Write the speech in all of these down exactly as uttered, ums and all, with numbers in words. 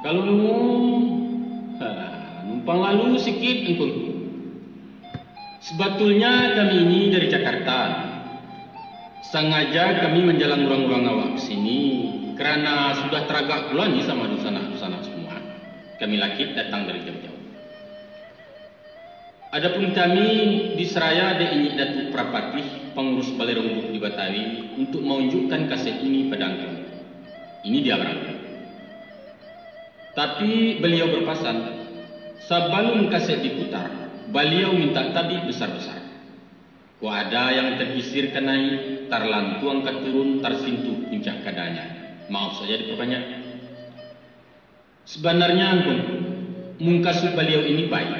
Kalau nunggu, ha, numpang lalu sikit, Angku. Sebetulnya kami ini dari Jakarta. Sengaja kami manjalang urang-urang awak ke sini, karena sudah taragak pulo ni sama dunsanak-dunsanak semua. Kami lakik datang dari jauh-jauh. Adapun kami diseraya dek Inyiak Datuak Parapatih, pangurus Balai Rong Buku di Batawi, untuk maunjukkan kaset ini pado Angku. Ini dia barang. Tapi baliau berpasan, sabalun kaset diputar, baliau minta tabik besar-besar. Kok ada yang tagisir ka naiak, tarlantuang ka turun, tarsintuh puncak kadanya. Maaf saja diperbanyak. Sabanarnya, Angku, mukasuik baliau ini baik,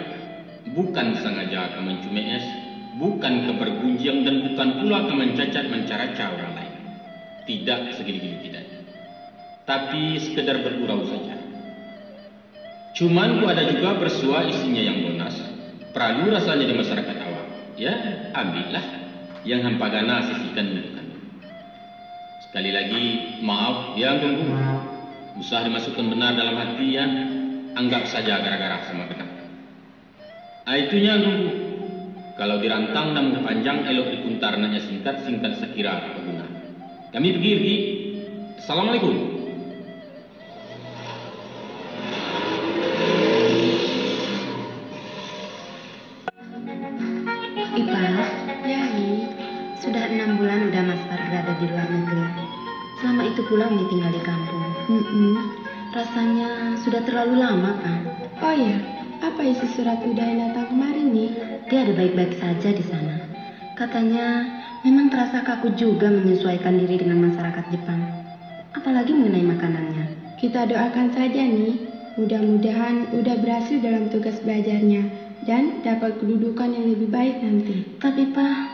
bukan sangaja ka mancumek es, bukan ka bagunjiang, dan bukan pulo ka mancacat mancaraca urang lain. Tidak, sagili-gili tidak. Tapi, sekedar bagurau saja. Cuman, kok ada juga parsuah isinyo yang bonas, paralu rasanya di masyarakat awak. Ya, ambiaklah, yang hampa gana sisihkan untuak kami. Sakali lagi, maaf, ya, Angku. Usah dimasukkan bana dalam hati, ya. Anggap saja gara-gara sama kenal. Ah, itu nyo, Angku. Kalau dirantang namuah panjang, elok dipuntar naknyo singkat, singkat sakiro baguna. Kami pigi, pigi. Assalamualaikum. Ipah, ya, Ni. Sudah enam bulan Uda Maspar berada di luar negeri. Selama itu pula Uni tinggal di kampung. Mm-mm. Rasanya sudah terlalu lama, Pah. Oh ya, apa isi surat Uda yang datang kemarin, Ni? Dia ada baik-baik saja di sana. Katanya, memang terasa kaku juga menyesuaikan diri dengan masyarakat Jepang. Apalagi mengenai makanannya. Kita doakan saja, Ni. Mudah-mudahan Uda berhasil dalam tugas belajarnya dan dapat kedudukan yang lebih baik nanti. Tapi, Pah,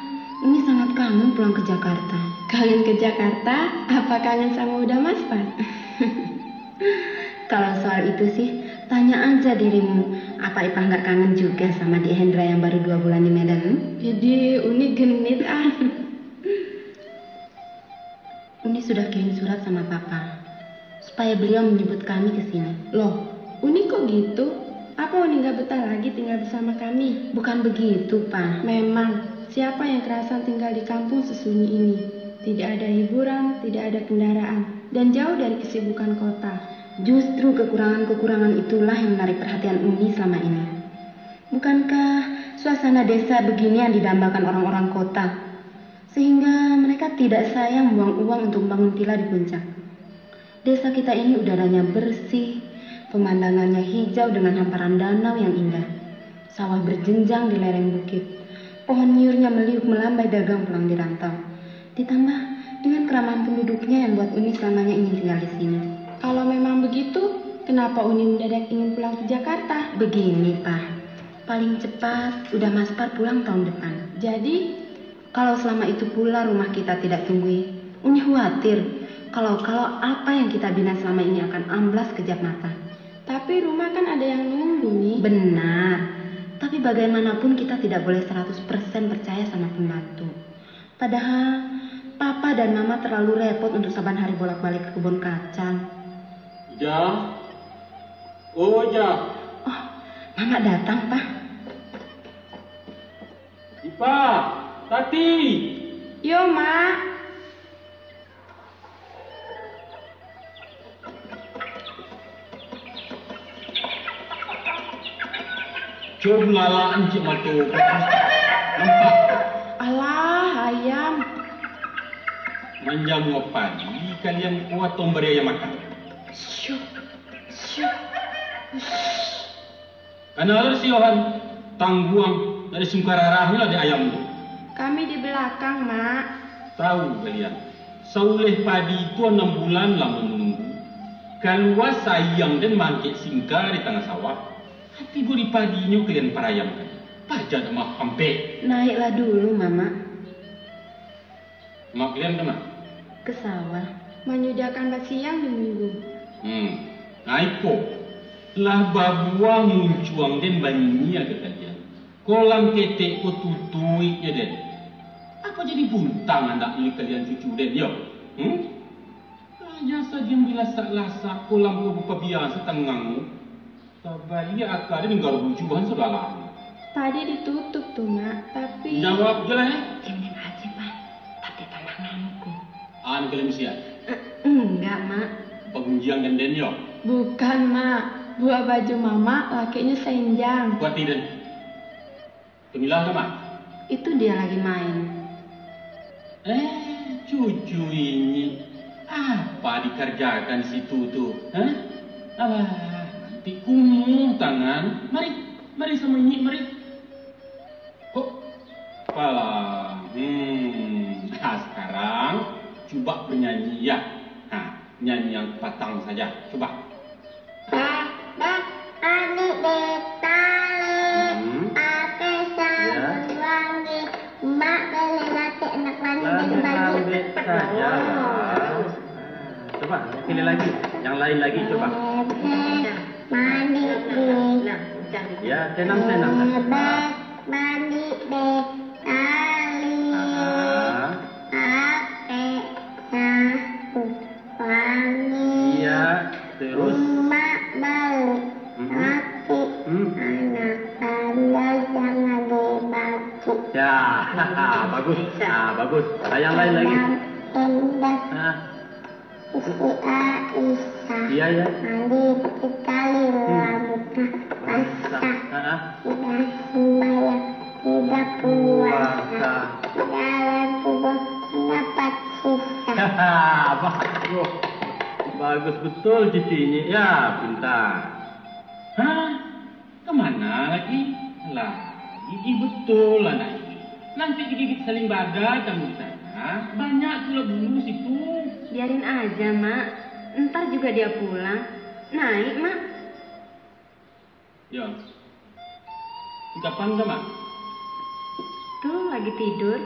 Uni sangat kangen pulang ke Jakarta. Kangen ke Jakarta? Apa kangen sama Uda Maspar? Kalau soal itu sih, tanya aja dirimu, apa Ipah nggak kangen juga sama Dek Hendra yang baru dua bulan di Medan? Jadi, Uni genit, ah. Uni sudah kirim surat sama Papa, supaya beliau menjemput kami ke sini. Loh, Uni kok gitu? Apa Uni nggak betah lagi tinggal bersama kami? Bukan begitu, Pa. Memang, siapa yang kerasan tinggal di kampung sesunyi ini? Tidak ada hiburan, tidak ada kendaraan, dan jauh dari kesibukan kota. Justru kekurangan-kekurangan itulah yang menarik perhatian Uni selama ini. Bukankah suasana desa begini yang didambakan orang-orang kota? Sehingga mereka tidak sayang membuang uang untuk membangun villa di puncak. Desa kita ini udaranya bersih, pemandangannya hijau dengan hamparan danau yang indah. Sawah berjenjang di lereng bukit. Pohon nyiurnya meliuk melambai dagang pulang di rantau. Ditambah dengan keramahan penduduknya yang buat Uni selamanya ingin tinggal di sini. Kalau memang begitu, kenapa Uni mendadak ingin pulang ke Jakarta? Begini, Pa. Paling cepat, Uda Maspar pulang tahun depan. Jadi, kalau selama itu pula rumah kita tidak tumbuh, Uni khawatir kalau-kalau apa yang kita bina selama ini akan amblas kejap mata. Tapi rumah kan ada yang nunggu, Ni. Benar. Tapi bagaimanapun kita tidak boleh seratus persen percaya sama pembantu. Padahal, Papa dan Mama terlalu repot untuk saban hari bolak-balik ke kebun kacang. Jah. Oh, Jah. Oh, Mama datang, Pa. Ipa, Tati. Yo, Mak. Cubo lalak cik mato. Nampak? Alah, ayam. Manjamuah padi kalian kuat tombari ayam makan. Syuh, syuh. Ush. Kana lo si Yohan, tangguang dari sungkararahnyo lah dek ayam tu. Kami di belakang, Mak. Tahu kalian, sauleh padi tu anam bulan lah manunggu. Kalua sayang den mangkek singka di tangah sawah. Tibo di padinyo kalian parayamkan. Paja nak mah ampek. Naiklah dulu, Mamak. Mak kalian ka ma? Ka sawah. Manyudakan basiang di minggu. Hmm. Nah, iko. Lah babuah muncuang den banyia ka kalian. Kolam ketek ko tutuiknyo den. Apo jadi buntang andak nyo kalian cucu den, yo? Hmm? Aja sajo dilasak-lasak, ko lampu bapabia satangah. Tabaliak aka dek ningga bujuahan sabalah. Tadi ditutup tu, Mak, tapi Jawab je lah, eh. Kini aja, Mak. Tapi tanah ngamuk. An kalian siap? Eh, enggak, Mak. Pagunjiang ganden yo? Bukan, Mak. Buah baju Mamak lakeknyo sainjang. Kuati den. Kamilah ka ma? Itu dia lagi main. Eh, cucu ini, apa dikerjakan di situ tu? Hah? Alah, nanti kumuh tangan. Mari, mari sama ini, mari. Kok? Alah, hmm. Nah, sekarang cuba bernyanyi ya. Nah, nyanyi yang patang saja. Cuba. Dek, dek, adik dek tali, Hmm. pakai Ya. sabun wangi, Mak beli lagi anak wangi Lah, dan baju. Saja lah. Coba, pilih lagi. Yang lain lagi, coba. Bebek, mandi di Ya, tenang, tenang. Bebek, mandi dek tali, Ah. pakai sabun wangi. Iya, terus? Mak balik Mm-mm. laki Mm. anak tangga jangan dibagi. Ya, bagus. Ah, bagus. Ah, yang lain lagi. Yang indah. Ah. Siti Aisyah. Iya, iya. Mandi sekali Hmm. rambutnya basah. Ah, ah. Tidak sembahyang, tidak puasa. Puasa. Dalam kubur mendapat sisa. Bagus. Bagus betul cucu ini. Ya, pintar. Hah? Kemana lagi? Lah, gigih betul anak ini. Nanti digigit saling bada kamu di sana. Banyak pula bulu situ. Biarin aja, Mak. Ntar juga dia pulang. Naik, Mak. Ya. Kapan ka, Mak? Tuh, lagi tidur.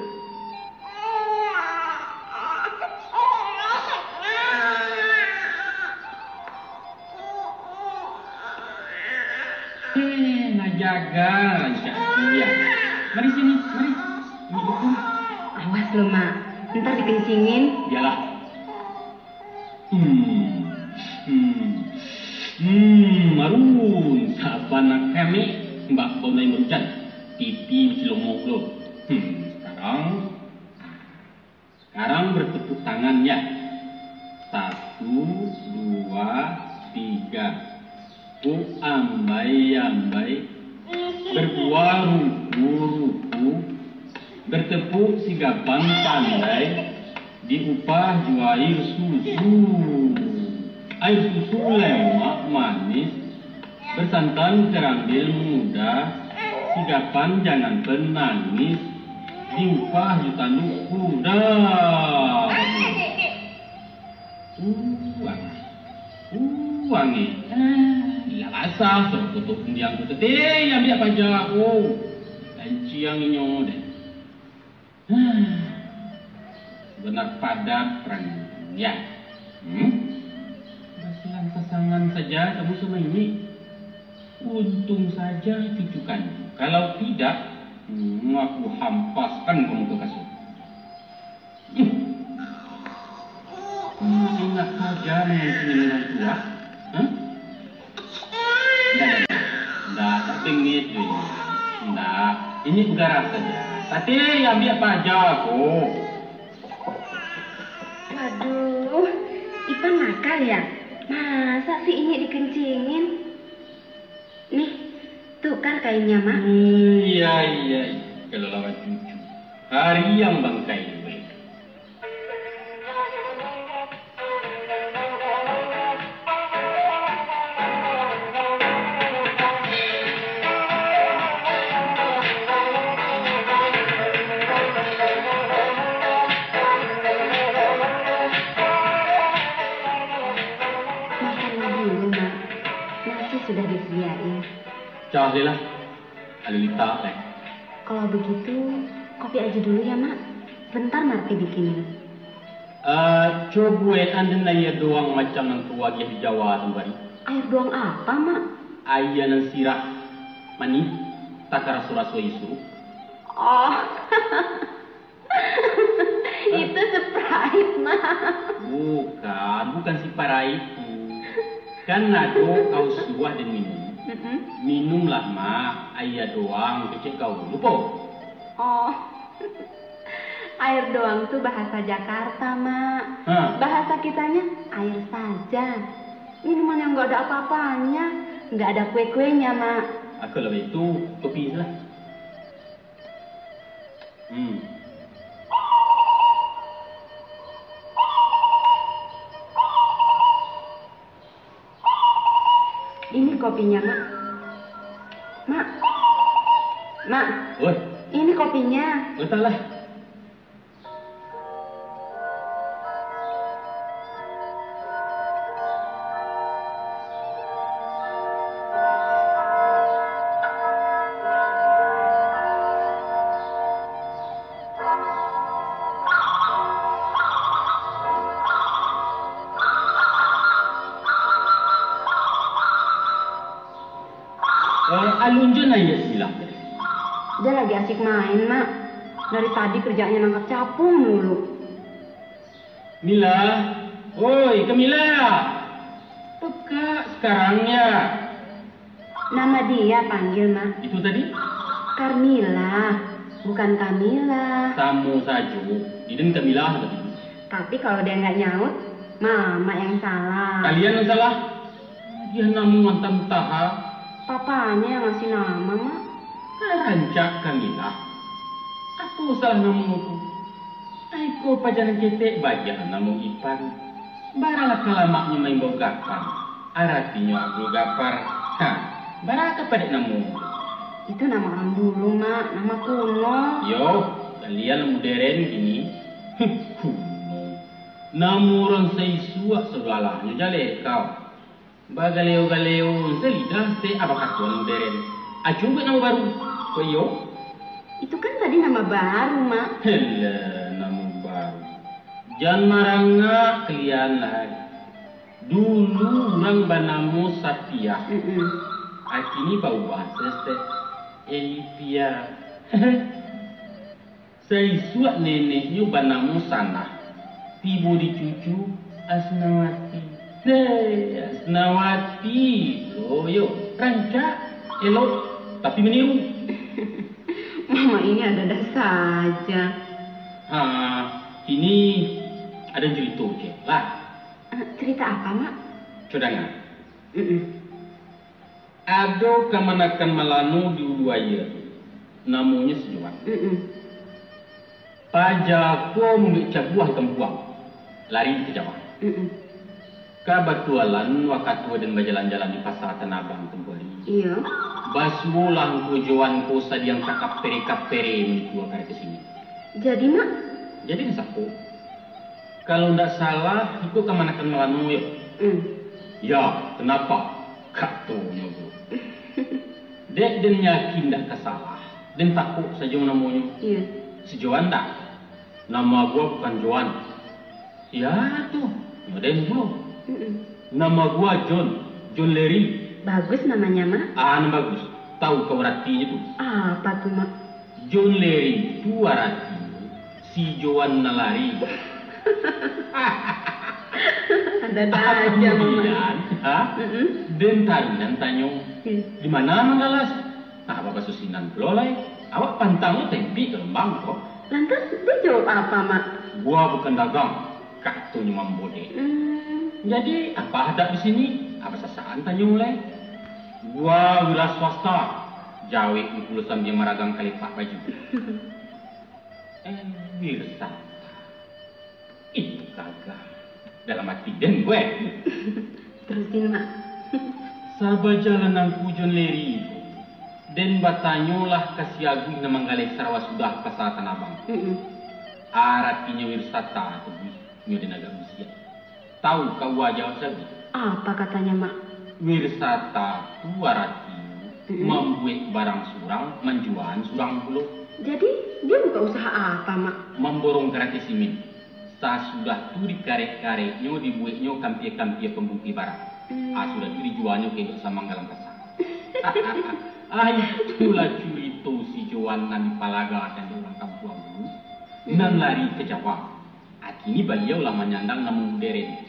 Eh, nah jaga rancak dia. Mari sini, mari. Ini buku. Awas lo, Mak. Ntar dikencingin. Biarlah. Hmm. Hmm. Hmm, marun. Saban kami, Mbak Bonai Merujan. Pipi bacilomok lo. Hmm, sekarang Sekarang bertepuk tangan ya. Satu, dua, tiga. Tepuk ambai-ambai. Berbuah ruku-ruku. Bertepuk sigapan pandai. Diupah jo air susu. Air susu lemak manis. Bersantan kerambel muda, sigapan jangan penangis, diupah jo tanduk kuda. Uang, uang eh, eh, lah basah, suruh tutup undiang tu tete, ambiak paja aku. Kanciang inyo deh. Hah, benar padat ranginyo. Hmm? Basilang pasangan saja kamu sama ini. Untung saja cucu kandung. Kalau tidak, hmm, aku hampaskan kamu ke kasur. Hmm. Hmm, enak saja mengunci minum tua. Hah? Ndak, ndak, ndak. Ndak, tak bengit jo ini. Ndak, ini begarak saja. Tati, ambiak paja ko. Waduh, Ipan nakal ya? Masa sih ini dikencingin? Nih, tukar kainnya, Mak. Hmm, iya, iya, iya. Kalau lawan cucu. Hari yang bangkai gue. Makanlah dulu, Mak. Nasi sudah disediain. Cah, Lila. Alun litak lai. Kalau begitu, kopi aja dulu ya, Mak. Bentar Marti bikinin. Eh, cubo, eh, ando aia doang macam nan ka agiah di Jawa tu, Bari. Air doang apa, Mak? Aia nan sirah, manih, takaraso-raso isu. Oh. Itu Sprite, Mak. Bukan, bukan Sprite tu. Kan ado kau suruah den minum. Mm-mm. Minumlah, Mak, aia doang, kecek kau. Lupo? Oh. Air doang tu bahasa Jakarta, Mak. Hah? Bahasa kitanya air saja. Minuman yang nggak ada apa-apanya, nggak ada kue-kuenya, Mak. Aku lebih itu kopi lah. Hmm. Ini kopinya, Mak. Mak. Mak. Woi. Ini kopinya. Entahlah. Eh, alun jo nan iyo silang. Dia lagi asik main, Mak. Dari tadi kerjaannya nangkap capung mulu. Mila, oi, Kamila. Pekak sekarang ya. Nama dia panggil, Mak? Itu tadi? Carmila, bukan Kamila. Samo sajo, diden Kamila tadi. Tapi kalau dia nggak nyaut, Mama yang salah. Kalian yang salah. Dia namo antah-antah, ha? Papanya yang ngasih nama, Mak. Rancak Kamila. Apo salah namo tu? Aiko paja nan ketek bajah namo Ipan. Baralah kalamaknyo maimbau Gapar. Aratinyo Abdul Gapar. Ha, bara ka padek namo? Itu nama orang dulu, Mak. Nama kuno. Yo, kalian moderen kini. Huh, kuno. Namo urang saisuak sagalahnyo jaleh kau. Bagaleo-galeo, salidah se abah katuan moderen. Acuah buek namo baru. Ko iyo? Itu kan tadi nama baru, Mak. Helah, namo baru. Jan marangak kalian lai. Dulu urang banamo Sapiah. Mm-mm. Kini baubah se, Elipia. Saisuak neneknyo banamo Sanah, tibo di cucu Asnawati. Heh, Asnawati pulo yo, rancak, elok, tapi maniru. Mama ini ada-ada saja. Ha, kini ado carito ciek lah. Eh, cerita apa, Mak? Cubo danga. Mm-mm. Ado kamanakan malano di Ulu Aia tu, namonyo si Joan. Mm-mm. Paja ko mambuek cabuah di kampuang, lari ka Jawa. Mm-mm. Kabatualan wakatu den bajalan-jalan di Pasa Tanah Abang tempo hari. Iyo. Basuolah angku Joan ko sadiang takapere-kapere maniku ka arah ka sini. Jadi, Mak? Jadi, den sako. Kalau ndak salah, iko kamanakan malano yo. Mm. Ya, kenapa? Katonyo tu. Dek den yakin ndak ka salah, den takok sajo namonyo. Iyo. Si Joan ndak? Nama gua bukan Joan. Sia tu? Nyo den pulo. Mm-mm. Nama gua John, John Larry. Bagus namanya, Mak. Ah, nan bagus. Tahu kau aratinyo tu? Apa tu, Mak? John Larry tu aratinyo si Joan nan lari. Ada-ada aja, Mama. Kamudian, ha? Mm-mm. Den taruih nan tanyo, Hmm. "Di mana Manggalas?" Nah, babasusinan pulo lai. Awak pantang lo tempik ka lumbang ko. Lantas, dia jawab apa, Mak? "Gua bukan dagang," katonyo mambodek. Hmm. "Jadi, apa hadak di sini?" Ah, basasaan tanyo lai. "Gua wira swasta," jawek pulo sambia maragang kalepak baju. Eh, wira swasta. Ih, gagah. Dalam ati den, weh. Terusin, Mak. Sabajalan Angku John Larry ko, den batanyolah ka si Aguih nan manggaleh sarawa sudah Pasa Tanah Abang. Mm-mm. Aratinyo wirasata tu, Guih, nyo den agak bisiak. Tahu kau jawab si Aguih? Apa katanya, Mak? Wirasata tu aratinyo Mm-mm. mambuek barang surang, manjuaan surang pulo. Jadi, dia buka usaha apa, Mak? Mamborong karati simin. Sasudah tu dikarek-kareknyo, dibueknyo kampia-kampia pambungkih barang. Hmm. Ah, sudah tu dijualnyo ka induak samang dalam pasa. Ah, itulah curito si Joan nan dipalagakan di urang kampuang dulu, Hmm. nan lari ka Jawa. Kini baliau lah manyandang namo moderen,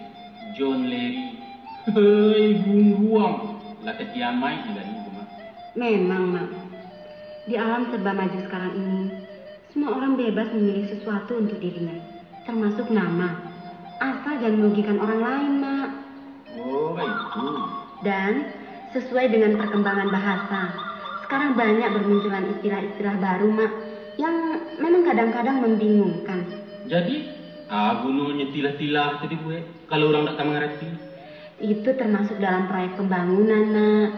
John Larry. Hei, gungguang! Lah ka kiamaik nagari ko mah. Memang, Mak. Di alam serba maju sekarang ini, semua orang bebas memilih sesuatu untuk dirinya, termasuk nama. Asal jangan merugikan orang lain, Mak. Oh, baitu. Dan sesuai dengan perkembangan bahasa, sekarang banyak bermunculan istilah-istilah baru, Mak, yang memang kadang-kadang membingungkan. Jadi, a gunonyo tilah-tilah tu dibuek, kalau urang dak ka mangarati? Itu termasuk dalam proyek pembangunan, Mak.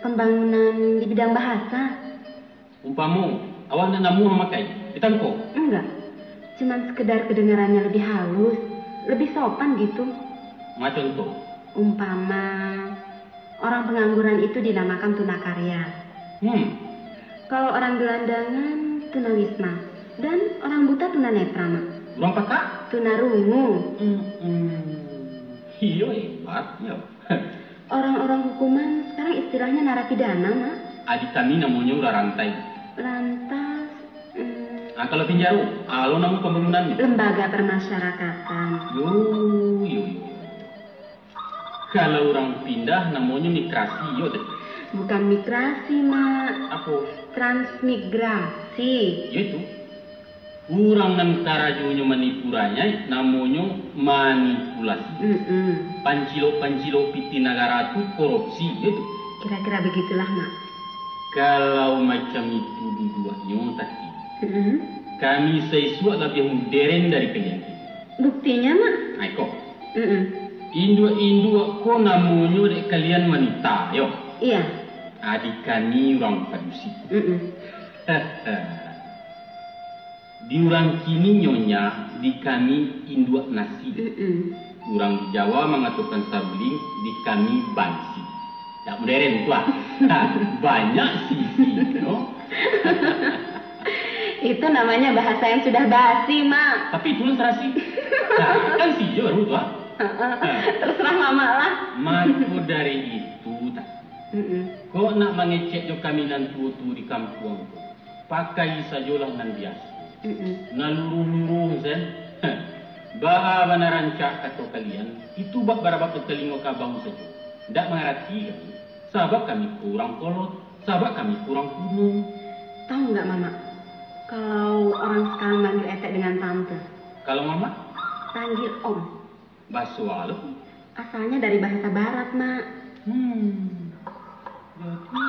Pembangunan di bidang bahasa. Umpamo, awak nak namuah mamakai, pitangko? Enggak. Cuman sekedar kedengarannya lebih halus, lebih sopan gitu. Ma contoh? Umpama, orang pengangguran itu dinamakan tunakarya. Hmm. Kalau orang gelandangan, tunawisma. Dan orang buta tunanetra, Mak. Urang pakak? Tunarungu. Hmm, hmm. Iyo, hebat, yo. Orang-orang hukuman sekarang istilahnya narapidana, Mak. A di kami namonyo urang rantai. Lantas, mm, Ah, kalau pinjaro, alo namo pambangunannyo? Lembaga permasyarakatan. Yo, yo, yo. Kalau urang pindah, namonyo migrasi, yo deh. Bukan migrasi, Mak. Apo? Transmigrasi. Yo itu. Urang nan karajonyo manipu rakyat, namonyo manipulasi. Mm-mm. Pancilok-pancilok pitih nagara tu korupsi, yo tu. Kira-kira begitulah, Mak. Kalau macam itu duduaknyo, Tati, mm-mm, kami saisuak labiah moderen dari kalian. Buktinyo, Mak? Nah, iko. Mm-mm. Induak-induak ko namonyo dek kalian wanita, yo? Iya. A di kami urang padusi. Mm-mm. Di urang kini nyonya, di kami induak nasi. Mm-mm. Urang di Jawa mangatokan saguling, di kami bansi. Dak moderen tu ah. Banyak sisi, no? Itu namanya bahasa yang sudah basi, Mak. Tapi itu lah sarasi. Nah, kan si jo baru tu ah. Heeh. Nah. Terserah Mamak lah. Mako dari itu, tak. Mm-mm. Kok nak mangecek jo kami nan tuo-tuo di kampuang tu? Pakai sajolah nan biaso. Mm-mm. Nan luruh-luruh sen. Baa bana rancak kato kalian, itu bak barabak jo talingo kabau sajo. Ndak mangarati kami, sabab kami ko urang kolot, sabab kami ko urang kuno. Tahu nggak, Mamak? Kalau orang sekarang manggil Etek dengan tante. Kalau Mamak? Panggil Om. Baso a lo? Asalnya dari bahasa Barat, Mak. Hmm. Jadi,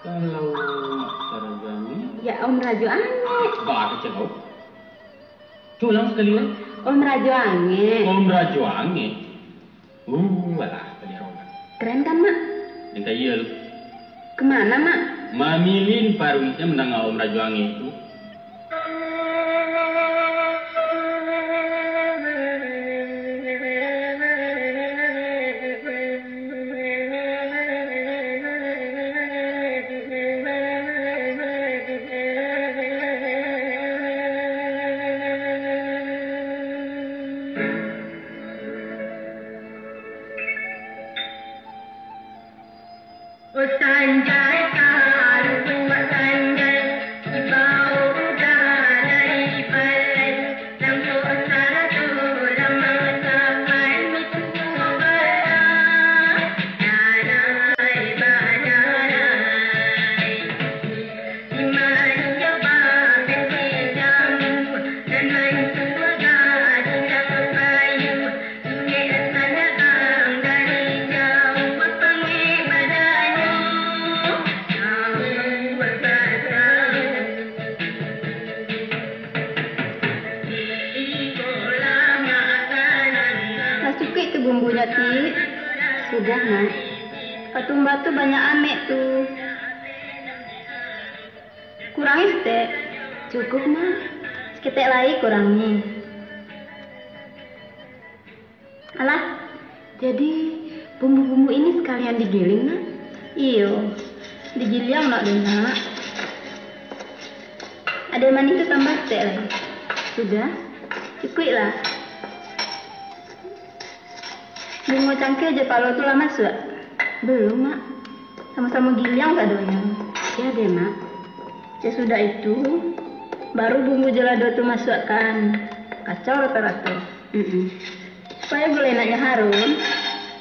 kalau Mak Rajo Angek? Ya, Om Rajo Angek. Bah, kacau. Ulang sakali, eh. Om Rajo Angek. Om Rajo Angek. Uh, alah, tadi arogan. Keren kan, Mak? Yang kaya lu. Kemana, Mak? Mamilin paruiknyo mandanga Om Rajo Angek tu. Lah cukuik tu bumbunyo, Ti? Sudah, Mak. Katumbar tu banyak amek tu. Kurangi saketek. Cukuik, Mak. Saketek lai kurangi. Alah, jadi bumbu-bumbu ini sekalian digiling, Nak? Iyo, digiliang nak deh, Nak. Ado manih tu tambah saketek lai. Sudah, cukuik lah. Bungo cangkeh jo palo tu lah masuak? Belum, Mak. Samo-samo giliang sadonyo. Ya deh, Mak. Sasudah itu, baru bumbu jo lado tu masuakkan. Kacau rato-rato. Mm-mm. Supayo gulai enaknyo harum,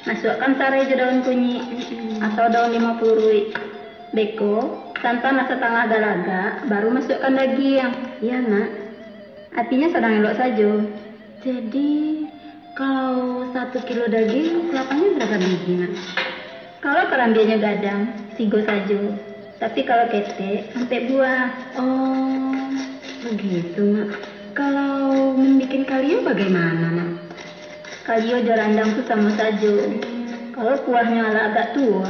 masuakkan sarai jo daun kunyik atau daun limo puruik. Beko, santan lah satangah galagak, baru masuakkan dagiang. Iya, Mak. Apinyo sadang elok sajo. Jadi, kalau satu kilo daging, kalapanyo bara bigi, Mak? Kalau karambianyo gadang, tigo sajo. Tapi kalau ketek, ampek buah. Oh, begitu, Mak. Kalau mambikin kalio bagaimana, Mak? Kalio jo randang tu samo sajo. Kalau kuahnyo alah agak tuo,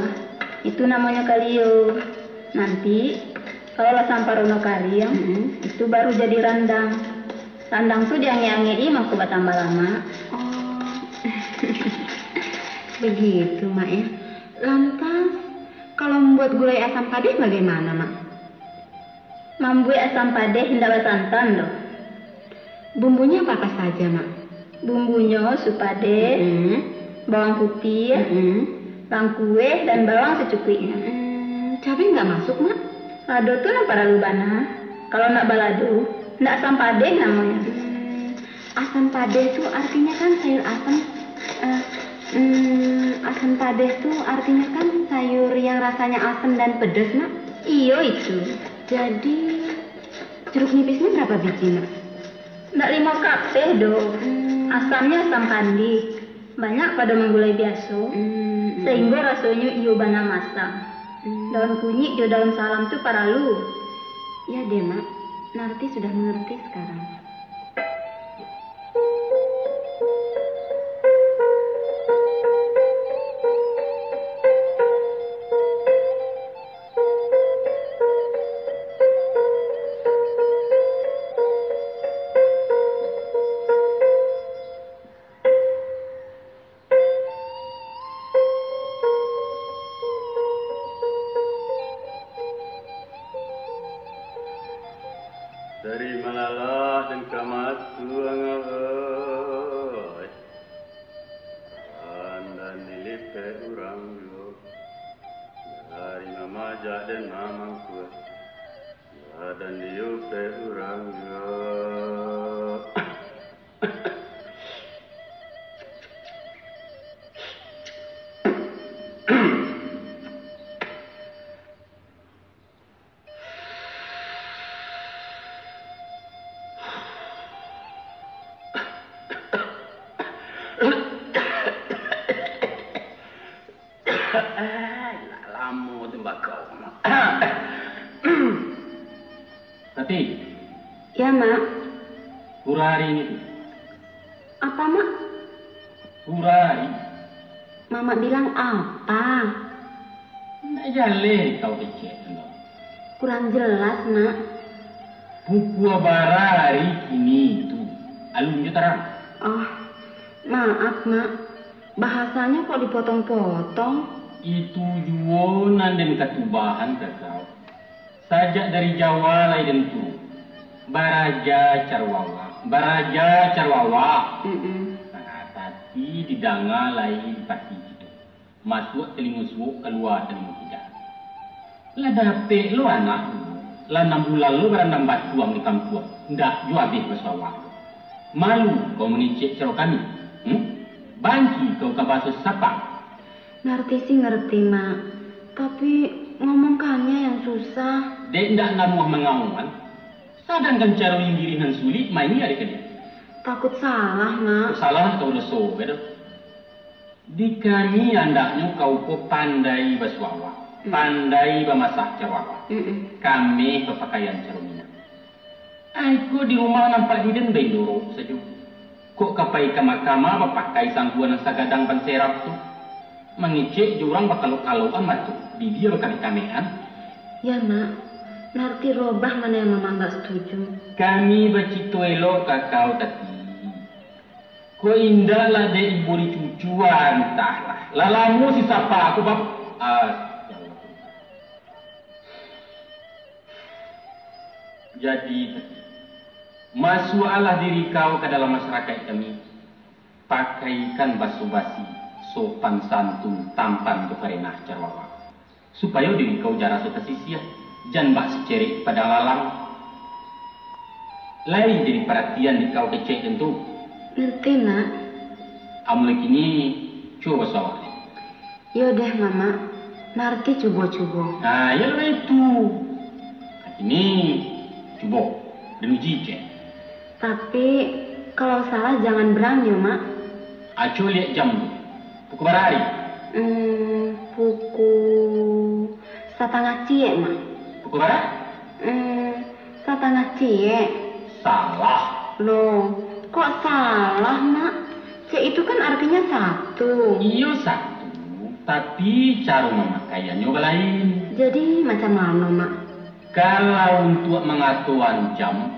itu namonyo kalio. Nanti, kalau lah samparono kariang, mm-mm, itu baru jadi randang. Randang tu diangek-angek-i mangko batambah lamak. Oh, begitu, Mak, ya. Lantas, kalau mambuek gulai asam padeh bagaimana, Mak? Mambuek asam padeh indak basantan doh. Bumbunyo apa-apa saja, Mak? Bumbunyo supadeh, mm-mm, bawang putiah, mm-mm, langkueh, dan bawang sacukuiknyo. Mm, cabai indak masuk, Mak? Lado tu nan paralu bana. Kalau ndak balado, ndak asam padeh namonyo. Hmm, asam padeh tu artinya kan sayur asam. Eh, hmm, asam padeh tu artinya kan sayur yang rasanya asam dan pedas, Mak? Iyo itu. Jadi, jeruk nipisnya berapa biji, Mak? Ndak limo kapeh doh. Hmm. Asamnyo asam kandih. Banyak pado manggulai biaso, hmm, sahinggo rasonyo iyo bana masam. Hmm. Daun kunyik jo daun salam tu paralu. Ya deh, Mak. Narti sudah mengerti sekarang. Dari malalah den ka masuang, oi. Andan dilipek urang juo. Dari mamajak den mamangkuak. Andan diupek urang juo. Ai, lah lamo tu bakau. Tati. Ya, Mak. Pura hari ni tu. Apa, Mak? Pura hari. Mamak bilang apa? Ndak jaleh kau kecek tu, Mak. Kurang jelas, Mak. Pukua bara hari kini tu? Alun jo tarang. Oh, maaf, Mak. Bahasanyo kok dipotong-potong? Itu juo nan den katubahan ka kau. Sajak dari Jawa lai den turuik. Baraja Carwawa, baraja Carwawa. Mm-mm. Nah, tati didanga lai pati kito. Masuak talingo suok, kalua talingo kida. Lah dapek lo anak dulu, lah anam bulan lo barandam batuang di kampuang, ndak juo abih basuo awak tu. Malu kau mangecek caro kami, hmm? Banci kau ka baso sapa? Ngarti sih ngarti, Mak. Tapi ngomongkannyo yang susah. Dek ndak namuah mangawan, sadangkan caro inggirih nan sulik, maiya dek kalian. Takut salah, Mak. Salah atau doso, bedo? Di kami andaknyo kau ko pandai basuo awak, hmm, pandai bamasak caro awak. Mm-mm. Kameh bapakaian caro Minang. Ai ko di rumah nampak di den baindorok sajo. Kok ka pai ka makama bapakai sangguan nan sagadang panserap tu? Mangecek jo urang bakalok-kalokan mato, bibia bakameh-kamehan. Ya, Mak. Narti robah mano yang Mamak ndak setuju. Kami bacito elok ka kau tadi. Ko indak lah dek ibo dicucuan, antahlah. Lah lamo si sapa ko bab-, ah, ya Allah. Jadi, masuaklah diri kau ka dalam masarakaik kami. Pakaikan baso basi, sopan santun, tampan jo karenah caro awak. Supayo diri kau jan raso tasisiah, jan bak sicerek padang lalang. Lai jadi paratian dek kau kecek den tu? Ngerti, Mak. Amulai kini, cubo baso awak. Iyo deh, Mamak. Narti cubo-cubo. Nah, iyolah itu. Kini, cubo. Den uji kecek. Tapi, kalau salah jangan berang yo, Mak. Aco liek jam tu. Pukul bara ari? Hmm, pukul satangah ciek, Mak. Pukul bara? Hmm, satangah ciek. Salah. Loh, kok salah, Mak? Ciek itu kan artinya satu. Iyo, satu. Tapi, caro mamakaiannyo balain. Jadi, macam mano, Mak? Kalau untuak mangatoan jam,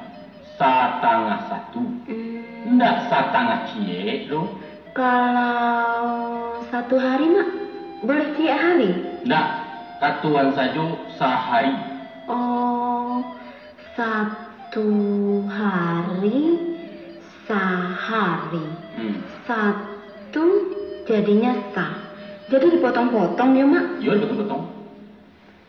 satangah satu. Hmm. Ndak satangah ciek doh. Kalau satu hari, Mak? Boleh ciek hari? Ndak, katoan sajo sahari. Oh, satu hari, sahari. Hmm. Satu jadinya sa. Jadi dipotong-potong yo, Mak? Yo, dipotong-potong.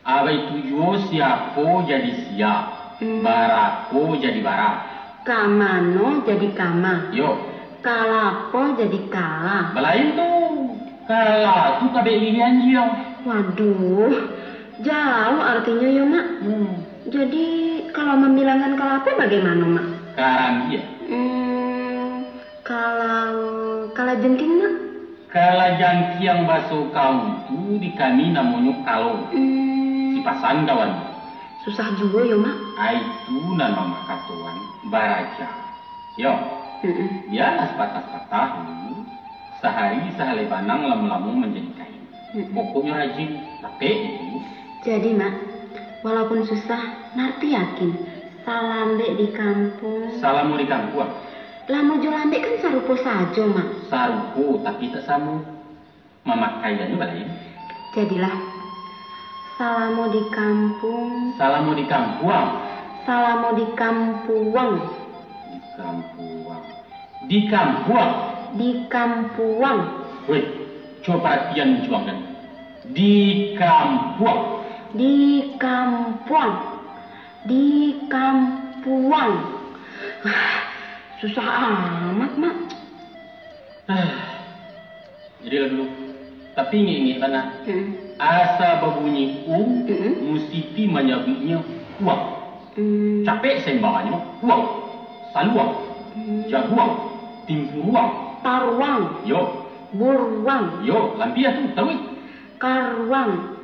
Abaitu juo, siapo jadi sia, hmm, barako jadi bara. Ka mano jadi kama. Yo. Kalapo jadi kala. Balain tu. Kala tu kabek lilian jiang. Waduh, jauh artinyo yo, Mak. Hmm. Jadi, kalau mambilangkan kalapo bagaimano, Mak? Karambia. Hmm, kalau kalajengking, Mak? Kalajangkiang baso kau tu di kami namonyo kalo. Hmm. Sipasan kawan. Susah juo yo, Mak. Ai tu nan mamak katoan baraja. Yo. Mm-mm. Bialah sapatah-patah dulu. Sahari sahalai banang, lamo-lamo manjadi kain. Mm-mm. Pokoknyo rajin, tapek itu. Jadi, Mak, walaupun susah, narti yakin. Salam dek di kampuang. Salamo di kampuang. Lamo jo lambek kan sarupo sajo, Mak. Sarupo, tapi tak samo. Mamakaiannyo balain. Jadilah. Salamo di kampuang. Salamo di kampuang. Salamo di kampuang. Di kampuang. Di kampuang. Di kampuang. Weh, cubo paratian muncuang kan. Di kampuang. Di kampuang. Di kampuang. Wah, susah amat, Mak. Ah, jadilah dulu. Tapi ingek-ingek bana. Hmm. Asa babunyi u, mm-mm, musiti manyabuiknyo uang. Hmm. Capek saimbangnyo, uang. Saluang. Hmm. Jaguang. Timpuruang. Taruang. Yo. Buruang. Yo, lampiah tu, taruih. Karuang.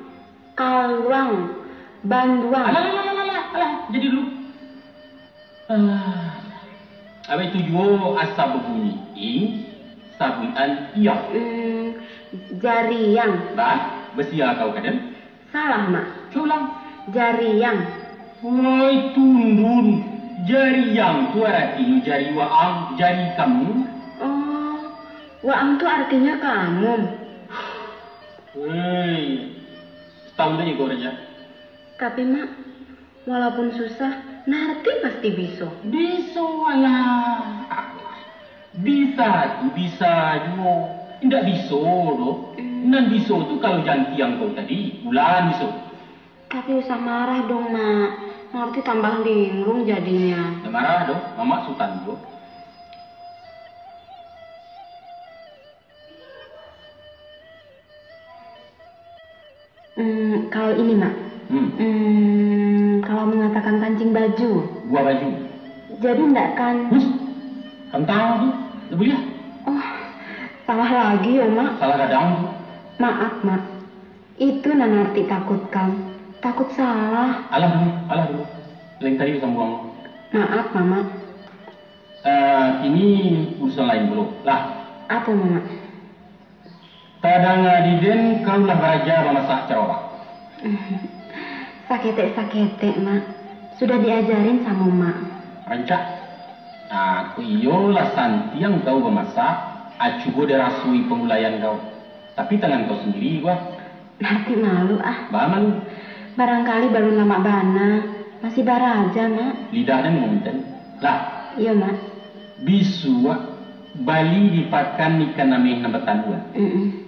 Kaluang. Banduang. Alah, alah, alah, alah, alah. Jadi dulu. Ah. Abaitu juo asa babunyi ing, sabuikan iang. Hmm, jariang. Bah, basia kau kaden? Salah, Mak. Cubo ulang. Jariang. Woi, tundun. Jariang tu aratinyo jari waang, jari kamu. Oh, waang tu artinyo kamu. Hei, tahu deh kau raja. Tapi, Mak, walaupun susah, narti pasti biso. Biso, alah. Bisa tu bisa juo. Indak biso doh. Hmm. Nan biso tu kalau jangkiang kau tadi, ulan biso. Tapi usah marah dong, Mak. Narti tambah linglung jadinyo. Indak marah doh, mamak sutan juo. Hmm, kalau ini, Mak. Hmm. Hmm, kalau mengatakan kancing baju. Buah baju. Jadi ndak kan? Hus, kantang tu, ndak buliah. Oh, salah lagi yo, Mak. Salah gadang tu. Maaf, Mak. Itu nan arti takutkan. Takut salah. Alah dulu, alah dulu. Lain kali sambuang. Maaf, Mamak. Eh, kini urusan lain pulo. Lah. Apo, Mamak? Tadanga di den, kau lah baraja mamasak carobak. Saketek-saketek, Mak. Sudah diajarin samo Mak. Rancak. Nah, kok iyo lah santiang kau bamasak, ah, cubo dirasoi pangulaian kau. Tapi tangan kau sandiri, wah. Narti malu, ah. Baa malu? Barangkali balun lamak bana, masih baraja, Mak. Lidah den ngomong den. Lah. Iyo, Mak. Bisuak, bali di pakan ikan ameh nan batalua. Mm-mm.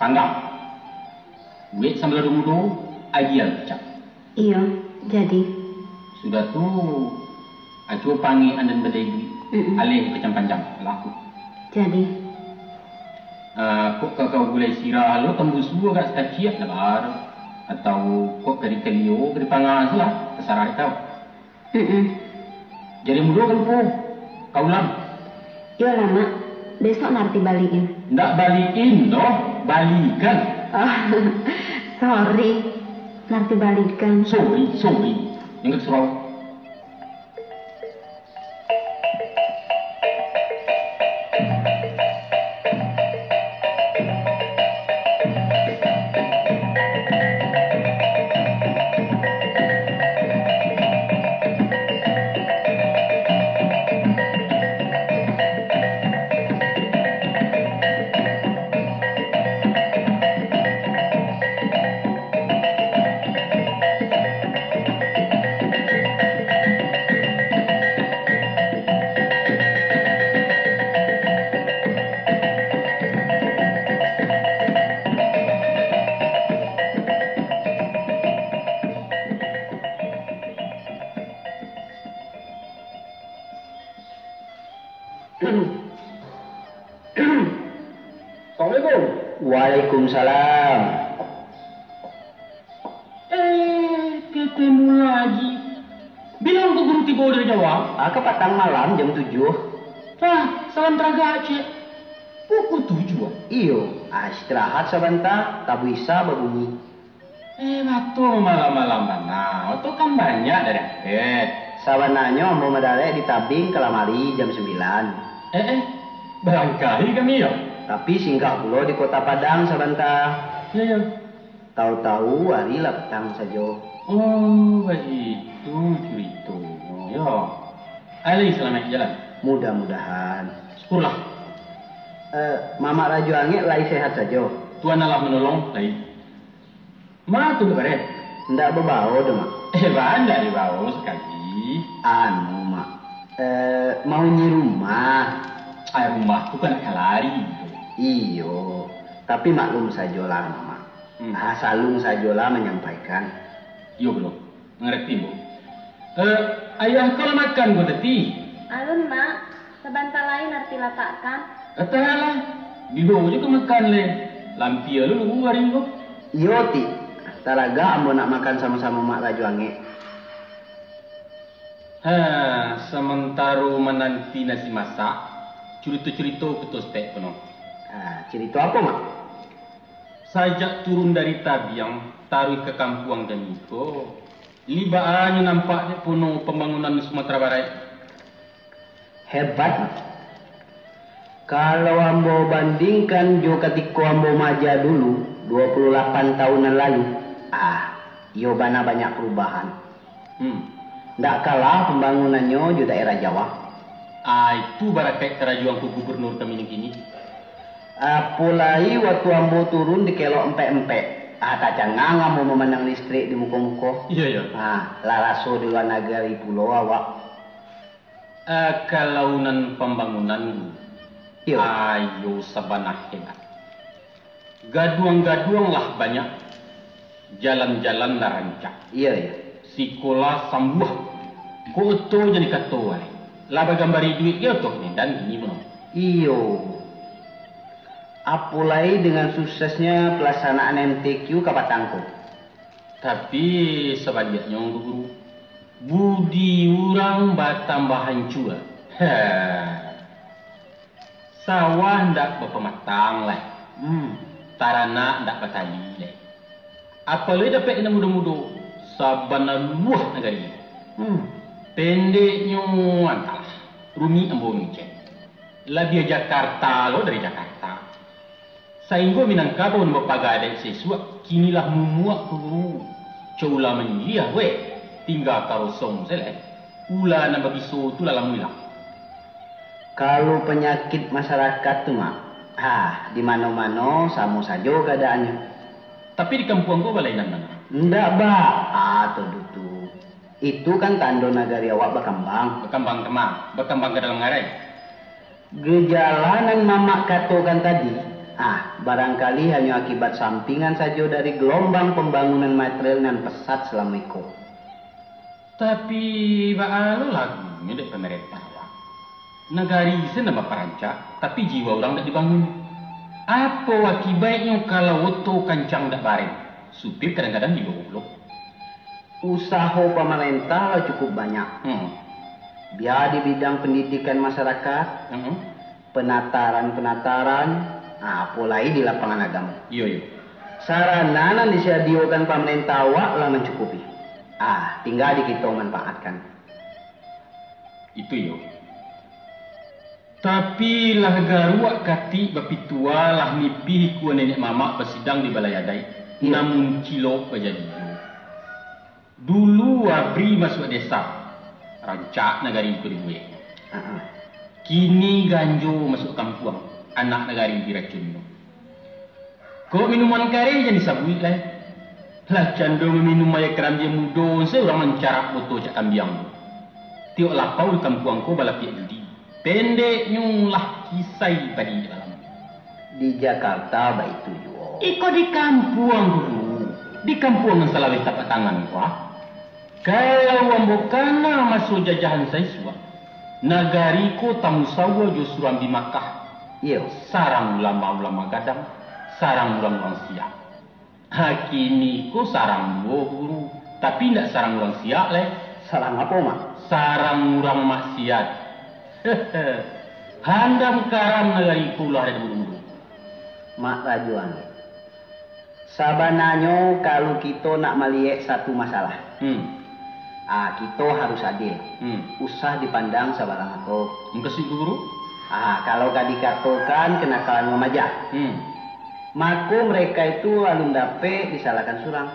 Panggang. Buek sambalado mudo, agiah kicap. Iyo, jadi. Sudah tu, Ah, cubo panggil andan badai duit. Mm-mm. Aleh kacang panjang, laku. Jadi? Ah, kok ka kau gulai sirah lo, tambusu agak sakaciak lah, Bar. Atau kok ka di kalio, ka di pangah se lah, tasarah kau. Mm-mm. Jadi mudo ka lupo, ka ulang. Iyo lah, Mak. Besok Narti balikin. Ndak balikin doh, balikan. Oh, sorry. Narti balikan. Sorry, sorry. Ingat surau. Assalamualaikum. Waalaikumsalam. Eh, ketemu lagi. Bilang ko guru tibo dari Jawa. Ah, ka patang malam jam tujuah. Lah, salam taragak, cek. Pukul tujuah, ah? Iyo, ah, istirahat sabanta, tabuisa babunyi. Eh, batua malam-malam bana. Oto kan banyak dari Apet. Sabananyo ambo madarek di tabing ka lamari jam sambilan. Eh, eh, barangkali kami, yo? Tapi singgah pulo di Kota Padang sabanta. Iyo, iyo. Tahu-tahu ari lah patang sajo. Oh, baitu curitonyo, yo. Ai lai salamaik jalan? Mudah-mudahan. Syukurlah. Eh, Mamak Rajo Angek lai sehat sajo? Tuhan Allah manolong, lai. Ma tu ndak bareh? Ndak babao doh, Mak. Eh, ba ndak dibao sakali. Anu, Mak. Eh, maunyi rumah. Ai, rumah tu kan nak kalari. Iyo. Tapi maklum sajolah, Mamak. Hmm. Ah, salun sajolah manyampaikan. Iyo, Bro. Mangarati, Bro. Eh, ayah kau lah makan ko tadi? Alun, Mak. Sabanta lai Narti latakkan. Entahlah. Bilo jo kau makan, leh. Lampia lu lugu ari ko. Iyo, Ti. Taragak ambo nak makan samo-samo Mak Rajo Angek. Ha, samantaro mananti nasi masak, curito-curito kuto stek puno. Ha, curito apo, Mak? Sajak turun dari tabiang, taruih ka kampuang kami ko, libaannyo nampak dek puno pambangunan Sumatera Barat. Hebat, Mak. Kalau ambo bandingkan jo katiko ambo maja dulu, dua puluh lapan tahun nan lalu, ah, iyo bana banyak parubahan. Hmm. Ndak kalah pambangunannyo jo daerah Jawa. Ah, itu barakaik karajo Angku Gubernur kami nan kini. Apo lai wakatu ambo turun di kelok Empek-Empek. Ah, tacangang ambo mamandang listrik di muko-muko. Iyo, iyo. Ah, lah raso di lua nagari pulo awak. Ah, kalau nan pambangunan, Guru, iyo, ayo sabana hebat. Gaduang-gaduang lah banyak, jalan-jalan lah rancak. Iyo, iyo. Sikola sambuah, koto jadi kato alai. Lah bagambar iduik iyo toh ni, dan kini pulo. Iyo. Apo lai dengan suksesnya pelaksanaan M T Q ka patang ko? Tapi sabaliaknyo, Guru, budi urang batambah hancua. Ha. Sawah ndak bapamatang lai. Hmm. Taranak ndak batali lai. Apo lai dapek nan mudo-mudo, sabana luah nagari. Hmm. Pendeknyo, antahlah, rumik ambo mangecek. Labiah Jakarta lo dari Jakarta. Sainggo Minangkabau nan bapaga adaik sisuak, kini lah mumuak ko, Guru. Co ula manyiah, weh, tingga karosong se lai. Ula nan babiso tu lah lamo ilang. Kalau panyakik masyarakat tu, Mak, ha, di mano-mano samo sajo kaadaannyo. Tapi di kampuang ko balainan bana. Ndak baa tu, Dutu. Itu kan tando nagari awak bakambang. Bakambang kama? Bakambang ka dalam ngarai. Gejala nan Mamak katokan tadi, ah, barangkali hanyo akibat sampingan sajo dari gelombang pambangunan material nan pesat salamo iko. Tapi, baa lo lagu? Nyo dek pamarentah awak. Nagari se nan baparancak, tapi jiwa urang dak dibangun. Apo akibaiknyo kalau oto kancang dak barem? Supir kadang-kadang gilo pulo. Usaho pamarentah lah cukup banyak. Hmm. Bia di bidang pandidikan masarakaik, hmm, panataran-panataran, ah, apo lai di lapangan agamo. Iyo, iyo. Sarana nan disadiokan pamarentah awak lah mancukupi. Ah, tingga di kito manfaatkan. Itu iyo. Tapi lah garuak katik bapitua, lah nipih ikua nenek mamak basidang di balai adaik, iyo, namun cilok bajadi juo. Dulu abri masuak desa, rancak nagari ko dibuek. Ah, ah. Kini ganjo masuak kampuang, anak nagari diracunnyo. Kok minuman kareh jan disabuik lai. Lah cando maminum aia karambia mudo se urang mancarak boto cak kambiang tu. Tiok lapau di kampuang ko balapiak judi. Pendeknyo lah kisai padi di malam. Di Jakarta baitu juo. Iko di kampuang ko, Guru. Di kampuang nan salaweh tapak tangan ko, ah. Kalau ambo kana maso jajahan saisuak, nagari ko tamusawua jo Surambi Makkah. Iyo. Sarang ulama-ulama gadang, sarang urang-urang siak. Ha, kini ko sarang juo, Guru, tapi indak sarang urang siak lai. Sarang apo, Mak? Sarang urang maksiat. Handam karam nagari ko ulah dari bulu-bulu. Mak Rajo Angek. Sabananyo, kalau kito nak maliek satu masalah, hmm, ah, kito harus adil. Hmm. Usah dipandang sabalah mato. Mukasuik tu, Guru? Ah, kalau ka dikatokan kanakalan remaja, hmm, mako mereka itu alun dapek disalahkan surang.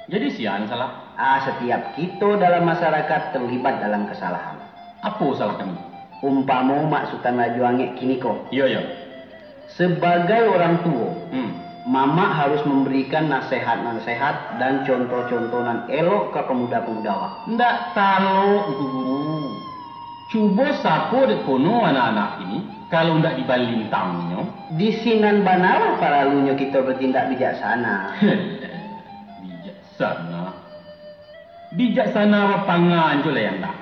Jadi, sia nan salah? Ah, satiap kito dalam masarakaik talibat dalam kasalahan. Apo salah kami? Umpamo Mak Sutan Rajo Angek kiniko. Iyo, iyo. Sabagai urang tuo, hmm, mamak harus mambarikan nasehat-nasehat dan contoh-contoh nan elok ka pamuda-pamuda awak. Ndak talok, Ngku Guru. Cubo sapo dek kono anak-anak kini, kalau ndak dibalintangnyo? Di sinan banalah paralunyo kito batindak bijaksana. Bijaksana? Bijaksana bapangan jo lai andak.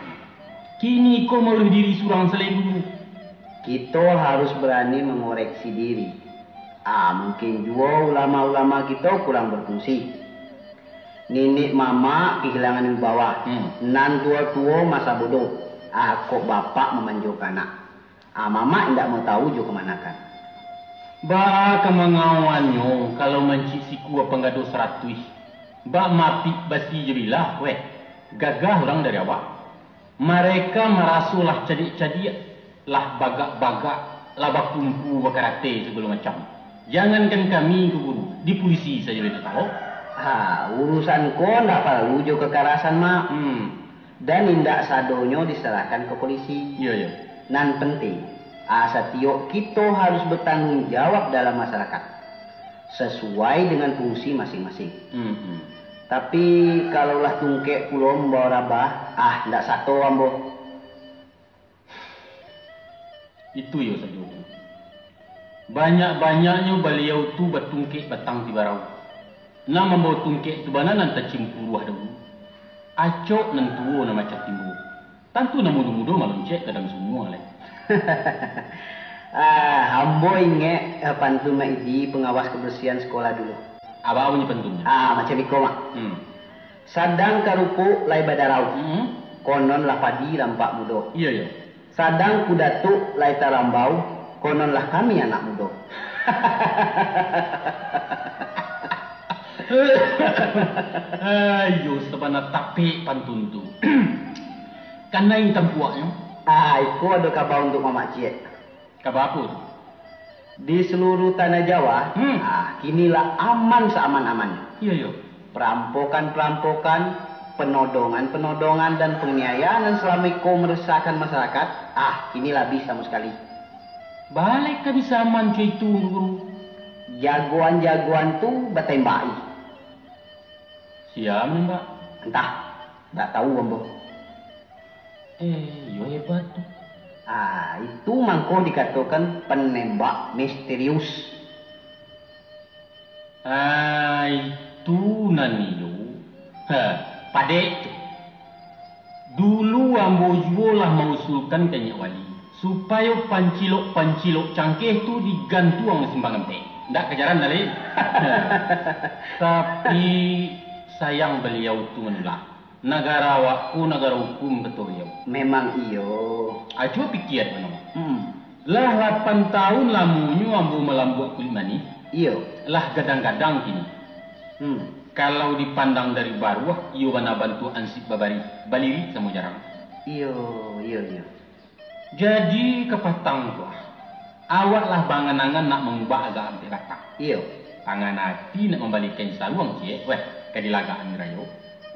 Kini ko mauluih diri surang salai dulu. Kito harus barani mangoreksi diri. Ah, mungkin juo ulama-ulama kito kurang barfungsi. Niniak mamak kahilangan wibawa. Hmm. Nan tuo-tuo masa bodoh. Ah, kok bapak mamanjokan anak. Ah, mamak indak mau tahu jo kamanakan. Baa ka mangawannyo kalau mancik sikua panggado saratuih? Bak mapik basi jo bilah, weh. Gagah urang dari awak. Mareka maraso lah cadiak-cadiak, lah bagak-bagak, lah bakumpu bakarate sagalo macam. Jangankan kami, Ngku Guru, di pulisi sajo indak tahu. Ha, urusan ko ndak paralu jo kakarasan, Mak. Hmm. Dan indak sadonyo diserahkan ka polisi. Iyo, iyo. Nan penting, ah, satiok kito harus batanggung jawab dalam masarakat, sasuai dengan fungsi masing-masing. Hmm, hmm. Tapi, kalau lah tungkek pulo mambawa rabah, ah, ndak sato ambo. Itu iyo sajo. Banyak-banyaknyo baliau tu batungkek batang tibarau. Nan mambawa tungkek tu bana nan tacimpuruah dahulu. Acok nan tuo nan macah timbo. Tantu nan mudo-mudo maloncek ka dalam sumua lai. Ah, ambo ingek, eh, pantun Mak Idi, pangawas kabarsiahan sakolah dulu. Apo bunyi pantunnyo? Ah, macam iko, Mak. Hmm. Sadang karupuk lai badarau, hmm, konon lah padi rampak mudo. Iyo, iyo. Sadang ku Datuak lai tarambau, konon lah kami anak mudo. Ayo, sabana tapek pantun tu. Kanai tampuaknyo. Ah, iko ado kaba untuak Mamak Ciek. Kaba apo tu? Di saluruah tanah Jawa, hmm, ah, kini lah aman saaman-aman. Iyo, iyo. Parampokan-parampokan, panodongan-panodongan, dan panganiayaan nan salamo iko maresahkan masarakat, ah, kini lah abih samo sakali. Baa lai ka bisa aman co itu, Guru? Jagoan-jagoan tu batembaki. Sia manembak? Antah, ndak tahu ambo. Eh, iyo hebat tu. Ah, itu mangko dikatokan panembak misterius. Ah, itu nan iyo. Ha, padek tu. Dulu ambo juo lah mausulkan ka Inyiak Wali, supayo pancilok-pancilok cangkeh tu digantuang di simpang ganteng. Ndak kajaran, Dali? Tapi, sayang baliau tu manulak. Nagara awak ko nagara hukum, kato baliau. Memang iyo. Ah, cubo pikia, Mano. Hmm. Lah lapan taun lamonyo ambo malambuak kulik manih. Iyo. Lah gadang-gadang kini. Hmm. Kalau dipandang dari baruah, iyo bana bantuak ansip babari-, balirik samo jarang. Iyo, iyo, iyo. Jadi, kapatang tu, ah, awak lah baangan-angan nak mangubah agak ampek batang. Iyo. Angan ati nak mambalikan saruang ciek, weh, ka di lagakan rayo.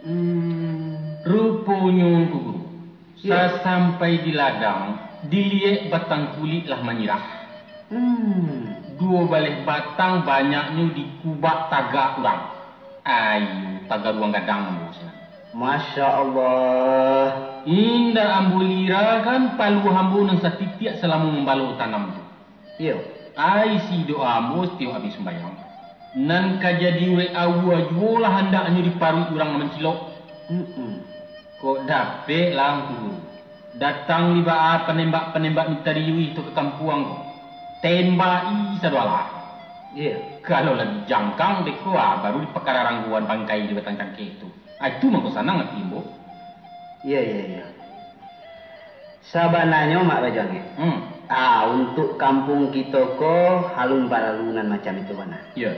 Hmm. Ruponyo, Ngku Guru, Iyo. Sasampai di ladang, diliek batang kulik lah manyirah. Hmm. Duo baleh batang banyaknyo dikubak tagak urang. Ayo, tagaruang gadang ambo sinan. Masya Allah. Indak ambo lirakan paluah ambo nan satitiak salamo mambalo tanam tu. Iyo. Ai, isi doa ambo satiok abih sumbayang. Nan ka jadi urek aua juo lah andaknyo diparuik urang nan mancilok. Mm-mm. Kok dapek lah, Ngku Guru. Datang li baa panembak-panembak mitariuih tu ka kampuang ko. Tembak-i sado alah. Iyo. Kalau lah dijangkang beko, ah, baru dipakararanggoan bangkai di batang cangkeh tu. Ah, itu mangko sanang ati ambo. Iyo, iyo, iyo. Sabananyo, Mak Rajo Angek, Hmm. ah, untuak kampuang kito ko alun paralu nan macam itu bana. Iyo.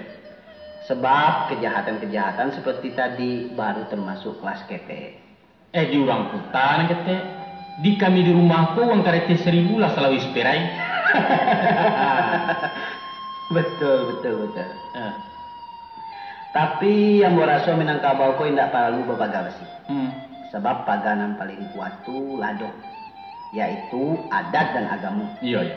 Sabab kajahatan-kajahatan saparti tadi baru tamasuak kalas ketek. Eh, di urang kuta nan ketek. Di kami di rumah ko uang kareteh saribu lah salaweh siperai. Betul, betul, betul. Ah. Tapi, ambo raso Minangkabau ko indak paralu bapaga basi. Hmm. Sabab paga nan paling kuat tu lah doh, yaitu adat dan agamo. Iyo, iyo.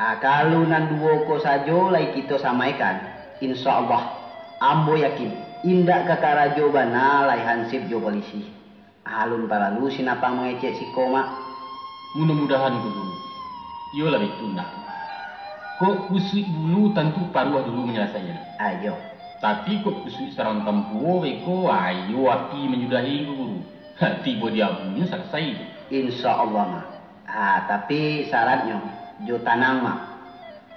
Ah, kalau nan duo ko sajo lai kito samaikan, insya Allah, ambo yakin, indak ka karajo bana lai hansip jo polisi. Alun paralu si Napang mangecek siko, Mak. Mudah-mudahan, Ngku Guru. Iyolah, baitu ndak. Kok kusuik bulu, tantu paruah dulu manyalasaian. Ayo. Tapi kok kusuik sarang tampuo beko, ayo api manyudahi, Ngku Guru. Ha, tibo di abunyo salasai tu. Insya Allah, Mak. Ah, tapi syaratnyo, jo tanang, Mak.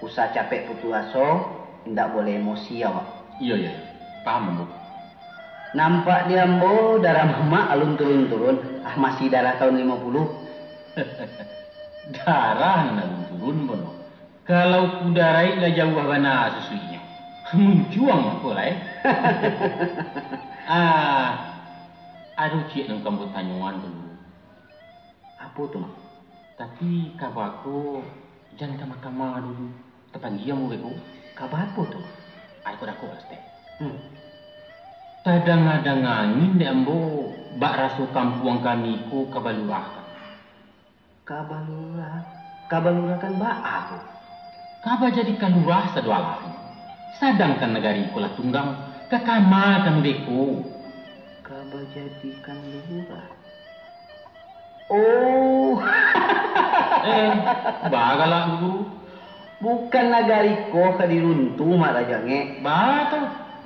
Usah capek putuih aso, indak boleh emosi awak. Iyo, iyo. Paham ambo. Nampak di ambo darah mamak alun turun-turun, ah, masih darah tahun limo puluh. Darah nan alun turun, Bono. Kalau kuda raik lah jauah bana susuiknyo. Muncuang ko lai. Ah, ado ciek nan ka ambo tanyoan dulu. Apo tu, Mak? Tapi kaba ko jan kama-kama dulu. Tapandia ambo beko. Kaba apo tu? Ai, kok dako lah, Stek. Hmm. Tadanga-danga angin dek ambo, bak raso kampuang kami ko ka balurah. Ka balurah? Ka balurah kan baa ko? Ka bajadikan lurah sado alah. Sadangkan nagari ko lah tunggang, ka kama kami beko. Ka bajadikan lurah? Oh. Eh, baa galak, Guru? Bukan nagari ko ka diruntuh, Mak Rajo Angek. Baa tu?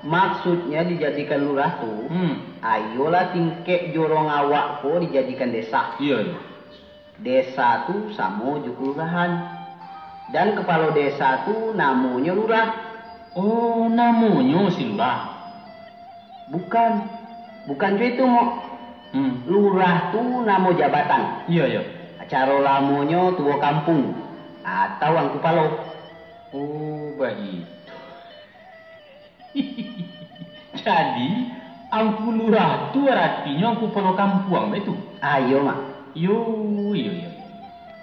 Maksudnyo dijadikan lurah tu, Hmm. ayolah tingkek jorong awak ko dijadikan desa. Iyo, iyo. Desa tu samo jo kalurahan. Dan kapalo desa tu namonyo lurah. Oh, namonyo si lurah? Bukan. Bukan jo itu, Mok. Hmm. Lurah tu namo jabatan. Iyo, iyo. Caro lamonyo tuo kampuang atau angku palo. Oh, baitu. Jadi, angku lurah tu aratinyo angku palo kampuang, baitu? Ah, iyo, Mak. Iyo, iyo, iyo.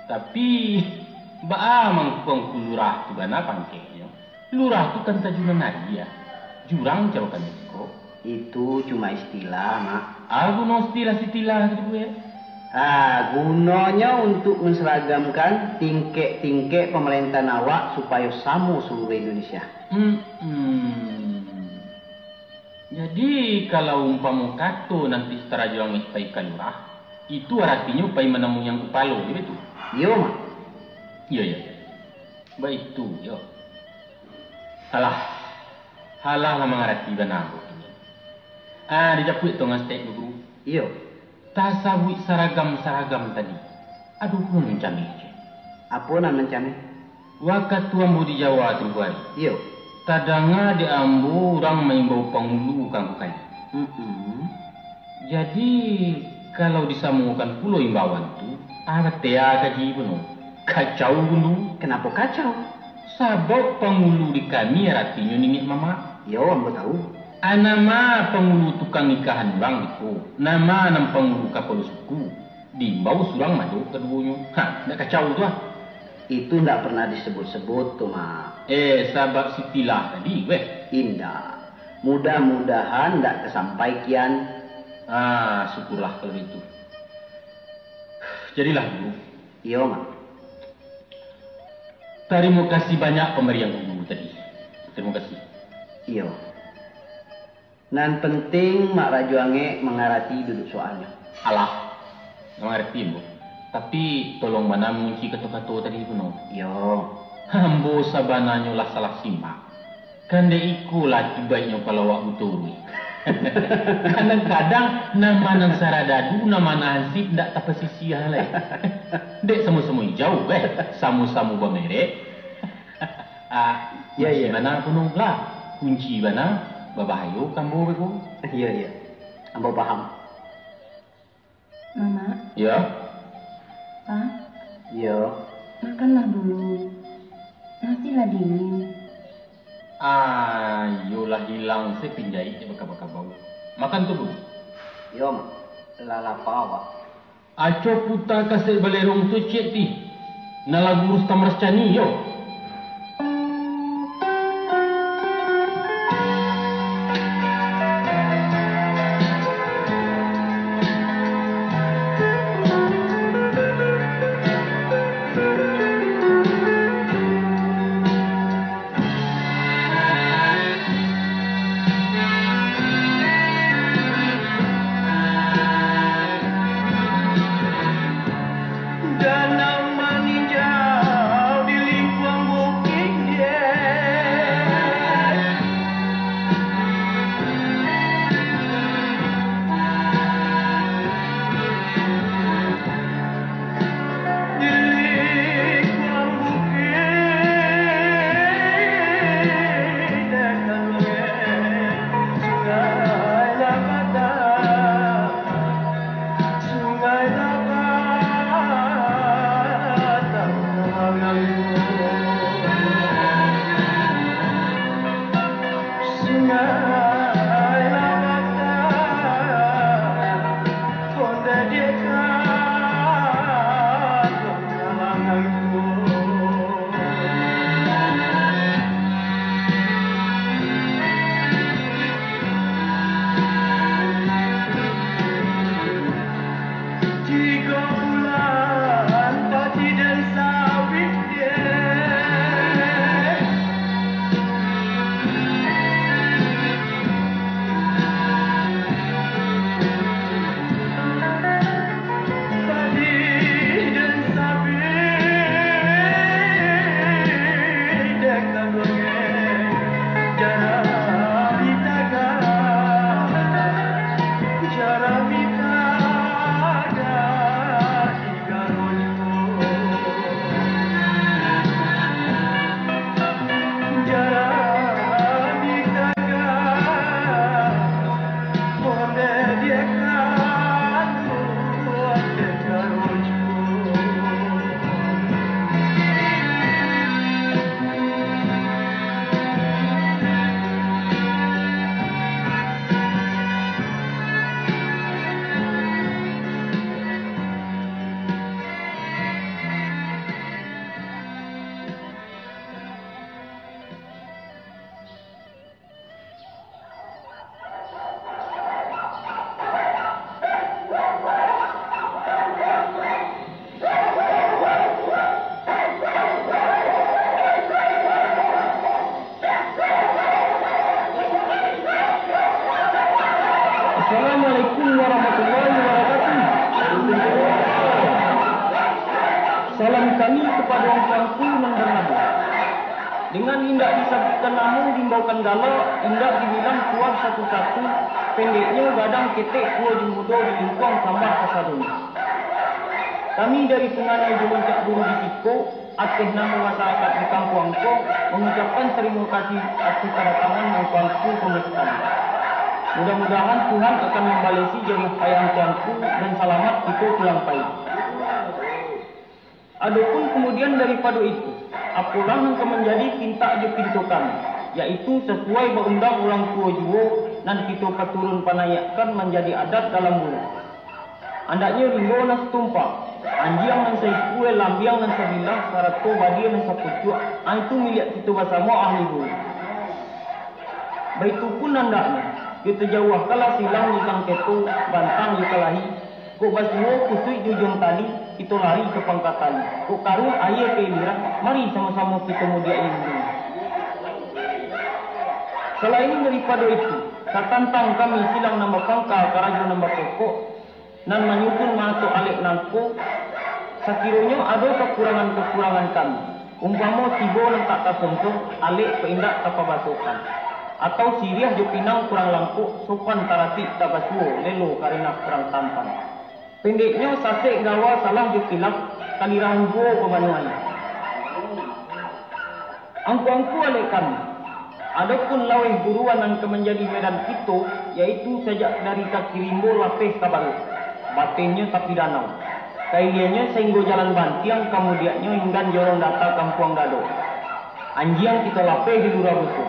Tapi, baa mangko angku lurah tu bana pangkeknyo? Lurah tu kan tajunan aia, jurang caro kami siko. Itu cuma istilah, Mak. Ah, guno istilah-istilah tu, eh? Ah, gunonyo untuak mansaragamkan tingkek-tingkek pamarentaan awak supayo samo saluruah Indonesia. Hmm, hmm. Jadi, kalau umpamo kato nanti Sutarajo Angek pai ka lurah, itu aratinyo pai manamui angku palo, iyo tu? Iyo, Mak. Iyo, iyo. Baitu, iyo. Alah, alah lah mangarati bana ambo kini. Ah, dijapuik tu ngan stek, Guru. Iyo. Tasabuik saragam-saragam tadi, ado pulo nan mancameh, Cek. Apo nan mancameh? Wakatu ambo di Jawa tu, Tuan. Iyo. Tadanga dek ambo urang maimbau pangulu ka Angku Kai. Mm-mm. Jadi, kalau disamokan pulo imbauan tu, ah, batea kaji puno. Kacau gundu. Kenapa kacau? Sabab pangulu di kami aratinyo niniak mamak. Iyo, ambo tahu. Ah, nama pangulu tukang nikahan urang beko, nama nan pangulu kapalo suku, diimbau surang mado kaduonyo. Ha, ndak kacau tu ah. Itu ndak pernah disebut-sebut tu, Mak. Eh, sabab sitilah tadi, weh. Indak. Mudah-mudahan ndak tasampai kian. Ah, syukurlah kalau itu. Jadilah dulu. Iyo, Mak. Tarimo kasih banyak pambarian guru tadi. Tarimo kasih. Iyo. Nan penting, Mak Rajo Angek mangarati duduk soalnyo. Alah, mangarati ambo. Tapi, tolong bana mangunci kato-kato tadi tu, no. Iyo. Ambo sabananyo lah salah simak. Kan dek iko lah akibaiknyo kalau awak buto tu. Kadang-kadang, nama nan saradadu, nama nan hansip, ndak tapasisiah lai. Dek samo-samo ijau, eh, samo-samo bamerek. Ah, iyo, kunci iyo. Bana kuno lah. Kunci bana babahayo ka ambo beko. Iyo, iyo. Ambo paham. Mamak. Iyo. Pa. Iyo. Makanlah dulu. Nasi lah dingin. Ah, iyolah, hilang se pinjahik baka-baka bau. Makan tu dulu. Iyo, Mak. Lah lapa awak. Aco puta kasek balerong tu ciek ti, nan lagu Rustam Rascani yo. Danau maninjau di lingkuang bukik, di lingkuang bukik, dekat Sungai Lakatan. Sungai Lakatan, Sungai Lakatan, Onde Diak. Tigo bulan padi den sawit, den. Assalamualaikum warahmatullahi wabarakatuh. Salam kami kepada angku-angku nan bernamo. Dengan indak disabuikkan namo, diimbaukan galo, indak dibilang tuah satu-satu, pendeknyo gadang ketek kuo jo mudo di lingkuang sambah kasadonyo. Kami dari Sunganai jo Muncak Buru di siko, ateh namo masarakaik di kampuang ko, mangucapkan tarimo kasih ateh kadatangan angku-angku samuo sakali. Mudah-mudahan Tuhan akan mambalesi jariah payah angku-angku, dan salamat kito pulang pai. Adopun kamudian daripado itu, apolah nan ka manjadi pintak jo pinto kami, yaitu sasuai baundang urang tuo juo, nan kito paturun panaiakkan manjadi adat dalam bulu. Andaknyo rimbo nan satumpak, anjiang nan saikua, lambiang nan sabilah, sarato badia nan sapucuak, a itu miliak kito basamo ahli bulu. Baitu pun andaknyo, jo tajauahkanlah silang jo sangketo, bantang jo kalahi, kok basuo kusuik jo ujuang tali, kito lari ka pangka tali, kok karuah aia ka iliran, mari samo-samo kito mudiak-i dulu. Salain daripado itu, satantang kami silang nan bapangka karajo nan bapokok, nan manyusun mato alek nangko, sakironyo ado kakurangan-kakurangan kami, umpamo tibo nan tak tasonsong, alek kok indak tapabasokan, atau siriah jo pinang kurang langkok, sopan taratik tak basuo, lelo karina kurang tampan. Pendeknyo, sasek gawa, salah jo kilaf, kalirahan juo pamanuahnyo. Angku-angku alek kami, adopun laweh buruan nan ka manjadi medan kito, yaitu sajak dari kaki rimbo lapeh ka baruak, batennyo tapi danau, ka ilianyo sainggo jalan bantiang, ka mudiaknyo inggan jorong data kampuang dado. Anjiang kito lapeh di lurah buso.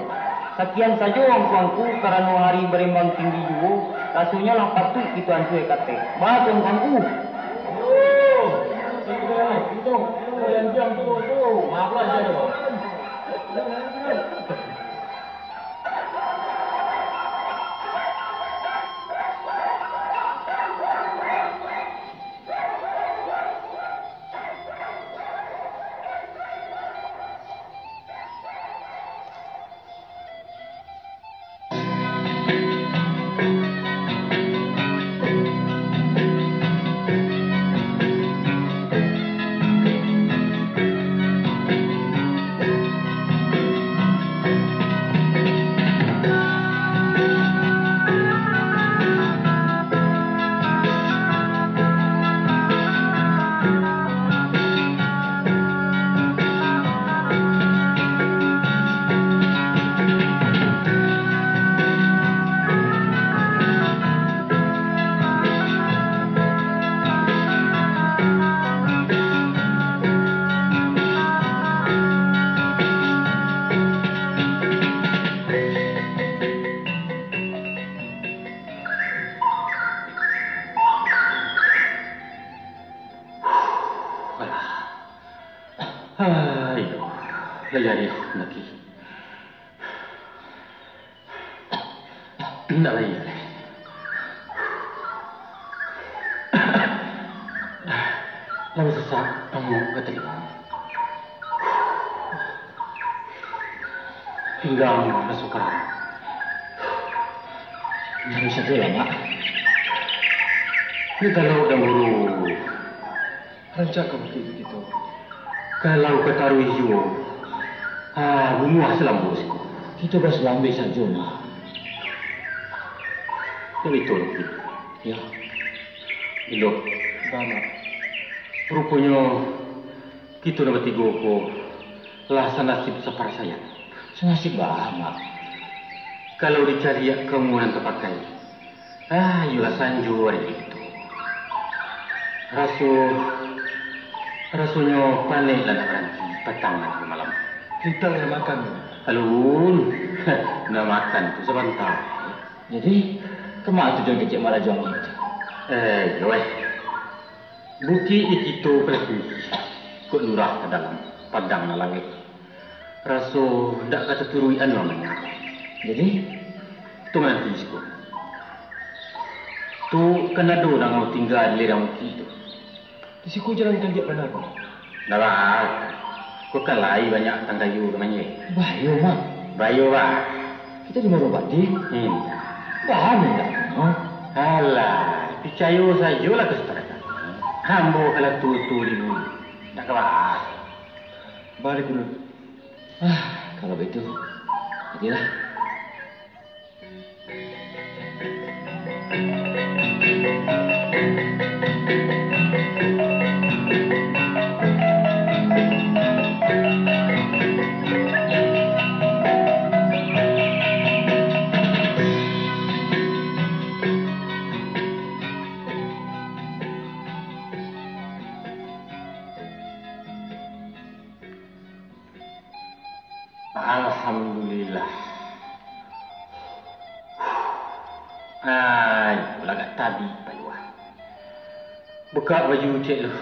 Sakian sajo angku-angku, karano hari barembang tinggi juo, rasonyo lah patuik kito ansue kateh. Baa tu angku-angku? Alah. Ayo, lah jadi lagi. Indak lai lai. Lah basasak, angok ka talingo. Pinggang raso karang. Jadi sajo lah, Mak. Di kalau dahulu. Rancak ka bukik kito. Kalau ka taruih juo, ah, bunguah salambo siko. Kito basalambek sajo, Mak. Jadi itu, Luki. Ya. Ilo. Ba, Mak. Ruponyo, kito nan batigo ko lah sanasib saparasaian. Sanasib baa, Mak? Kalau dicaliak ka umua nan tapakai, ah, iyolah sanjo ari itu. Raso, rasonyo panek lah nak baranti, patang nan ka malam. Lintang lah makan. Alun, nak makan tu sabanta. Jadi, kama tujuan kecek marajo angin tu? Eh, iyo, eh. Bukik di kito ka lah tinggi, kok lurah ka dalam, padang nan laweh. Raso ndak ka taturuik-an urang banyak. Jadi? Tu mananti siko. Tu kan ado nan angau tingga di lereng bukik tu. Di siko jalan kaliak bana ko. Ndak baa. Ko kan lai banyak tangkayo ka manyeh. Bahayo, Mak. Bahayo, bah. Kito dimorobati. Hmm. Baa mintak, Mak? Alah, picayo sajolah ka sutradara. Ambo ka lah tuo-tuo di bulu. Ndak ka baa. Baa dulu. Ah, Kalau baitu, adilah. Alhamdulillah. Ai, lah agak tabik payuah. Bukak baju cek lu.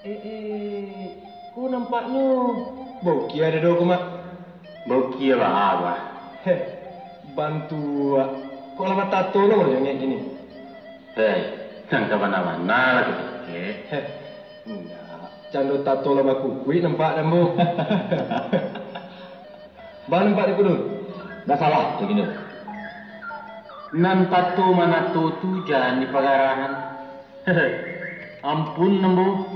Eh, eh, ko nampaknyo baukia dado ko, Mak. Baukia baa, Bah? Heh, bantuak. Kok lah batato lo jongek kini? Hei, nan ka bana-bana lah kecek. Heh, indak. Cando tato lah bakukuik nampak dambo. Ba nampak di kudun? Ndak salah, Bagindo. Nan tato manato tu jan dipagarahan. Ampun, Ambo.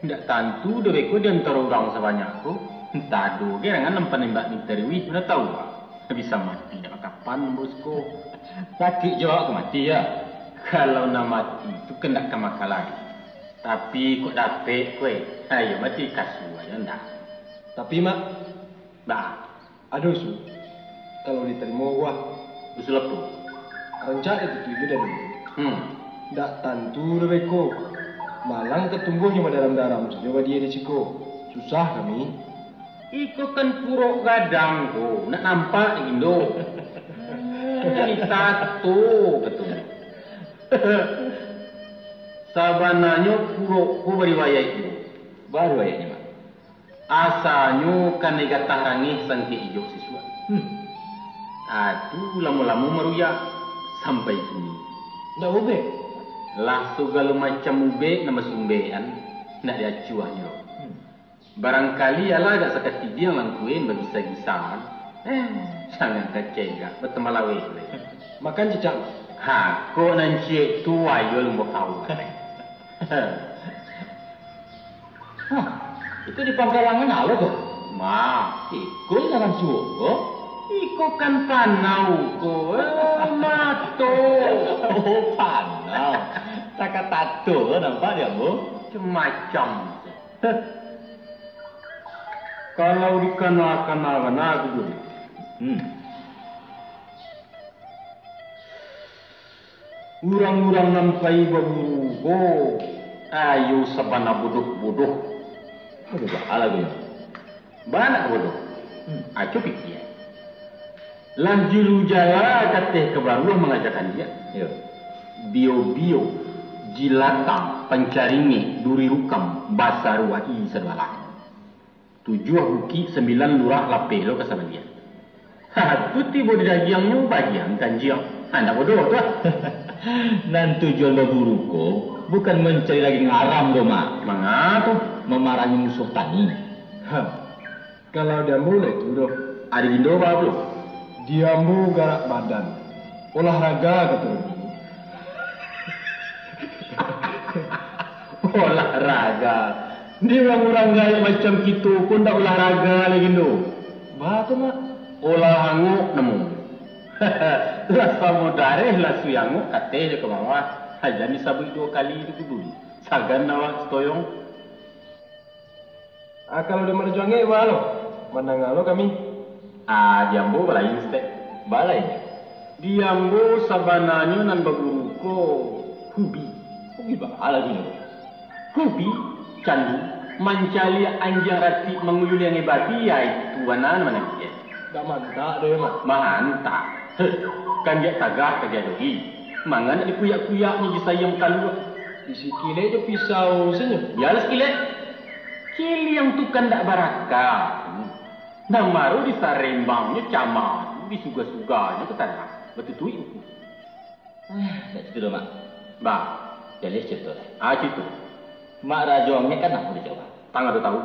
Indak tantu doh beko di antaro urang sabanyak ko. Antah ado gerangan nan panembak misteri wih, mana tahu, bisa mati dak kapan, Ambo siko. Sakik jo awak ko mati, ya? Kalau nan mati tu kan dak ka maka lari. Tapi kok dapek ko, eh? Ayo mati kasua jo ndak? Tapi, Mak, Bah. Ado usul, kalau ditarimo, wah. Usul apo? Rancak ditutuik jo dari dulu. Hmm. Ndak tantu doh beko. Malang katumbuahnyo badaram-daram sajo badia di siko. Susah kami. Iko kan purok gadang ko, nak nampak di Indo. Jadi tato, katonyo. Sabananyo purok ko bariwayaik juo. Bariwayaiknyo, Mak? Asanyo kanai gatah rangeh sangkek ijok sisuak. Hmm. Atu lamo-lamo maruyak sampai kini. Ndak ubek? Lah sagalo macam ubek nan basumbekan, ndak diacuahnyo. Hmm. Barangkali alah agak sakatidiang langkuen bagisa-gisa. Eh, sangaik kacegak, batambah laweh. Makan cicak, Mak. Ha, kok nan ciek tu ayo lumbo kawan. Hah, itu di pangkalangan alo tu? Ma, iko jalan suok ko? Iko kan panau ko, eh, mato. Oh, panau. Takah tato nampak di ambo. Macam-macam. Kalau dikana-kana bana tu, Gun. Hmm. Urang-urang nan pai baburu ko, ayo sabana bodoh-bodoh. Aduh, baa lai, Gun. Baa nak bodoh. Hmm. Aco pikia. Lah julu jala kateh ka baruah mangajakan dia. Iyo. Bio-bio, jilatang, pancaringek, duri rukam, basaruah i sadoalah. Tujuah bukik, sambilan lurah, lapeh lo ka sabaliak. Ha, tu tibo di dagiangnyo bagian kanjiang. Ha, ndak bodoh tu ah. Nan tujuan baburu ko bukan mancari dagiang haram doh, Mak. Manga tu? Mamarahi musuah tani. Ha. Kalau di ambo ndak itu doh. Ari Gindo baa pulo? Di ambo garak badan. Olahraga, kato urang. Olahraga. Di urang-urang gaek macam kito ko ndak olahraga lai, Gindo. Baa tu, Mak? Olah angok namo. Lah samo dareh, lah sui angok, kateh jo ka bawah. Jan disabuik duo kali tu kudu. Sagan awak sitoyong. Ah, kalau di Mak Rajo Angek, baa lo? Mandanga lo kami. Ah, di ambo balain saketek. Baa lai? Di ambo sabananyo nan baburu ko hubi. Hubi baa lai lo? Hubi, candu, mancaliak anjiang ratik mangululi angek babi, ya itu bana nan manangkek. Dak mantak doh, Mak. Mantak. Heh, kan diak tagah ka diadohi. Manga nak dikuyak-kuyaknyo jo sayang talua. Disikilek jo pisau sajo. Bialah sikilek. Ciliang tu kan dak barakah. Nan baru disarembangnyo cama tu, disuga-suganyo ka tanah. Batutuik buku. Ah, dak itu doh, Mak. Ba. Jaleh carito lai. Ah, carito. Mak Rajo Angek kan lamo di Jawa. Tang ado tahu.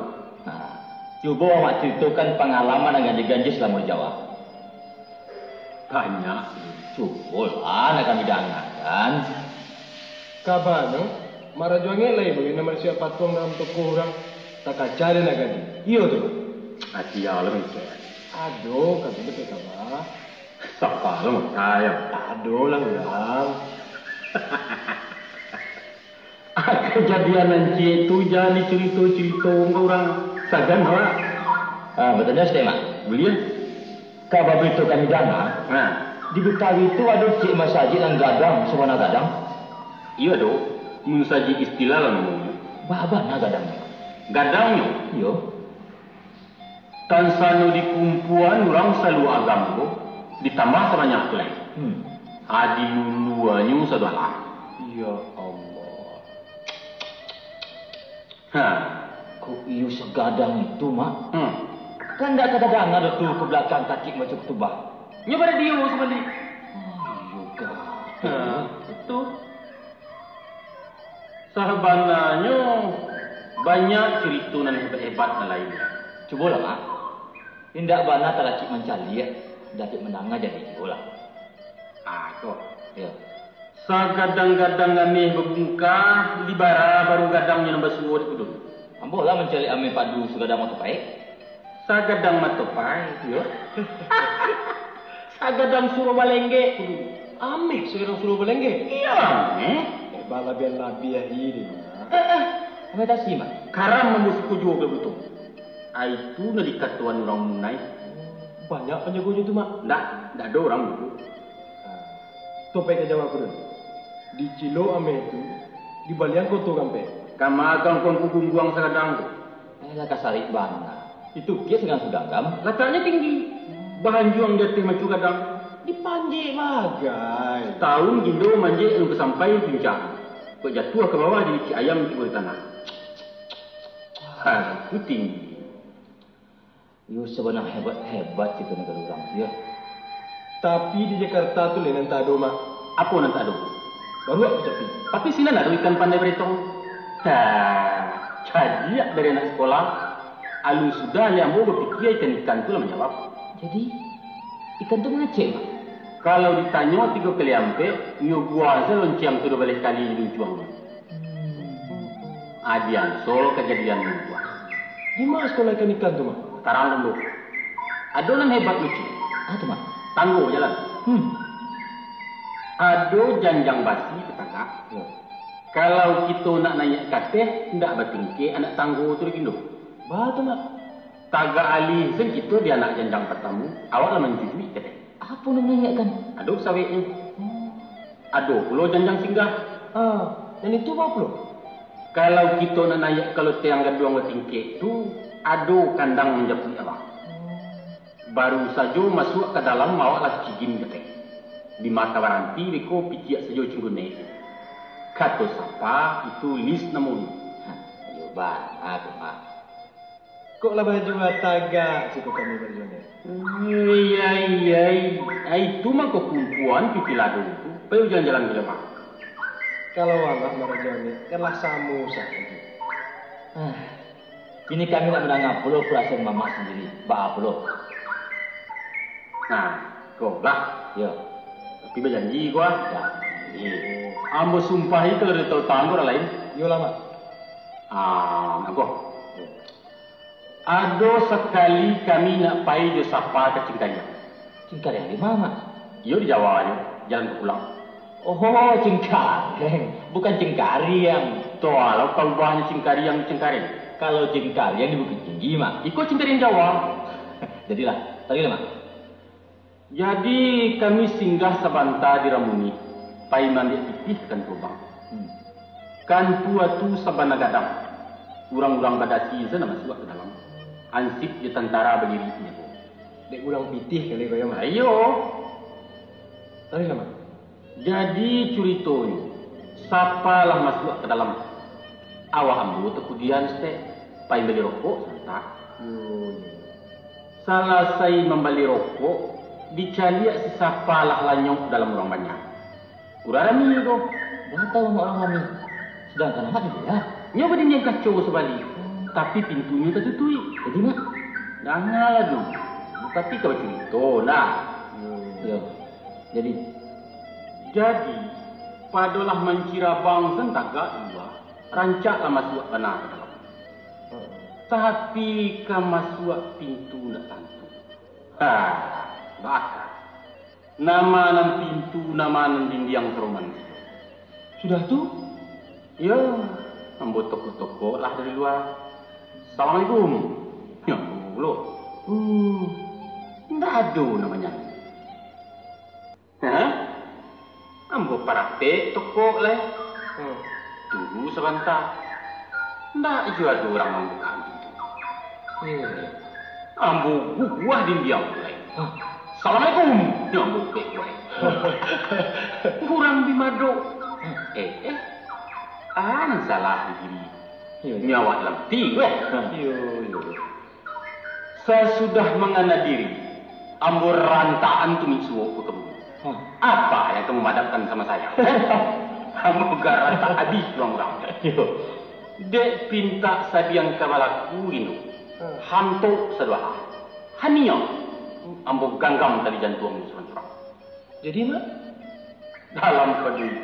Nah, cubo Mak caritokan pangalaman nan ganjia-ganjia salamo di Jawa. Banyak. Cubolah, nak kami dangakan. Kabanyo, Mak Rajo Angek lai bagai nan malisiak patuang dalam toko urang, takaca dek nak gadih. Iyo tu. Atia lah mangecek. Ado, kami dapat kaba. Sapa lah makai, yo? Ado lah urang. Kajadian nan ciek tu jan dicurito-curito ka urang. Sagan awak. Ah, batanyo saketek, Mak. Buliah. Kaba barito kami danga, nah, di Betawi tu ado ciek masajik nan gadang, sabana gadang. Iyo ado, masajik Istiqlal namonyo. Baa bana gadangnyo? Gadangnyo? Iyo. Tansano dikumpuan urang saluruah agamo, ditambah sabanyak tu lai. Hmm. Adi luluanyo sadoalah. Ya Allah. Ha. Kok iyo sagadang itu, Mak? Hmm. Kan ndak tadanga doh tu ka balakang takik maco kutubah. Nyo baradio sabalik. Oh, iyo gadang. Ha, itu. Sabananyo banyak curito nan hebat-hebat nan lain. Cubolah, Mak. Indak bana talakik mancaliak, dapek mandanga jadi juo lah. Ah, ko. Yo. Sagadang-gadang ameh babungka, di bara baru gadangnyo nan basuo di kudun. Ambo lah mancaliak ameh padu sagadang mato paik. Sagadang mato paik? Yo. Sagadang suruah balenggek kudun. Ameh sagadang suruah balenggek? Iyo, ameh. Eh, balabiah-labiah ini, Mak. Eh, eh. Ameh tasi, Mak. Karam mambusuko juo kalo buto. Ai tu nan dikatoan urang munai. Banyak panjagonyo tu, Mak? Ndak, ndak ado urang dulu. Ah, tu pai ka Jawa ko dulu. Dicilok ameh tu, dibalian koto kampek. Kama kangkuang kugungguang sagadang tu. Eh, lah kasarik bana. Itu kiek sagadang sudanggam. Lataknyo tinggi. Bahanjuang di ateh maco gadang. Dipanjek bagai. Taun gindo manjek alun ka sampai puncak. Kok jatuah ka bawah jadi cik ayam tibo di tanah. Ha, itu tinggi. Iyo, sabana hebat-hebat kito nagari urang tu, yo. Tapi di Jakarta tu lai nan tak ado, Mak. Apo nan tak ado? Baruak tu tapi. Tapi sinan ado ikan pandai baretong. Ha, cadiak dari anak sekolah. Alun sudah lai ambo bapikia ikan-ikan tu lah manjawab. Jadi, ikan tu mangecek, Mak? Kalau ditanyo tigo kali ampek, nyo buang se lonceng tu duo baleh kali di luncuangnyo. Hmm. Ah, di Ansor kajadian nan tu. Di ma sekolah ikan-ikan tu, Mak? Tarang dulu. Ado nan hebat lucu. Ah, tu, Mak. Tanggo jalan. Hmm. Ado janjang basi tatagak. Yo. Kalau kito nak naiak ka ateh, ndak batingkek anak tanggo tu doh, Gindo. Baa tu, Mak? Tagak alih sen kito di anak janjang partamo, awak lah manjujuik ka ateh. Apo nan naiakkan? Ado saweknyo. Hmm. Ado pulo janjang singgah. Ah, nan itu baa pulo? Kalau kito nak naiak ka loteng gaduang batingkek tu, ado kandang manjapuik awak. Hmm. Baru sajo masuak ka dalam, awak lah cigin ka ateh. Di mata baranti beko piciak sajo cinggunek. Kato sapa, itu list namonyo. Ha, iyo bana tu, Mak. Kok lah baju batagak, ciko kami baju ni? Ai, ai, ai. Ai, itu mah kok kumpuan pitih lado tu. Payo jalan-jalan ka Jawa. Kalau alah marajo ni, kan lah samo sajo. Ah, kini kami nak mandanga pulo parasaan mamak sandiri. Baa pulo? Nah, ko lah. Yo. Tapi bajanji ko ah. Janji. Ambo sumpahi kalau ado tahu tanggo urang lain. Iyolah, Mak. Ah, nak ko. Ado sakali kami nak pai jo sapa ka Cingkariang. Cingkariang di ma, Mak? Iyo di Jawa jo, jalan ka pulang. Oh, Cingkareng, bukan Cingkariang. Tu lah ka ubahnyo Cingkariang jo Cingkareng. Kalau Cingkariang di Bukittinggi, Mak. Iko Cingkariang Jawa. Jadilah, taruihlah, Mak. Jadi, kami singgah sabanta di Ramunih, pai maambiak pitih ka Tantuabang. Hmm. Ka Tantua tu sabana gadang. Urang-urang badasi se nan masuak ka dalam. Ansip jo tantara badiri manjago. Dek urang pitih kali ko yo, Mak? Iyo. Taruihlah, Mak. Jadi, curitonyo, sapa lah masuak ka dalam? Awak ambo takudian saketek, pai bali rokok sabanta. Yo, yo. Salasai mambali rokok, dicaliak si sapa lah lanyok dalam urang banyak. Urang rami ko. Ndak tahu urang rami. Sadangkan awak di lua. Nyo badindiang kaco sabali, tapi pintunyo tatutuik. Jadi, Mak? Dangalah dulu. Tapi ka bacurito, nah. Yo. Jadi? Jadi, padolah mancirabang sen tagak di lua, rancaklah masuak bana ka dalam. Tapi ka masuak pintu ndak tantu. Ha, baka. Nama nan pintu, nama nan dindiang saroman. Sudah tu? Yo, ambo tokok-tokok lah dari lua. "Assalamualaikum." Nyo, ambo pulo. Hmm, ndak ado namonyo. Hah? Ambo parapek tokok lai. Hmm. Tunggu sabanta. Ndak juo ado urang mambukakan pintu. Hmm. Ambo guguah dindiang tu lai. Hah? "Assalamualaikum." Nyo ambo pek tu lai. Urang bi madok. Eh, eh. An salah di diri. Iyo, iyo. Nyo awak dalam ti, weh. Iyo, iyo. Sasudah mangana diri, ambo rantakan tumik suok ko ka bumi. Hah? Apa yang kamu madapkan sama saya? Ambo garantak abih urang-urang. Iyo. Dek pintak sadiang ka balaku ino, hantok sadoalah. Haniang, ambo ganggam tali jantuang surang-surang. Jadi, Mak? Dalam pado itu,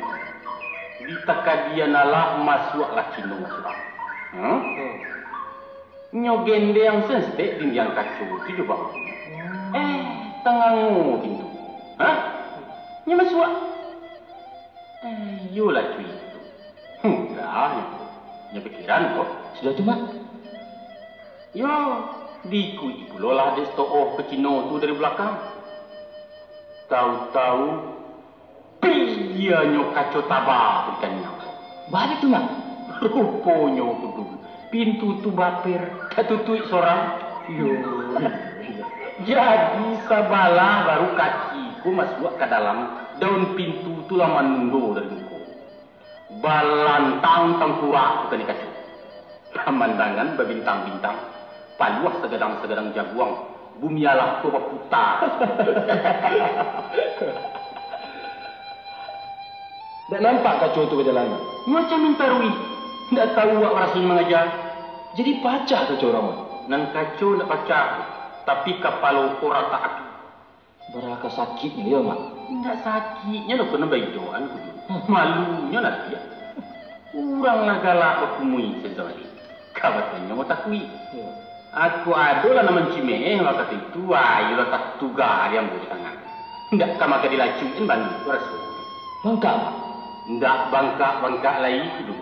di takadian alah masuaklah Cino surang. Hmm? Hmm. Nyo gendeang senstek dindiang kaco tu jo bang. Hmm. Eh, tangango pintu. Hah? Nyo masuak. Eh, iyolah cuy itu. Hmm, dah, nyo pikiran ko. Sudah tu, Mak? Yo, diikuik pulolah dek sato'oh ka Cino tu dari balakang. Tahu-tahu, pianyo kaco taba tu ikan nyo. Baa tu, Mak? Ruponyo tu, pintu tu baper, tatutuik sorang. Yo. Jadi, sabalah baru kaki ko masuak ka dalam, daun pintu tu lah manundo dari muko. Balantang tangkurak tu ka di kaco. Pamandangan babintang-bintang, paluah sagadang-sagadang jaguang, bumi alah ko baputa. Ndak nampak kaco tu ka jalan? Macam minta ruih, ndak tahu awak rasonyo mangaja. Jadi pacah kaco urang, Mak? Nan kaco ndak pacah, tapi kapalo ko ratak api. Bara ka sakiknyo, yo, Mak? Indak sakiknyo doh, ko nan baidoan kudu. Hah. Malunyo nan dia. Urang lah galak bakumui sajo tadi. Ka batanyo takuik. Yo. Aku ado lah nan mancimeh wakatu itu, ayo lah tatuga di ambo di tangan. Indak ka maka dilacuikan bandu tu raso. Bangkak, Mak? Indak bangkak-bangkak lai kudu.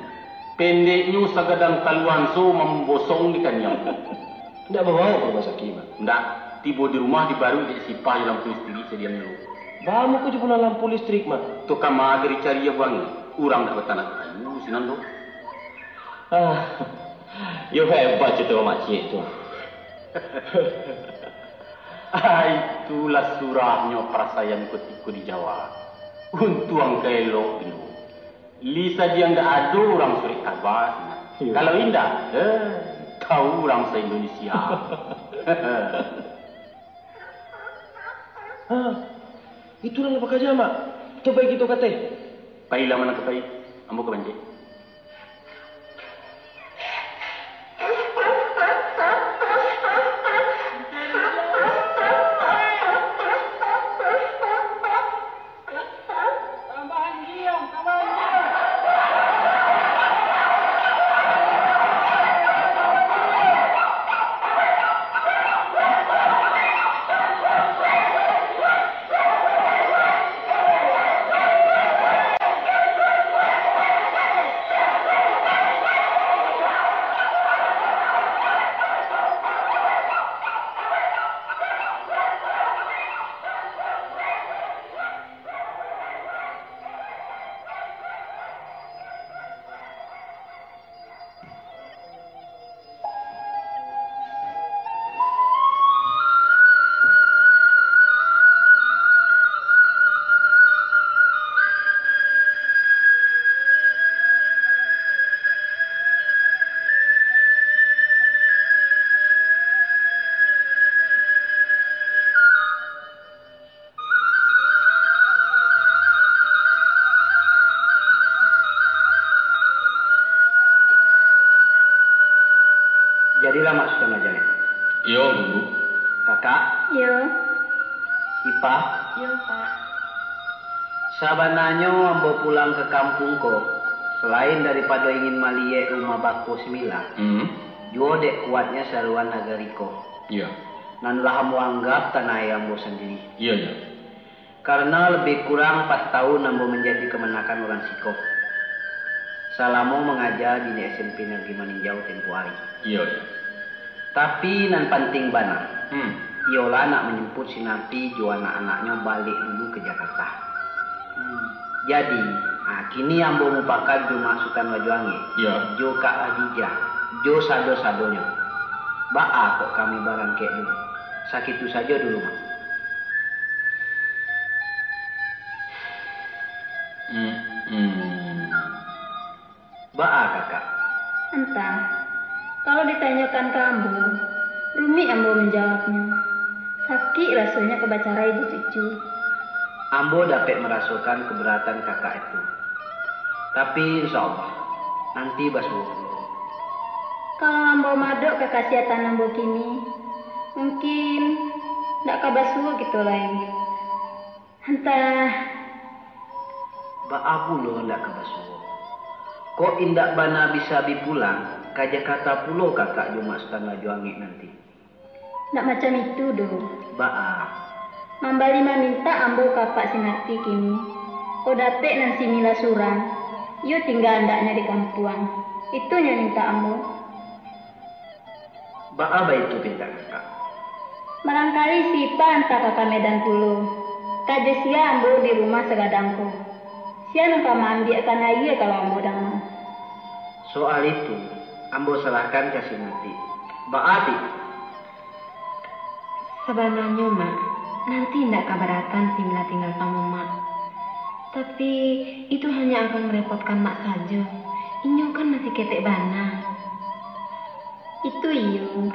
Pendeknyo sagadang taluanso mambosong di kaniang. Indak babawo ka rumah sakik, Mak? Indak. Tibo di rumah dibaruik dek sipah jo lampu listrik sadianyo lo. Baa muko jo pulang lampu listrik, Mak? Tu kama ka dicari abuangnyo. Urang ndak batanak kayu sinan doh. Ah, yo hebat carito Mak Ciek tu. Ah, itulah surahnyo parasaian kutiko di Jawa. Untuang ka elok dulu. Li sadiang ndak ado urang surek kaba sinan. Iyo. Kalau indak, eh, tau urang sa-Indonesia. Ha, itu urang lah bakaja, Mak. Cobai kito ka ateh. Pailah mano ka pai, ambo ka banjek. Jadilah, Mak Sutan Majaleh. Iyo, Guru. Kakak. Iyo. Ipah. Iyo, Pak. Sabananyo ambo pulang ka kampuang ko, salain daripado ingin maliyek rumah bako si Mila, hmm, Juo dek kuatnyo saruan nagari ko, Iyo. nan lah ambo anggap tanah aia ambo sandiri. Iyo, iyo. Karena lebih kurang empat tahun ambo menjadi kamanakan urang siko, salamo mangaja di S M P Negeri Maninjau tempo hari. Iyo, iyo. Tapi nan pantiang bana, Hmm. iyolah nak manjemput si Nati jo anak-anaknyo baliak dulu ka Jakarta. Hmm. Jadi, ha, kini ambo mupakat jo Mak Sutan Rajo Angek, Iyo. jo Kak Khadijah, jo sado-sadonyo. Baa kok kami barangkek dulu? Sakitu sajo dulu, Mak. Hmm, hmm. Baa, Kakak? Antah, kalau ditanyokan ka ambo, rumik ambo manjawabnyo. Sakik rasonyo ka bacarai jo cucu. Ambo dapek marasokan kabaratan Kakak itu. Tapi, insya Allah, nanti basuo pulo. Kalau ambo maadok ka kasiatan ambo kini, mungkin ndak ka basuo kito lai. Antah. Baa pulo ndak ka basuo? Kok indak bana bisa bi pulang ka Jakarta pulo Kakak jo Mak Sutan Rajo Angek nanti? Ndak macam itu doh. Baa? Mambali mamintak ambo ka apak si Nati kini. Kok dapek nan si Mila surang, iyo tingga andaknyo di kampuang. Itu nyo mintak ambo. Baa baitu pintak Kakak? Barangkali si Ipa antah ka, ka Medan pulo. Ka jo sia ambo di rumah sagadang ko? Sia nan ka maambiakkan aia kalau ambo danga? Soal itu, ambo sarahkan ka si Nati. Baa, Ti? Sabananyo, Mak, Nati indak kabaratan si Mila tingga samo Mak. Tapi, itu hanyo akan marepotkan Mak sajo. Inyo kan masih ketek bana. Itu iyo.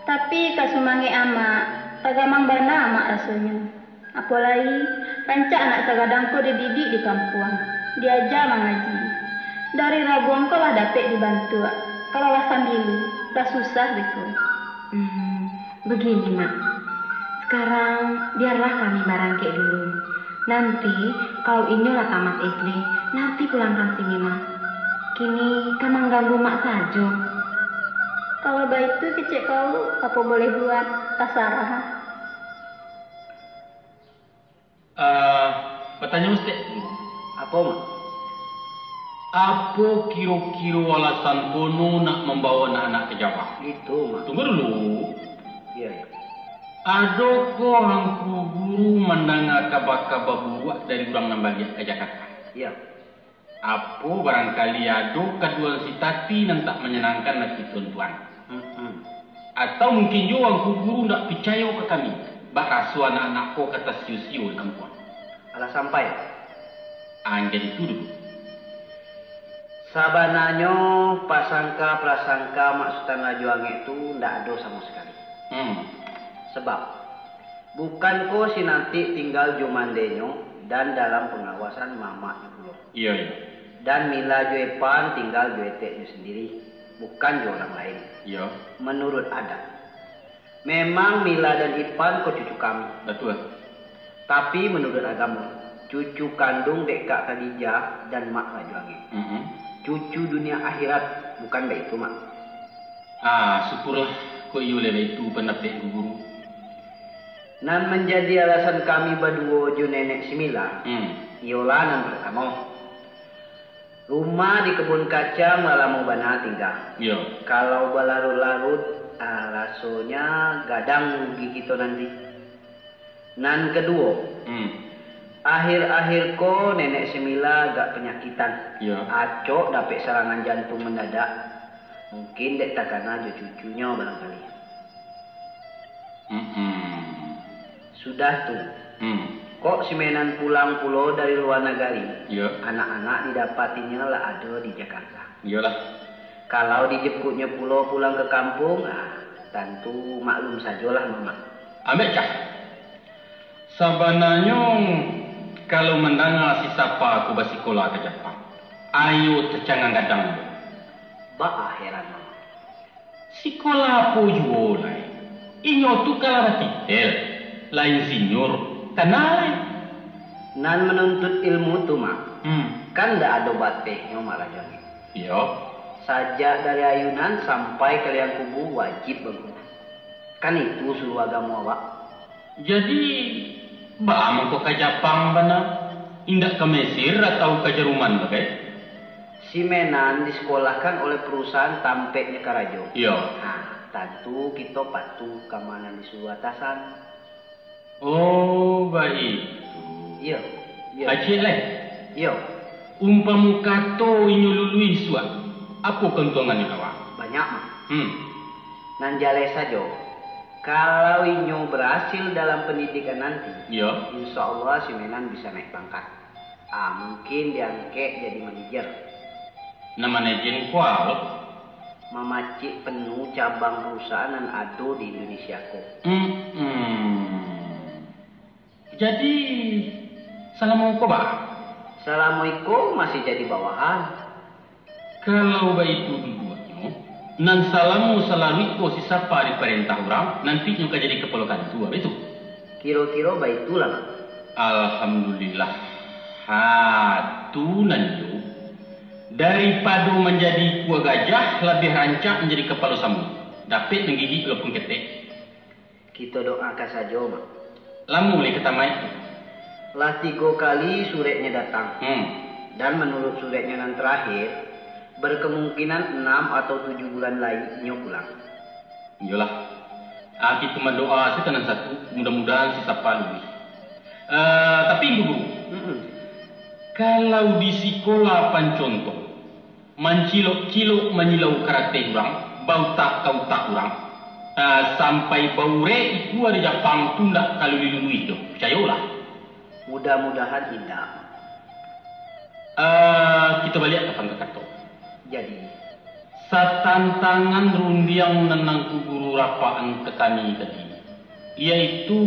Tapi ka sumangek amak, tagamang bana amak rasonyo. Apo lai, rancak anak sagadang ko dididik di kampuang, diaja mangaji. Dari rabuang ko lah dapek dibantuak, kalau lah sandiri, lah susah beko. Hmm, begini, Mak. Sekarang, biarlah kami barangkek dulu. Nanti, kalau inyo lah tamat S D, Nati pulangkan si Mila. Kini, ka mangganggu Mak sajo. Kalau baitu kecek kau, apo boleh buat, tasarah. Ah, batanyo saketek. Apo, Mak? Apo kiro-kiro alasan kono nak mambawa anak-anak ka Jawa? Itu, Mak. Tunggu dulu. Iyo, iyo. Adokoh Angku Guru mandanga kaba-kaba buruak dari urang nan baliak ka Jakarta? Iyo. Apo barangkali ado kaduan si Tati nan tak manyanangkan ati tuan-tuan? Mm-mm. Atau mungkin juo Angku Guru ndak picayo ka kami, bak raso anak-anak ko ka tasio-sio di kampuang? Alah sampai. Ang jadi tu dulu. Sabananyo, pasangka-prasangka Mak Sutan Rajo Angek tu ndak ado samo sakali. Hmm. Sabab, bukan ko si Nantik tingga jo mandenyo dan dalam pangawasan mamaknyo pulo. Iyo, iyo. Dan Mila jo Epan tingga jo eteknyo sandiri, bukan jo urang lain. Iyo. Manuruik adat, memang Mila dan Ipan ko cucu kami. Batua. Tapi manuruik agamo, cucu kanduang dek Kak Khadijah dan Mak Rajo Angek. Mm-mm. Cucu dunia akhirat, bukan baitu, Mak? Ah, syukurlah, kok iyo lai baitu pandapek Angku Guru. Nan manjadi alasan kami baduo jo nenek si Mila, Hmm. iyolah nan partamo, rumah di kabun kacang lah lamo bana tingga. Iyo. Kalau balarut-larut, ah, rasonyo gadang gigi kito nanti. Nan kaduo, Hmm. akhir-akhir ko nenek si Mila agak panyakitan. Iyo. Acok dapek sarangan jantuang mandadak. Mungkin dek takana jo cucunyo barangkali. Mm-mm. Sudah tu, Hmm. kok si Menan pulang pulo dari lua nagari, Iyo. anak-anak didapatinya lah ado di Jakarta. Iyolah. Kalau dijemputnyo pulo pulang ka kampuang, ah, tantu maklum sajolah, Mamak. Ambek cah. Sabananyo, kalau mandanga si Sapa ko basikola ka Japang, ayo tacangang gadang. Baa heran, Mamak? Sikola apo juo lai? Inyo tu ka lah batitel, lah insinyur, kana lai. Nan manuntut ilmu tu, Mak, Hmm. kan ndak ado batehnyo, Mak Rajo Angek. Iyo. Sajak dari ayunan sampai ka liang kubu wajib baguru. Kan itu suruah agamo awak. Jadi, baa mangko ka Japang bana? Indak ka Mesir atau ka Jaruman bagai? Si Menan disekolahkan oleh perusahaan tampeknyo karajo. Iyo. Nah, tantu kito patuh ka ma nan disuruah atasan. Oh, baitu. Iyo, iyo. Acik lai. Iyo. Umpamo kato inyo luluih suak, apo kauntuangannyo ka awak? Banyak, Mak. Hmm. Nan jaleh sajo, kalau inyo barasil dalam pandidikan nanti, iyo, insya Allah si Menan bisa naik pangkat. Ah, mungkin diangkek jadi manajer. Nan manajer ko apo? Mamacik penuh cabang perusahaan nan ado di Indonesia ko. Hmm. Jadi, salamo ko, baa? Salamo iko masih jadi bawahan. Kalau baitu duduaknyo, nan salamo salalu iko si Sapa diparentah urang, nantinyo ka jadi kapalo kantua, baitu? Kiro-kiro baitulah, Mak. Alhamdulillah. Ha, tu nan iyo. Daripado manjadi ikua gajah, labiah rancak manjadi kapalo samuik. Dapek manggigik walaupun ketek. Kito doakan sajo, Mak. Lamo lai ka tamaik tu? Lah tigo kali sureknyo datang. Hmm. Dan manuruik sureknyo nan tarakhir, berkemungkinan enam atau tujuh bulan lai inyo pulang. Iyolah. Ah, kito mandoa se ka nan satu, mudah-mudahan si Sapa luluih. Eh, tapi, Guru, mm-mm, kalau di sikola pancontoh, mancilok-cilok manyilau karateh urang, bautak ka utak urang, ah, sampai baurek ikua di Japang tu ndak ka luluih-luluih doh, picayolah. Mudah-mudahan indak. Ah, kito baliak ka pangka kato. Jadi? Satantangan rundiang nan Angku Guru rapakan ka kami tadi, yaitu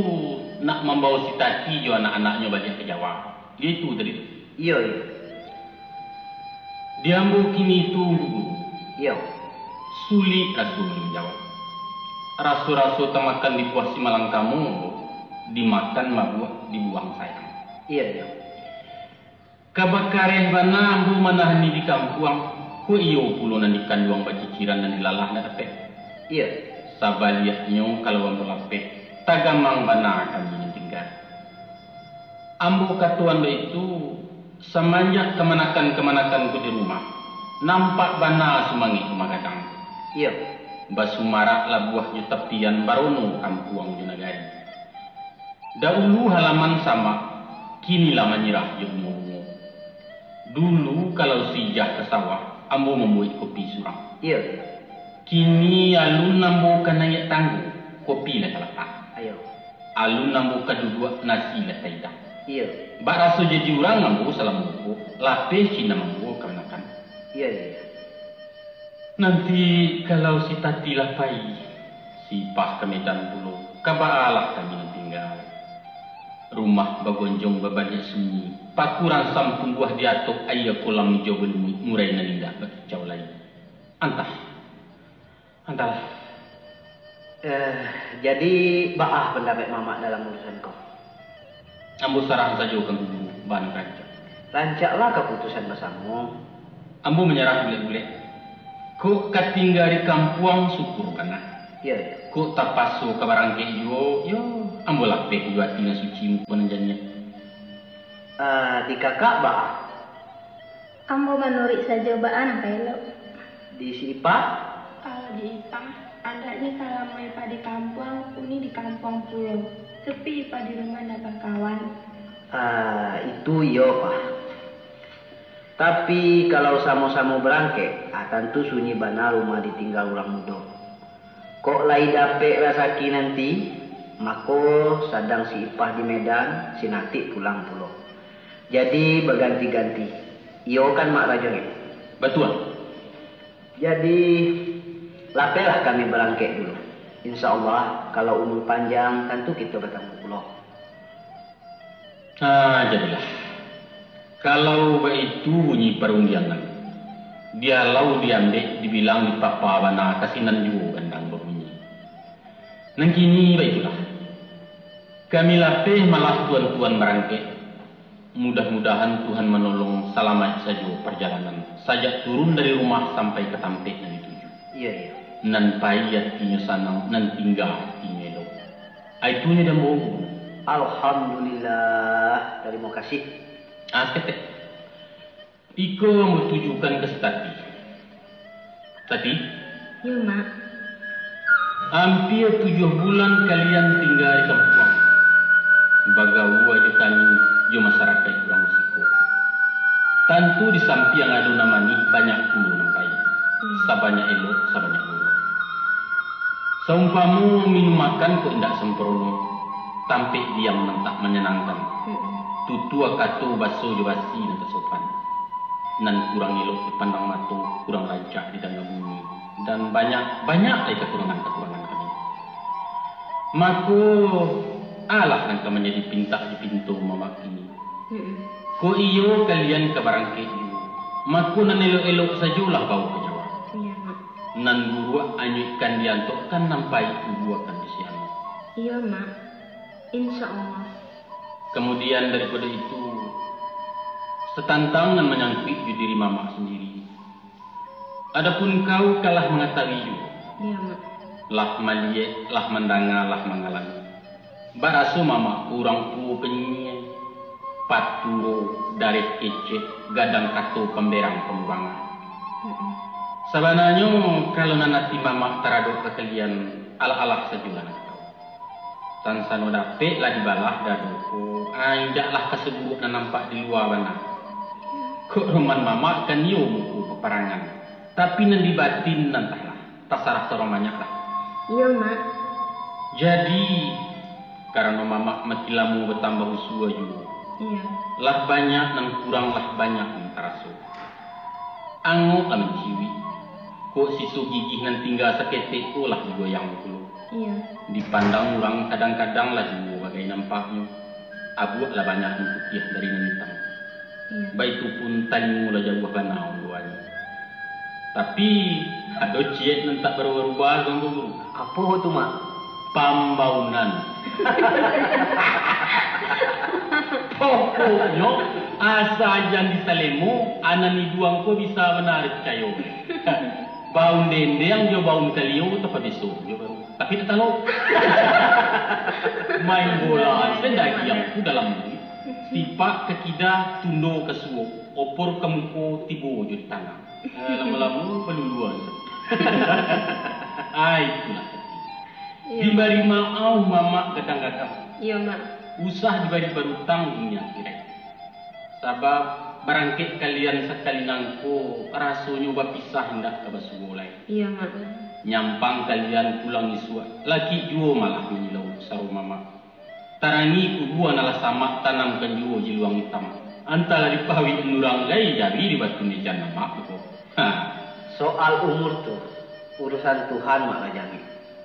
nak mambawa si Tati jo anak-anaknyo baliak ka Jawa. Iyo itu tadi tu. Iyo, iyo. Di ambo kini tu, Angku Guru, iyo, sulik raso manjawab. Raso-raso tamakan dibuah si malangkamo, dimakan mabuak dibuang sayang. Iyo, iyo. Ka bakareh bana ambo manahani di kampuang, kok iyo pulo nan dikanduang baciciran nan dilalah ndak dapek. Iyo. Sabaliaknyo, kalau ambo lapeh, tagamang bana kami nan tingga. Ambo katoan baitu, samanjak kamanakan-kamanakan ko di rumah, nampak bana sumangek rumah gadang. Iyo. Basumarak labuah jo tapian barono kampuang jo nagari. Daulu halaman samak, kini lah manyirah jo bungo-bungo. Dulu kalau si Ijah ka sawah, ambo mambuek kopi surang. Iyo, iyo. Kini alun ambo ka naiak tanggo, kopi lah ka lapah. Iyo. Alun ambo ka duduak, nasi lah taidang. Iyo. Bak raso jadi urang ambo salamo ko, lapeh si inam ambo kamanakan. Iyo, iyo, iyo. Nanti kalau si Tati lah pai, si Ipah ka Medan pulo, ka baalah kami nan tingga. Rumah bagonjong babaliak sunyi, paku ransam tumbuah di atok aia kolam ijo balumuik, murai nan indak bakicau lai. Antah. Antahlah. Eh, jadi, baa pandapek Mamak dalam urusan ko? Ambo sarahan sajo ka Guru, baa nan rancak. Rancaklah kaputusan basamo. Ambo manyarah bulek-bulek. Kok ka tingga di kampuang, syukur bana. Iyo, iyo. Kok tapaso ka barangkek juo, yo, ambo lapeh jo ati nan suci, muko nan janiah. Ah, di kakak baa? Ambo manuruik sajo baa nan ka elok. Di si Ipah? Kalau di Ipah, andaknyo salamo Ipah di kampuang, uni di kampuang pulo. Sepi Ipah di rumah ndak bakawan. Ah, itu iyo, Pah. Tapi, kalau samo-samo barangkek, ah, tantu sunyi bana rumah ditingga urang mudo. Kok lai dapek rasaki nanti, mako sadang si Ipah di Medan, si Natik pulang pulo. Jadi, baganti-ganti. Iyo kan, Mak Rajo, yo? Batua. Jadi, lapehlah kami barangkek dulu. Insya Allah, kalau umur panjang, tantu kito batamu pulo. Ah, jadilah. Kalau baitu bunyi parundiangan, dialau diambek dibilang dipapa bana, ka sinan juo gandang babunyi. Nan kini baitulah. Kami lapeh malah tuan-tuan barangkek. Mudah-mudahan Tuhan manolong salamaik sajo parjalanan, sajak turun dari rumah sampai ka tampek nan dituju. Iyo, iyo. Nan pai atinyo sanang, nan tingga atinyo elok. Aitunyo di ambo. Alhamdulillah, tarimo kasih. Ah, saketek. Iko ambo tujukan ka si Tati. Tati? Yo, Mak. Ampia tujuah bulan kalian tingga di kampuang, bagaua jo kami, jo masarakaik urang siko. Tantu di sampiang ado nan manih, banyak pulo nan pahik. Hmm. Sabanyak elok, sabanyak buruak. Saumpamo minum makan kok indak sampurno, tampek diam nan tak manyanangkan. Hmm. Tutua kato baso jo basi nan tak sopan. Nan kurang elok dipandang mato, kurang rancak didanga bunyi, dan banyak, banyak lai kakurangan-kakurangan kami. Mako, alah nan ka manjadi pintak dipinto mamak kini. Mm-mm. Kok iyo kalian ka barangkek juo, mako nan elok-elok sajolah bawo ka Jawa. Iyo, Mak. Nan buruak anyuikkan diantokkan, nan pahik tubuakan di sianok. Iyo, Mak. Insya Allah. Kamudian daripado itu, satantang nan manyangkuik jo diri mamak sandiri. Adopun kau kan lah mangatahui juo. Iyo, Mak. Lah maliek, lah mandanga, lah mangalami. Baraso mamak urang tuo penyiah, paturo, dareh kecek, gadang kato pamberang pamurangan. Mm-mm. Sabananyo, kalau nan ati mamak taradok ka kalian, alah-alah sajolah nan kau. Tansano dapek lah dibalah dado ko, ah, indaklah ka saburuak nan nampak di lua bana. Kok roman mamak kan iyo muko paparangan, tapi nan di batin nan antahlah, tasarah ka urang banyak lah. Iyo, Mak. Jadi, karano mamak makin lamo batambah usua juo, Iyo. lah banyak nan kurang, lah banyak nan taraso. Angok lah manciuik. Kok siso gigih nan tingga saketek ko lah digoyang pulo. Iyo. Dipandang urang kadang-kadang lah juo bagai nampaknyo. Abuak lah banyak nan putiah dari nan itam. Iyo. Baitu pun talingo lah jauah bana ondoannyo. Tapi, ado ciek nan tak barubah-rubah, Tuanku Guru. Apo tu, Mak? Pambaunan. Pokoknyo, asa jan di Salemo, anan iduang ko bisa bana dipicayo. Baun dendeng jo baun kalio tapabiso jo baru. Tapi tak talok. Main bola, sen dagiang tu dalam mulut. Sipak ka kida, tundo ka suok, opor ka muko, tibo jo di tangan. Eh, lamo-lamo baluluan. Ah, itulah. Iyo. Dibari maaf mamak gadang-gadang. Iyo, Mak. Usah dibari barutang dunia akhirat. Sabab, barangkek kalian sakali nangko, rasonyo bapisah indak ka basuo lai. Iyo, Mak. Nyampang kalian pulang isuak, laki juo malah manyilau saro mamak. Tarangi kubua nan lah samak, tanamkan juo jiluang itam. Antahlah dipawik urang lai jari di batu mejan mamak tu ko. Ha. Soal umur tu, urusan Tuhan mak lah jami.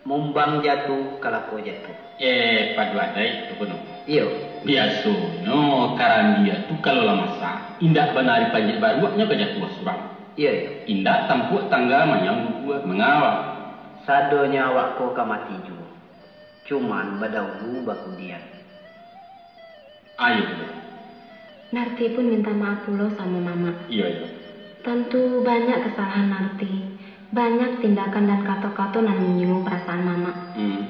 Mumbang jatuh, kalapo jatuh. Eh, pado adaik tu kono. Iyo. Biasonyo karambia tu kalau lah masak, indak bana dipanjek baruaknyo ka jatuah surang. Iyo, iyo. Indak tampuak tangga manyang gugua mangawak. Sadonyo awak ko ka mati juo. Cuman badaulu bakudian. Ayo, Bunda. Narti pun minta maaf pulo samo Mamak. Iyo, iyo. Tantu banyak kesalahan Narti, banyak tindakan dan kato-kato nan menyinggung perasaan Mamak. Hmm.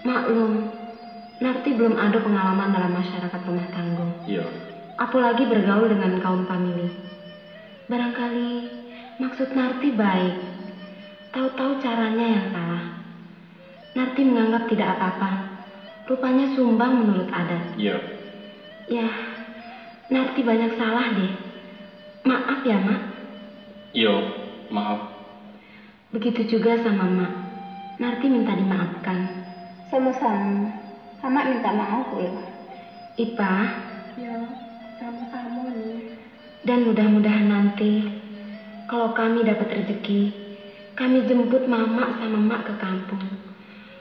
Maklum, Narti belum ado pengalaman dalam masyarakat rumah tanggo. Iyo. Apolagi bergaul dengan kaum famili. Barangkali maksud Narti baik, tahu-tahu caranya yang salah. Narti menganggap tidak apa-apa. Rupanya sumbang menurut adat. Iyo. Yah, Narti banyak salah deh. Maaf ya, Mak. Iyo, maaf. Begitu juga sama Mak. Narti minta dimaafkan. Sama-sama. Amak minta maaf pulo. Ipa. Iyo, sama-sama ni. Dan mudah-mudahan nanti, kalau kami dapat rezeki, kami jemput Mamak sama Mak ke kampung.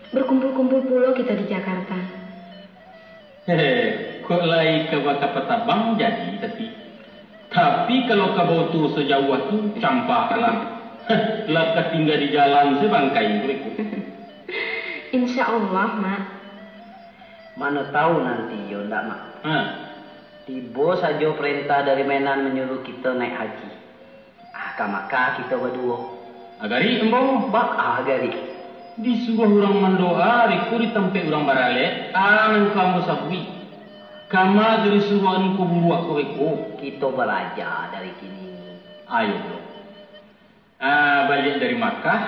Berkumpul-kumpul pulo kita di Jakarta. Hehe, kok lai ka bakapatabang jadi, Tati. Tapi kalau kabau tu sajauah tu, campak lah. Lah ka tingga di jalan se bangkai tu, iko. Insya Allah, Mak. Mano tahu nanti iyo ndak, Mak? Ha. Tibo sajo parentah dari Medan manyuruah kito naiak haji. Ah, ka Makkah kito baduo. Agarik ambo. Baa agarik? Disuruah urang mandoa beko di tampek urang baralek, a nan ka ambo sabuik. Kama dari suruahan ko buruak ko beko. Kito baraja dari kini. Ayo pulo. Ah, baliak dari Makkah,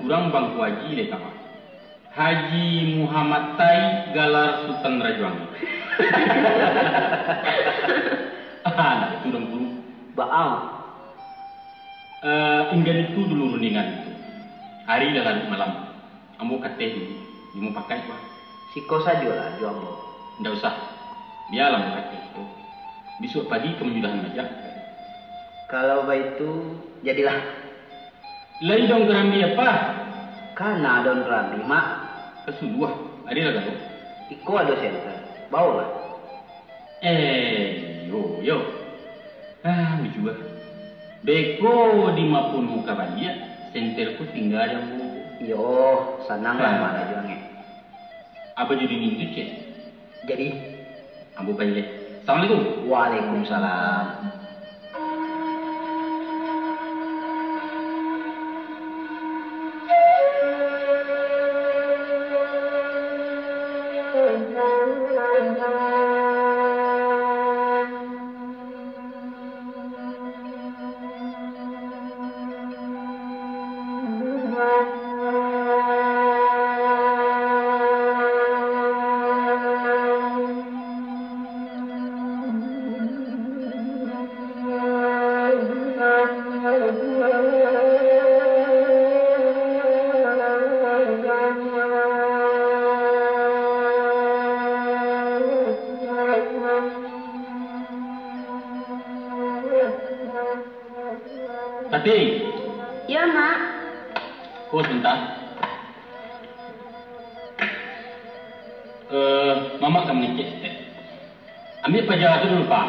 urang bangku haji lai kama. Haji Muhammad Tai galar Sutan Rajuang. Ah, nah itu urang guru. Baa? Eh, inggan itu dulu rundingan itu. Ari lah laruik malam. Ambo kateh dulu, limo pakai, Pak. Siko sajolah jo ambo. Ndak usah. Bialah ambo kateh tu. Bisuak pagi ka manjudahan aja. Kalau baitu, jadilah. Lai daun karambi apa? Kana daun karambi, Mak. Kasuluah, ari lah kalau. Iko ado senter. Baolah. Eh, yo, yo. Ah, bujua. Beko di Mapono ka baliak, senter ko tingga di ambo. Iyo, sananglah Mak Rajuang, eh. Apa jadi nintu, Cek? Jadi? Ambo pai, eh. Assalamualaikum. Waalaikumsalam. Tati. Iyo, Mak. Ko sabanta. Eh, Mamak ka mangecek saketek. Ambiak paja tu dulu, Pak.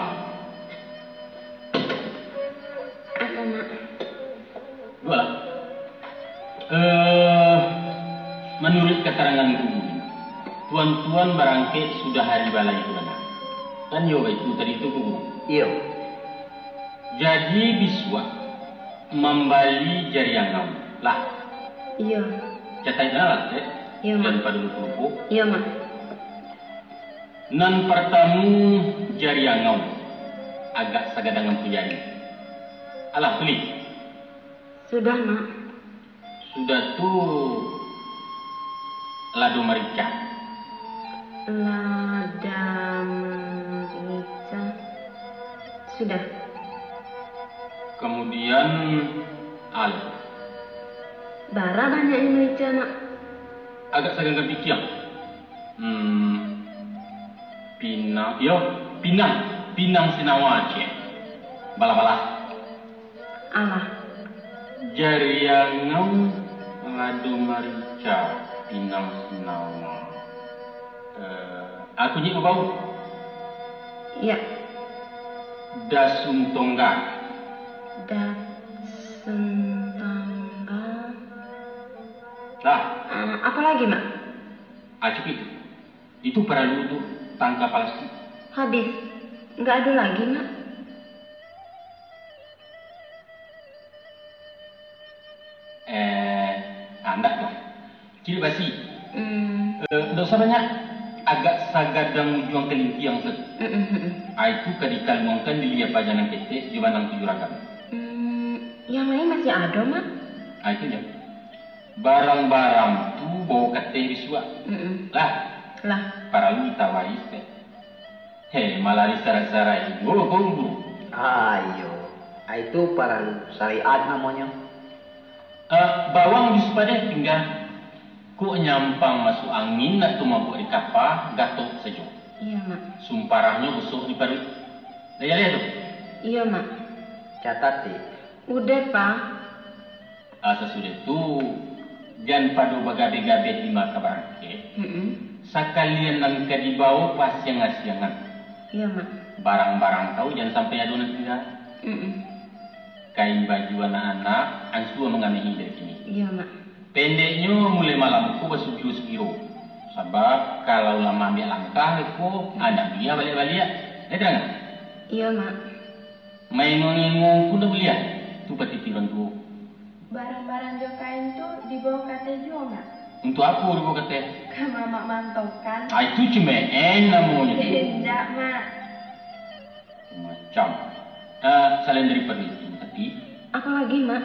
Apo, Mak? Duolah. Eh, manuruik katarangan guru, tuan-tuan barangkek sudah ari balai tu bana. Kan iyo baitu tadi tu, guru? Iyo. Jadi bisuak mambali jari angau lah. Iyo. Cataik lah, Tek. Iyo, Mak. Jan pado lupo-lupo. Iyo, Mak. Nan partamu, jari angau, agak sagadang ampu jari. Alah, tulih. Sudah, Mak. Sudah tu, lado marica. Lado marica. Sudah. Kamudian, al. Bara banyaknyo marica, Mak? Agak saganggam pitiang. Hmm, pinang, iyo, pinang, pinang sinawa, ciek. Balah-balah. Alah. Jari angau lado marica, pinang sinawa. Eh, aku nyek babau. Iyo. Dasun tongga. Dasun tongga. Lah. Ah, apo lagi, Mak? Ah, cukuik tu. Itu paralu tu tangka palastik. Habis. Nggak ada lagi, Mak. Eh, ah, ndak lah. Cilik basi. Hmm. Eh, ndak usah banyak. Agak sagadang ujuang kalintiang tu. Mm-mm, mm-mm. Ah, itu ka dikaluangkan di liak paja nan ketek di Banang Tujuh Ragam. Hmm, yang lain masih ada, Mak? Ah, itu je. Barang-barang tu bawa kateh bisuak. Mm-mm. Lah. Lah. Paralu kita waris, teh. Heh, malah disarai-sarai. Oh, oh, oh. Ah, iyo. Ah, itu paralu syariat namonyo. Eh, bawang di supadeh tingga. Kok nyampang masuk angin atau mabuak di kapa, gatok sajo. Iyo, Mak. Sumparahnyo gosok di paruik. Dah jaleh tu? Iyo, Mak. Catat, Dik. Udah, Pak. Ah, sasudah tu, jan pado bagabeh-gabeh di maka barangkek. Mm-mm. Sakalian nan ka dibawo pasiang-asiangan. Iyo, Mak. Barang-barang kau jan sampai ado nan tingga. Mm-mm. Kain baju anak-anak, ansua mangamehi dari kini. Iyo, Mak. Pendeknyo, mulai malam ko basugiro-sugiro. Sabab, kalau lah maambiak langkah ko, andak buliah baliak-baliak. Dah terang? Iyo, Mak. Maengo-engo pun ndak buliah, tu patitiran tuo. Barang-barang jo kain tu dibawa ka ateh juo, Mak? Untuak apo dibawa ka ateh? Ka Mamak mantokan. Ah, itu cumeeh namonyo tu. Indak, Mak. Macam. Eh, salain daripado itu, Tati. Apo lagi, Mak?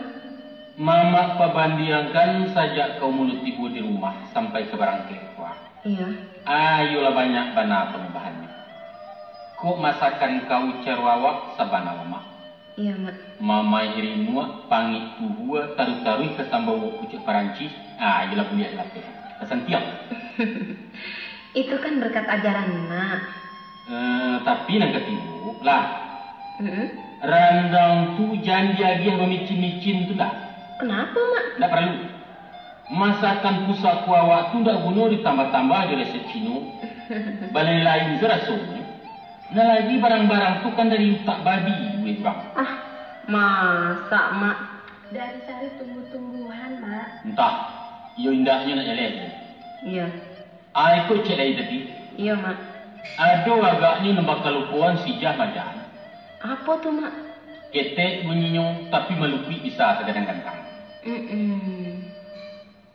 Mamak pabandiangkan sajak kau mulu tibo di rumah sampai ka barangkek ko. Iyo. Ayolah, banyak bana parubahannyo. Kok masakan kau caro awak sabana lamak. Iyo, Mak. Mamaih rinuak, pangik tuhua, taruih-taruih ka sambawok pucuak Parancis. Ah, ayolah buliah lapeh. Ka santiang. Itu kan berkat ajaran, Mak. Eh, tapi nan katigo, lah. Mm-mm. Randang tu jan diagiah bamicin-micin tu lah. Kenapa, Mak? Ndak paralu. Masakan pusako awak tu ndak guno ditambah-tambah jo resep Cino. Balai lain se rasonyo. Nan lagi barang-barang tu kan dari utak babi, buek urang. Ah, masa, Mak? Dari sari tumbuh-tumbuhan, Mak. Antah, iyo indaknyo nak jaleh. Iyo. Ai, ko cek lai tadi. Iyo, Mak. Ado agaknyo nan bakalupoan sijah majan. Apo tu, Mak? Ketek bunyinyo, tapi malukuik bisa sagadang-gadang. Mm-mm.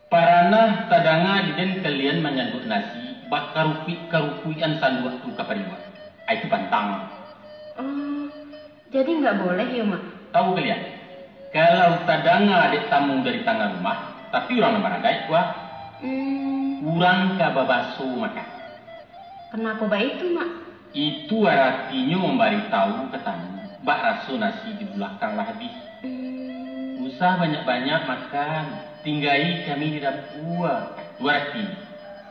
Paranah tadanga di den kalian manyanduak nasi, bakarupuik-karupuikan sanduak tu ka pariuak. Ai, itu pantang. Oh, jadi nggak boleh yo, Mak? Tahu kalian, kalau tadanga dek tamu dari tangah rumah, tapi urang nan baragaik, wah. Hmm. Urang ka babaso makan. Kenapa baitu, Mak? Itu aratinyo mambaritahu ka tamu, bak raso nasi di bulakang lah abih. Hmm. Usah banyak-banyak makan, tinggai kami di dapua. Itu aratinyo.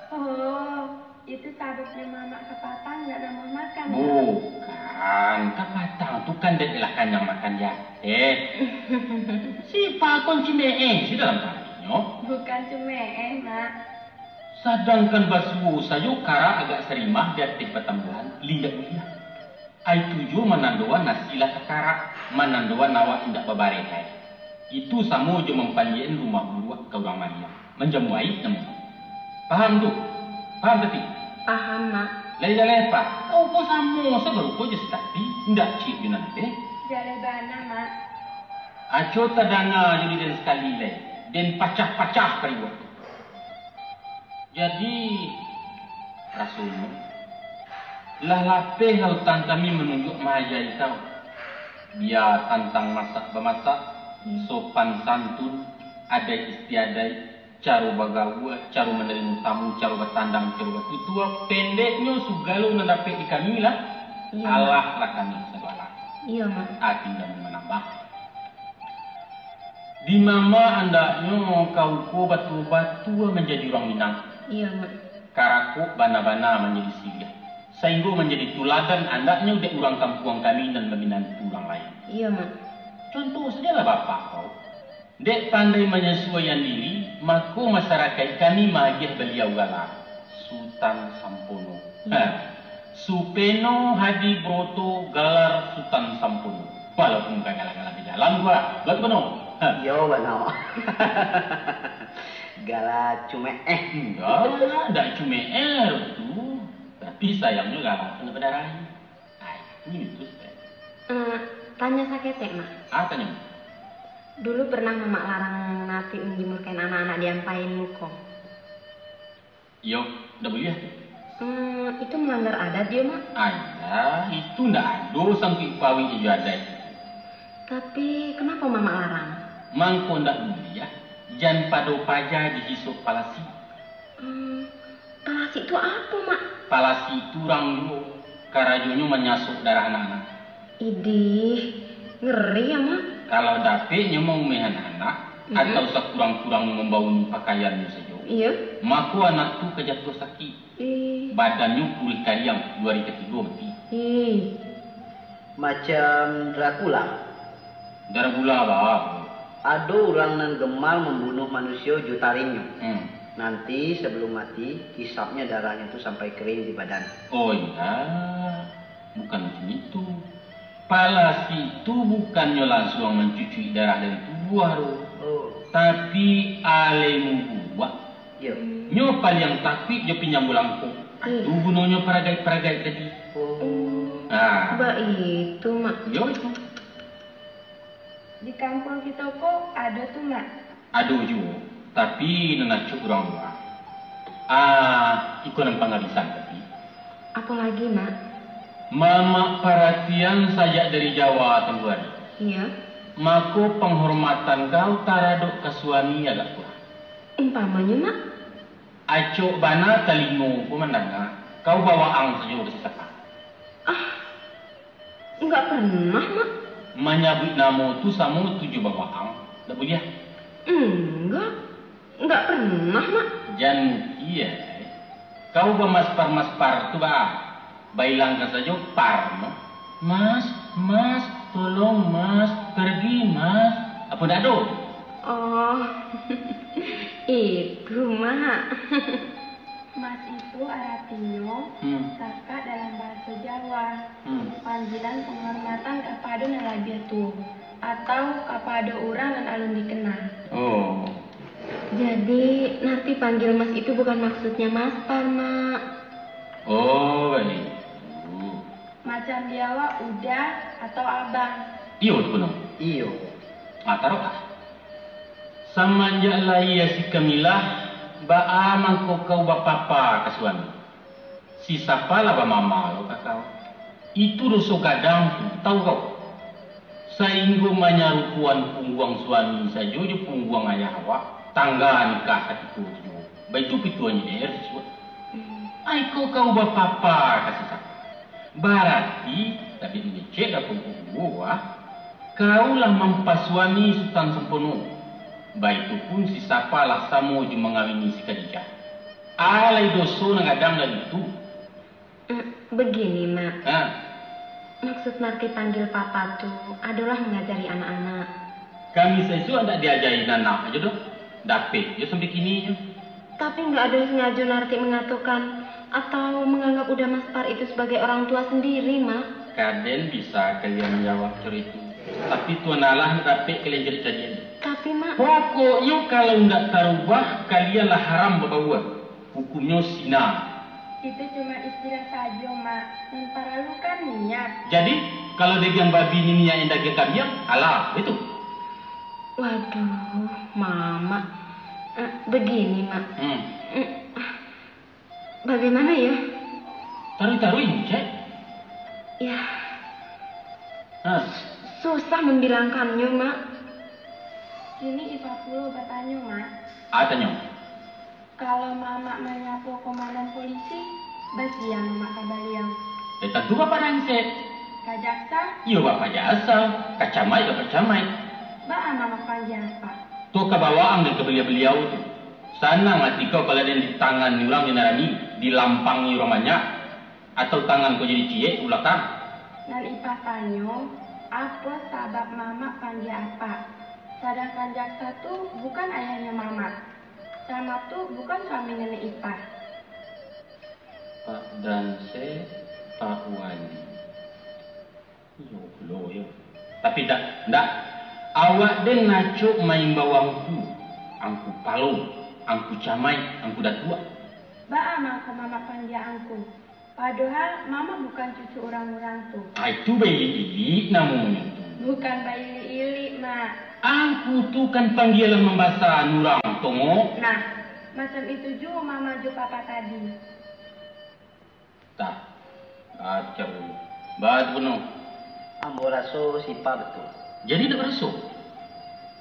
Oh, itu sababnyo Mamak kapatang ndak namuah makan, Mak? Bukan, kapatang tu kan dek lah kanyang makan di ateh. Sipakon cumeeh si dalam tarinyo. Bukan cumeeh, Mak. Sadangkan basuo sajo karak agak sarimah di ateh batambuahan, lindak buliah. Ai tu juo manandoan nasi lah takarak, manandoan awak indak babareh ai. Itu samo jo mampaliak-an rumah buruak ka urang maliang. Manjamu aib namonyo. Paham tu? Paham, Tati? Paham, Mak. Lai jaleh, Pak? Kau ko samo sabarupo jo si Tati, indak ciek jo nan teh. Jaleh bana, Mak. Aco tadanga jo di den sakali lai, den pacah-pacah pariuak tu. Jadi, rasonyo, lah lapeh lah utang kami manunjuak maajai kau. Bia tantang masak-bamasak, sopan santun, adaik istiadaik, caro bagaua, caro manarimo tamu, caro batandang, caro batutua, pendeknyo, sugalo nan dapek di kami lah, Iyo, Mak. Alah lah kami sagalo. Iyo, Mak. Ati indak manambah. Di Mamak andaknyo kau ko batua-batua manjadi urang Minang. Iyo, Mak. Karakok bana-bana manjadi siriah, sainggo manjadi tuladan andaknyo dek urang kampuang kami nan maminantu urang lain. Iyo, Mak. Contoh sajolah bapak kau. Dek pandai manyasuaian diri, mako masarakaik kami maagiah baliau gala Sutan Sampono. Iyo. Ha. Supeno Hadi Broto galar Sutan Sampono. Walaupun bukan gala-gala di dalam tu lah. Betul, Bano? Ha. Iyo, Bano. Gala cumeeh. Enggak, enggak cumeeh tu. Tapi sayangnyo gala tu nak badarai. Ai, itu mitos, Teh. Eh, tanyo saketek, Mak. Ah, tanyo. Dulu pernah Mamak larang Natik manjamurkan anak-anak di ampain muko. Iyo, ndak buliah tu. Hmm, itu melanggar adat yo, Mak? Alah, itu ndak ado sangkuik pauiknyo jo adaik itu. Tapi, kenapa Mamak larang? Mangko ndak buliah, jan pado paja dihisok palasi. Hmm, palasi tu apo, Mak? Palasi tu urang juo, karajonyo manyasok darah anak-anak. Idih, ngeri ya, Mak. Kalau dapek nyo maumeh anak-anak, Mhm. atau sakurang-kurangnyo mambaonyo pakaiannyo sajo, Iyo. mako anak tu ka jatuah sakik. Ih. Badannyo kuruih kariang, duo ari katigo mati. Ih. Macam Dracula. Dracula ba? Ado urang nan gemar mambunuah manusio jo tarinnyo. Hmm. Nanti, sabalum mati, isapnyo darahnyo tu sampai kering di badan. Oh, indak. Bukan macam itu. Palasi tu bukannyo lansuang mancucuik darah dari tubuah tu. Oh. Tapi, alemu buruak. Iyo. Nyo paliang takuik jo pinyambulang ko. Hmm. Tu gunonyo paragaik-paragaik tadi. Oh. Nah. Baitu, Mak. Yo, itu. Di kampuang kito ko ado tu, Mak. Ado juo, tapi nan acok urang lua. Ah, iko nan pangabisan tadi. Apo lagi, Mak? Mamak paratian sajak dari Jawa tempo ari. Iyo. Mako panghormatan kau taradok ka suami agak kurang. Umpamonyo, Mak? Acok bana talingo ko mandanga, kau bawaang sajo ka si Sapa. Ah, nggak pernah, Mak. Manyabuik namo tu samo tu jo bawaang, ndak buliah. Enggak, nggak pernah, Mak. Jan mukiah, eh. Kau bamaspar-maspar tu baa? Bailangkan sajo par no. "Mas, Mas, tolong Mas, pergi Mas." Apo ndak ado? Oh, itu, Mak. Mas itu aratinyo Hmm. kakak dalam bahaso Jawa. Hmm. Panggilan panghormatan kapado nan labiah tuo, atau kapado urang nan alun dikenal. Oh. Jadi, Narti panggil Mas itu bukan maksudnya maspar, Mak. Oh, baitu. Macam di awak Uda atau Abang. Iyo, tu bana. Iyo. Ah, taruihlah. Samanjak lahia si Kamilah, baa mangko kau bapapa ka suami? Si Sapa lah bamama lo ka kau. Itu doso gadang tu, tau kau? Sainggo manyarupoan pungguang suami sajo jo pungguang ayah awak, tangga nikah katiko tu juo. Baitu pituahnyo di air sisuak. Hmm. Ai ko kau bapapa ka si Sapa. Barati, tabik mangecek ka pungguang gua, ah. Kau lah mampasuami Sutan Sampono. Baitu pun si Sapa lah samo jo mangawini si Khadijah. Alai doso nan gadang dari itu. Mm, begini, Mak. Ha. Maksud Narti panggil Papa tu adalah mengajari anak-anak. Kami saisuak ndak diajari nan anak ajo doh. Dapek jo sampai kini jo. Tapi nggak ada sengaja Narti mengatakan atau menganggap Uda Maspar itu sebagai orang tua sendiri, Mak. Kaden bisa kalian manjawab caro itu. Tapi Tuan Allah ndak dapek kalian cari-carian. Tapi, Mak. Pokoknyo kalau ndak tarubah, kalian lah haram babaua. Hukumnyo sina. Itu cuma istilah sajo, Mak. Nan paralu kan niat. Jadi, kalau dagiang babi ni niat dagiang kambiang, halal, itu. Waduh, Mamak. Eh, begini, Mak. Hmm. Mm, bagaimana ya? Taruih-taruih, Cek. Ya. Hah? Susah membilangkannyo, Mak. Kini Ipah pulo batanyo, Mak. Ah, tanyo. Kalau Mamak manyapo komandan polisi, basiang Mamak ka baliau. Eh, tantu Bapak nan sek. Ka jaksa? Iyo, Bapak jaksa. Ka camaik, Bapak camaik. Baa Mamak panggia Apak? Tu ka bawaang dek ka baliau-baliau tu. Sanang ati kau kalau den ditangani urang di nan rami, dilampangi urang banyak, atau tangan kau jadi ciek ka balakang? Nan Ipah tanyo, apo sabab Mamak panggia Apak? Sadangkan jaksa tu bukan ayahnyo Mamak. Camat tu bukan suami nenek Ipah. Pak Danse, Pak Wali. Iyo pulo, yo. Tapi ndak, ndak. Awak den acok maimbau angku, angku palo, angku camaik, angku datuak. Baa mangko Mamak panggia angku? Padohal Mamak bukan cucu urang-urang tu. Ah, itu bailik-ilik namonyo tu. Bukan bailik-ilik, Mak. Angku tu kan panggilan mambasakan urang, Tongo. Nah, macam itu juo Mamak jo Papa tadi. Tah, kacau. Baa tu, Punong? Ambo raso si Ipah batua. Jadi ndak baraso?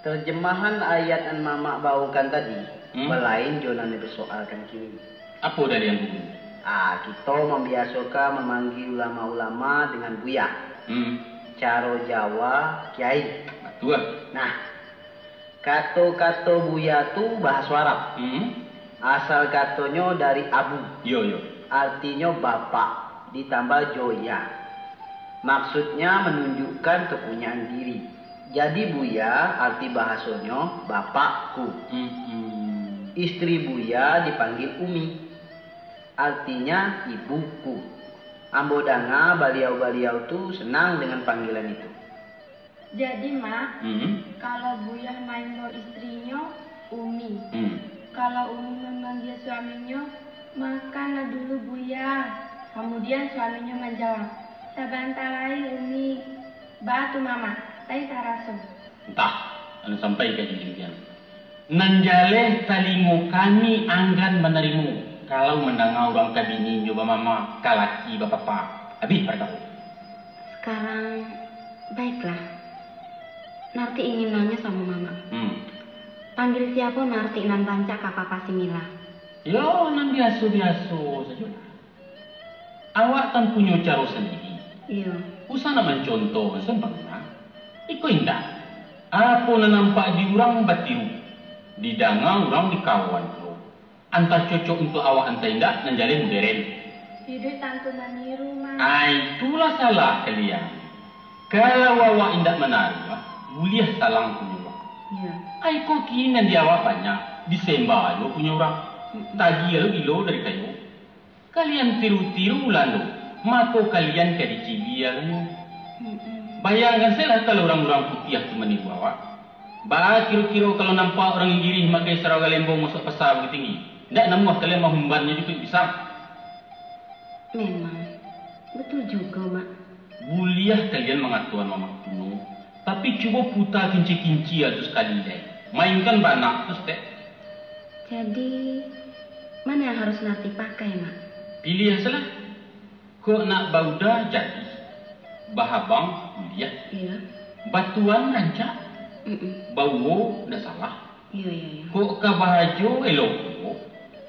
Terjemahan ayat nan Mamak baokan tadi, Hmm? balain jo nan dipersoalkan kini. Apo daliah Guru? Ah, kito mambiasokan mamanggia ulama-ulama dengan Buya. Hmm. Caro Jawa, Kiai. Batua. Nah, kato-kato Buya tu bahaso Arab. Hmm. Asal katonyo dari Abu. Yo, yo. Artinyo bapak, ditambah jo ya. Maksudnya menunjukkan kepunyaan diri. Jadi Buya arti bahasonyo bapakku. Hmm, hmm. Istri Buya dipanggil Umi. Artinya ibuku. Ambo danga baliau-baliau tu senang dengan panggilan itu. Jadi, Mak, Hmm. kalau Buya maimbau istrinyo, Umi. Hmm. Kalau Umi mamanggia suaminyo, makanlah dulu, Buya. Kamudian suaminyo manjawab, Sabanta lai, Umi. Baa tu, Mamak, lai taraso. Antah, anu sampai ka jijik kian. Nan jaleh talingo kami anggan manarimo, kalau mandanga urang ka bini nyo bamama, ka laki bapapa. Abih parkaro. Sekarang, baiklah. Narti ingin nanyo samo Mamak. Hmm. Panggil siapo Narti nan rancak ka papa si Mila? Yo, nan biaso-biaso sajolah. Awak kan punyo caro sandiri. Iyo. Usah nak mancontoh, sambangna. Iko indak. Apo nan nampak di urang batiru, didanga urang di kawan pulo. Antah cocok untuak awak, antah indak, nan jaleh moderen. Iduik tantu maniru, Mak. Ah, itulah salah kalian. Kalau awak indak manaruah, buliah salang punyo urang. Iyo. Ai, iko kini nan di awak banyak, disemba juo punyo urang. Tagiah lo gilo dari kayo. Kalian tiru-tiru Ulando, mako kalian ka dicibia kanyo. Mm-mm. Bayangkan sajolah kalau urang-urang putiah tu maniru awak. Baa kiro-kiro kalau nampak urang Inggirih makai sarawa galembong masuak pasa Bukittinggi? Ndak namuah kalian mahumbannyo di kulik pisang? Memang, batua jugo, Mak. Buliah kalian mangatoan Mamak tu no, tapi cubo puta kinci-kinci tu sakali lai. Mainkan banak tu saketek. Jadi, ma nan harus Narti pakai, Mak? Piliah sajolah. Kok nak bauda jadi, bahabang buliah. Iyo. Batuan rancak. Mm-mm. Bauwo ndak salah. Iyo, iyo, iyo. Kok ka bahajo elok juo.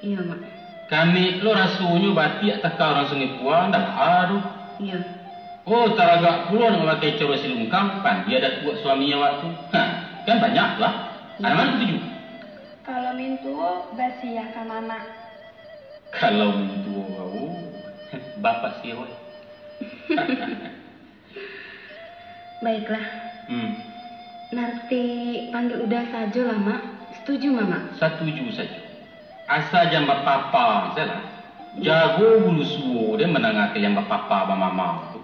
Iyo, Mak. Kamek lo rasonyo batiak taka urang Sungai Pua, ndak baa doh. Iyo. Oh, taragak pulo nak mamakai caro si Lungkang, pandia datuak suami awak tu. Ha, kan banyak lah. Iyo. Anak mano katuju? Kalau mintuo, basiah ka Mamak. Kalau mintuo, oh, bapak si Roy. Baiklah. Hmm. Narti panggil Uda sajolah, Mak. Setuju, Mamak? Satuju sajo. Asa jan bapapa sajolah. Jago bulu suwo deh mandanga ka yang bapapa bamama tu.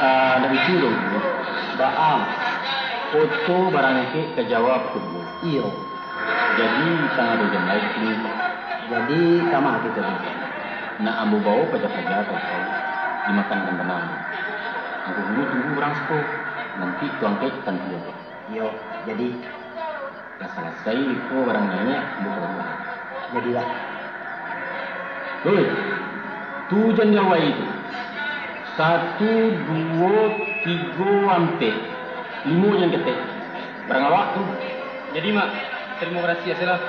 Ah, ndak itu doh, Bu. Baa, foto barang angkek ka Jawa pukua duo? Iyo. Jadi, tangah duo jam lai di siko. Jadi, ka ma kito tu? Nak ambo bawo paja-paja ka Uda, dimakankan bana. Angku dulu tunggu barang siko, nanti tu angkek tantu ajo. Iyo, jadi. Lah salasai iko barang naiak, ambo ka rumah. Jadilah. Hoi, tu jan diawai tu. Satu, duo, tigo, ampek. Limo jan ketek. Barang awak tu. Jadi, Mak, tarimo kasih, asalah.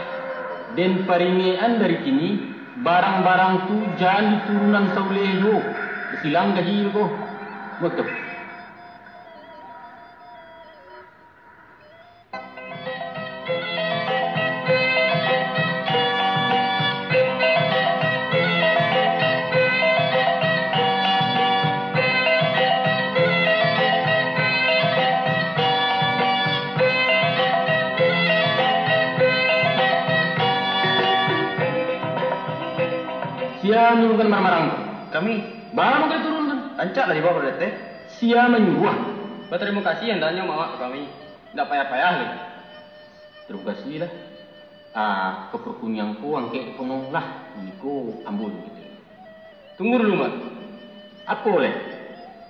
Den paringekan dari kini, barang-barang tu jan diturunan sauleh juo. Basilang gaji ko. Betul. Sia manyuruahkan marang-marang tu? Kami. Baa mangko diturunkan? Rancak lah dibawa ka Datai. Sia manyuruah? Batarimo kasih andaknyo mamak ka kami. Ndak payah-payah lai. Tarimo kasih lah. Ah, ka parkunian ko angkek pono lah. Iko ambo dulu kito. Tunggu dulu, Mak. Apo lai?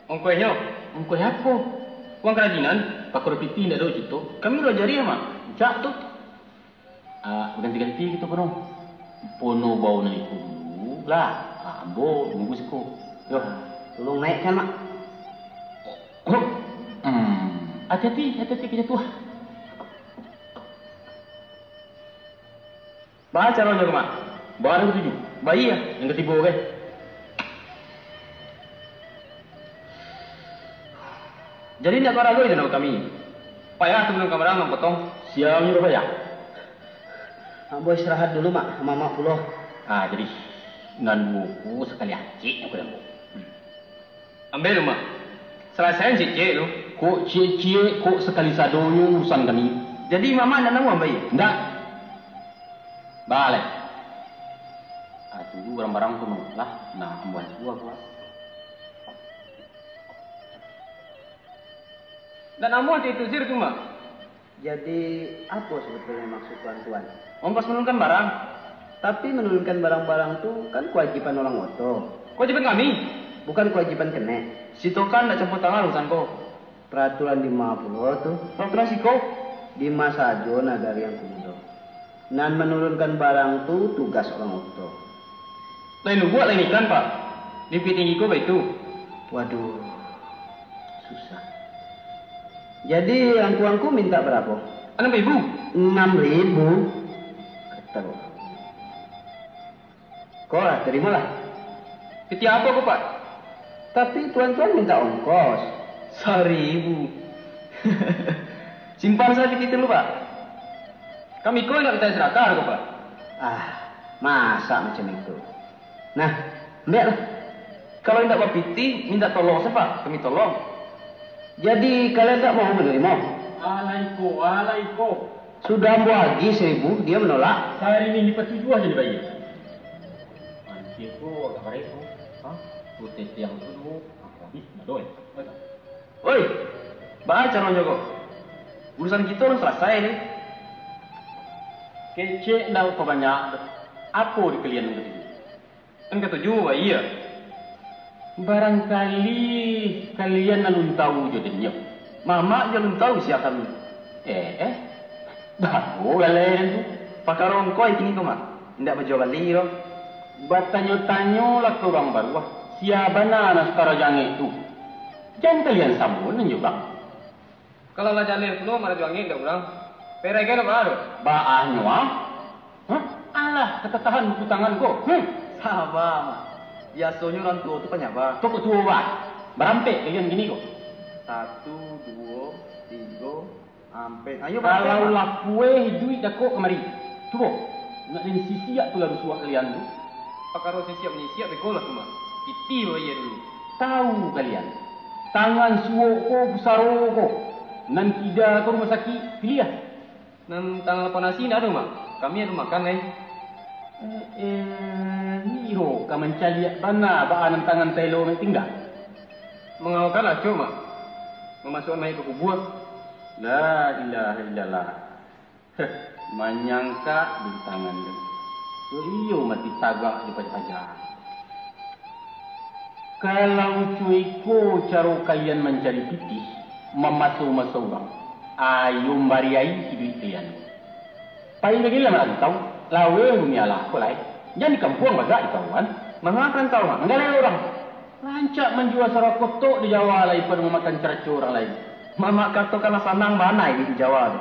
Ongkoihnyo. Ongkoih apo? Uang karajinan. Pakaro piti ndak ado cito. Kami ulah jariah, Mak. Cak tu. Ah, baganti-ganti kito pono. Pono bawo nan iko dulu lah. Ah, ambo nunggu siko. Yo. Tolong naiakkan, Mak. Oh. Hmm. Hati-hati, hati-hati ka jatuah. Baa caronyo ko, Mak? Baa nan katuju? Baiak. Nan katibo, kan? Jadi, indak ka rago itu nak kami? Payah tu minum kamarang nan potong. Siang, Nyi Babaya. Ambo istirahat dulu, Mak. Mamak pulo. Ah, jadi, nan duo ko sakali acek, aku dah. Ambiak lu, Mak. Salasaian ciek-ciek lu. Kok ciek-ciek, kok sakali sadonyo urusan kami. Jadi, Mamak ndak namuah, Bai? Ndak. Baleh. Ah, tu barang-barang tu, Mak. Lah, nah, ambo juo, Mak. Ndak namuah diusir tu, Mak. Jadi, apo sabetulnyo maksud tuan-tuan? Ongkos manurunkan barang. Tapi manurunkan barang-barang tu kan kawajiban urang oto. Kawajiban kami? Bukan kawajiban kenek. Si Tokan ndak campua tangan urusan ko. Peraturan di ma pulo tu? Peraturan siko? Di ma sajo nagari Angku Mudo. Nan manurunkan barang tu tugas urang oto. Lain lubuak, lain ikan, Pak. Di Bukik Tinggi ko baitu. Waduh, susah. Jadi, angku-angku mintak barapo? Anam ribu. Anam ribu? Kato. Ko lah, tarimolah. Pitih apo ko, Pak? Tapi tuan-tuan mintak ongkos. Saribu. Simpan sajo pitih tu lu, Pak. Kami ko indak mintak sadakah ko, Pak. Ah, masa macam itu? Nah, ambiaklah. Kalau indak bapitih, mintak tolong se, Pak. Kami tolong. Jadi, kalian indak mau manarimo? Alah iko, alah iko. Sudah ambo agiah saribu, dia manolak. Saribu ni patujuah jadi bayia. Anjir ko, tak barek ko. Hah? Tu tetiang tu duo. Habis, dah doh, eh. Oi, baa caronyo ko? Urusan kito lah salasai ni. Kecek ndak usah banyak doh. Apo di kalian nan katuju? Nan katuju, wah, iyo. Barangkali kalian alun tahu jo dennyo. Mamak jo alun tahu sia kami. Eh, eh. Bago galeh den tu. Pakaro ongkos kini ko, Mak. Indak bajuo bali doh. Batanyo-tanyolah ka urang baruah, sia bana nan sutaro jo angek tu. Jan kalian samo nan jo urang. Kalau lah jaleh pulo marajo angek dek urang, peregai ndak baa doh. Baanyo, ah? Hah? Alah, katatahan buku tangan ko. Hmm. Saba, Mak. Biasonyo urang tuo tu panyaba. Cukup tuo, bah. Barampek kalian kini ko. Satu, duo, tigo, ampek. Ayo, barampek, Mak. Kalau lah kueh duit dako kamari. Cubo. Nak den sisiak tu lah rusuah kalian tu. Pakaro sisiak manyisiak beko lah tu, Mak. Pitih bayia dulu. Tahu kalian, tangan suok ko pusaro ko, nan kida ko rumah sakik, piliah. Nan tangan lapau nasi indak ado, Mak. Kami ado makan lai. Eh, eh, niro ka mancaliak bana baa nan tangan taelo mek tingga. Mangawakan acok, Mak. Mamasuakan mayik ka kubua. La ilaha illallah. Heh, manyangkak di tangan tu. Tu iyo mati tagak di paja-paja. Kalau co iko caro kalian mancari pitih, mamaso-maso urang, ayo bariahi iduik kalian. Pai bagilah marantau, laweh bumi alah ko lai. Jan di kampuang bagak di kawan. Manga ka rantau, Mak? Manggaleh urang. Rancak manjua sarawa kotok di Jawa lai, pado mamakan caraco urang lain. Mamak katokanlah sanang bana iduik di Jawa tu.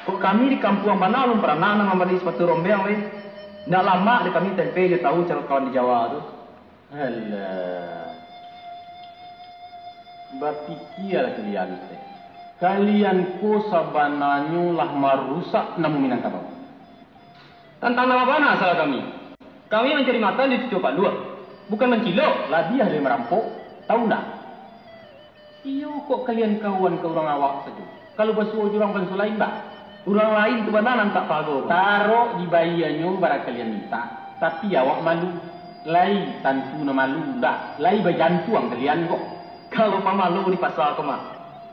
Kok kami di kampuang bana alun paranah nan mambali sapatu rombeng lai. Ndak lamak dek kami tempe jo tahu caro kawan di Jawa tu. Alah. Bapikialah kalian teh. Kalian ko sabananyo lah marusak namo Minangkabau. Tantang namo bana salah kami. Kami mancari makan di Cucuak Paluah. Bukan mancilok, labiah dari marampok. Tahu ndak? Iyo kok kalian kawan ka urang awak sajo. Kalau basuo jo urang banso lain, bah? Urang lain tu bana nan tak pago. Tarok di baianyo bara kalian mintak, tapi awak malu. Lai tantu nan malu, ndak? Lai bajantuang kalian kok. Kalau pamalu di pasa ko, Mak.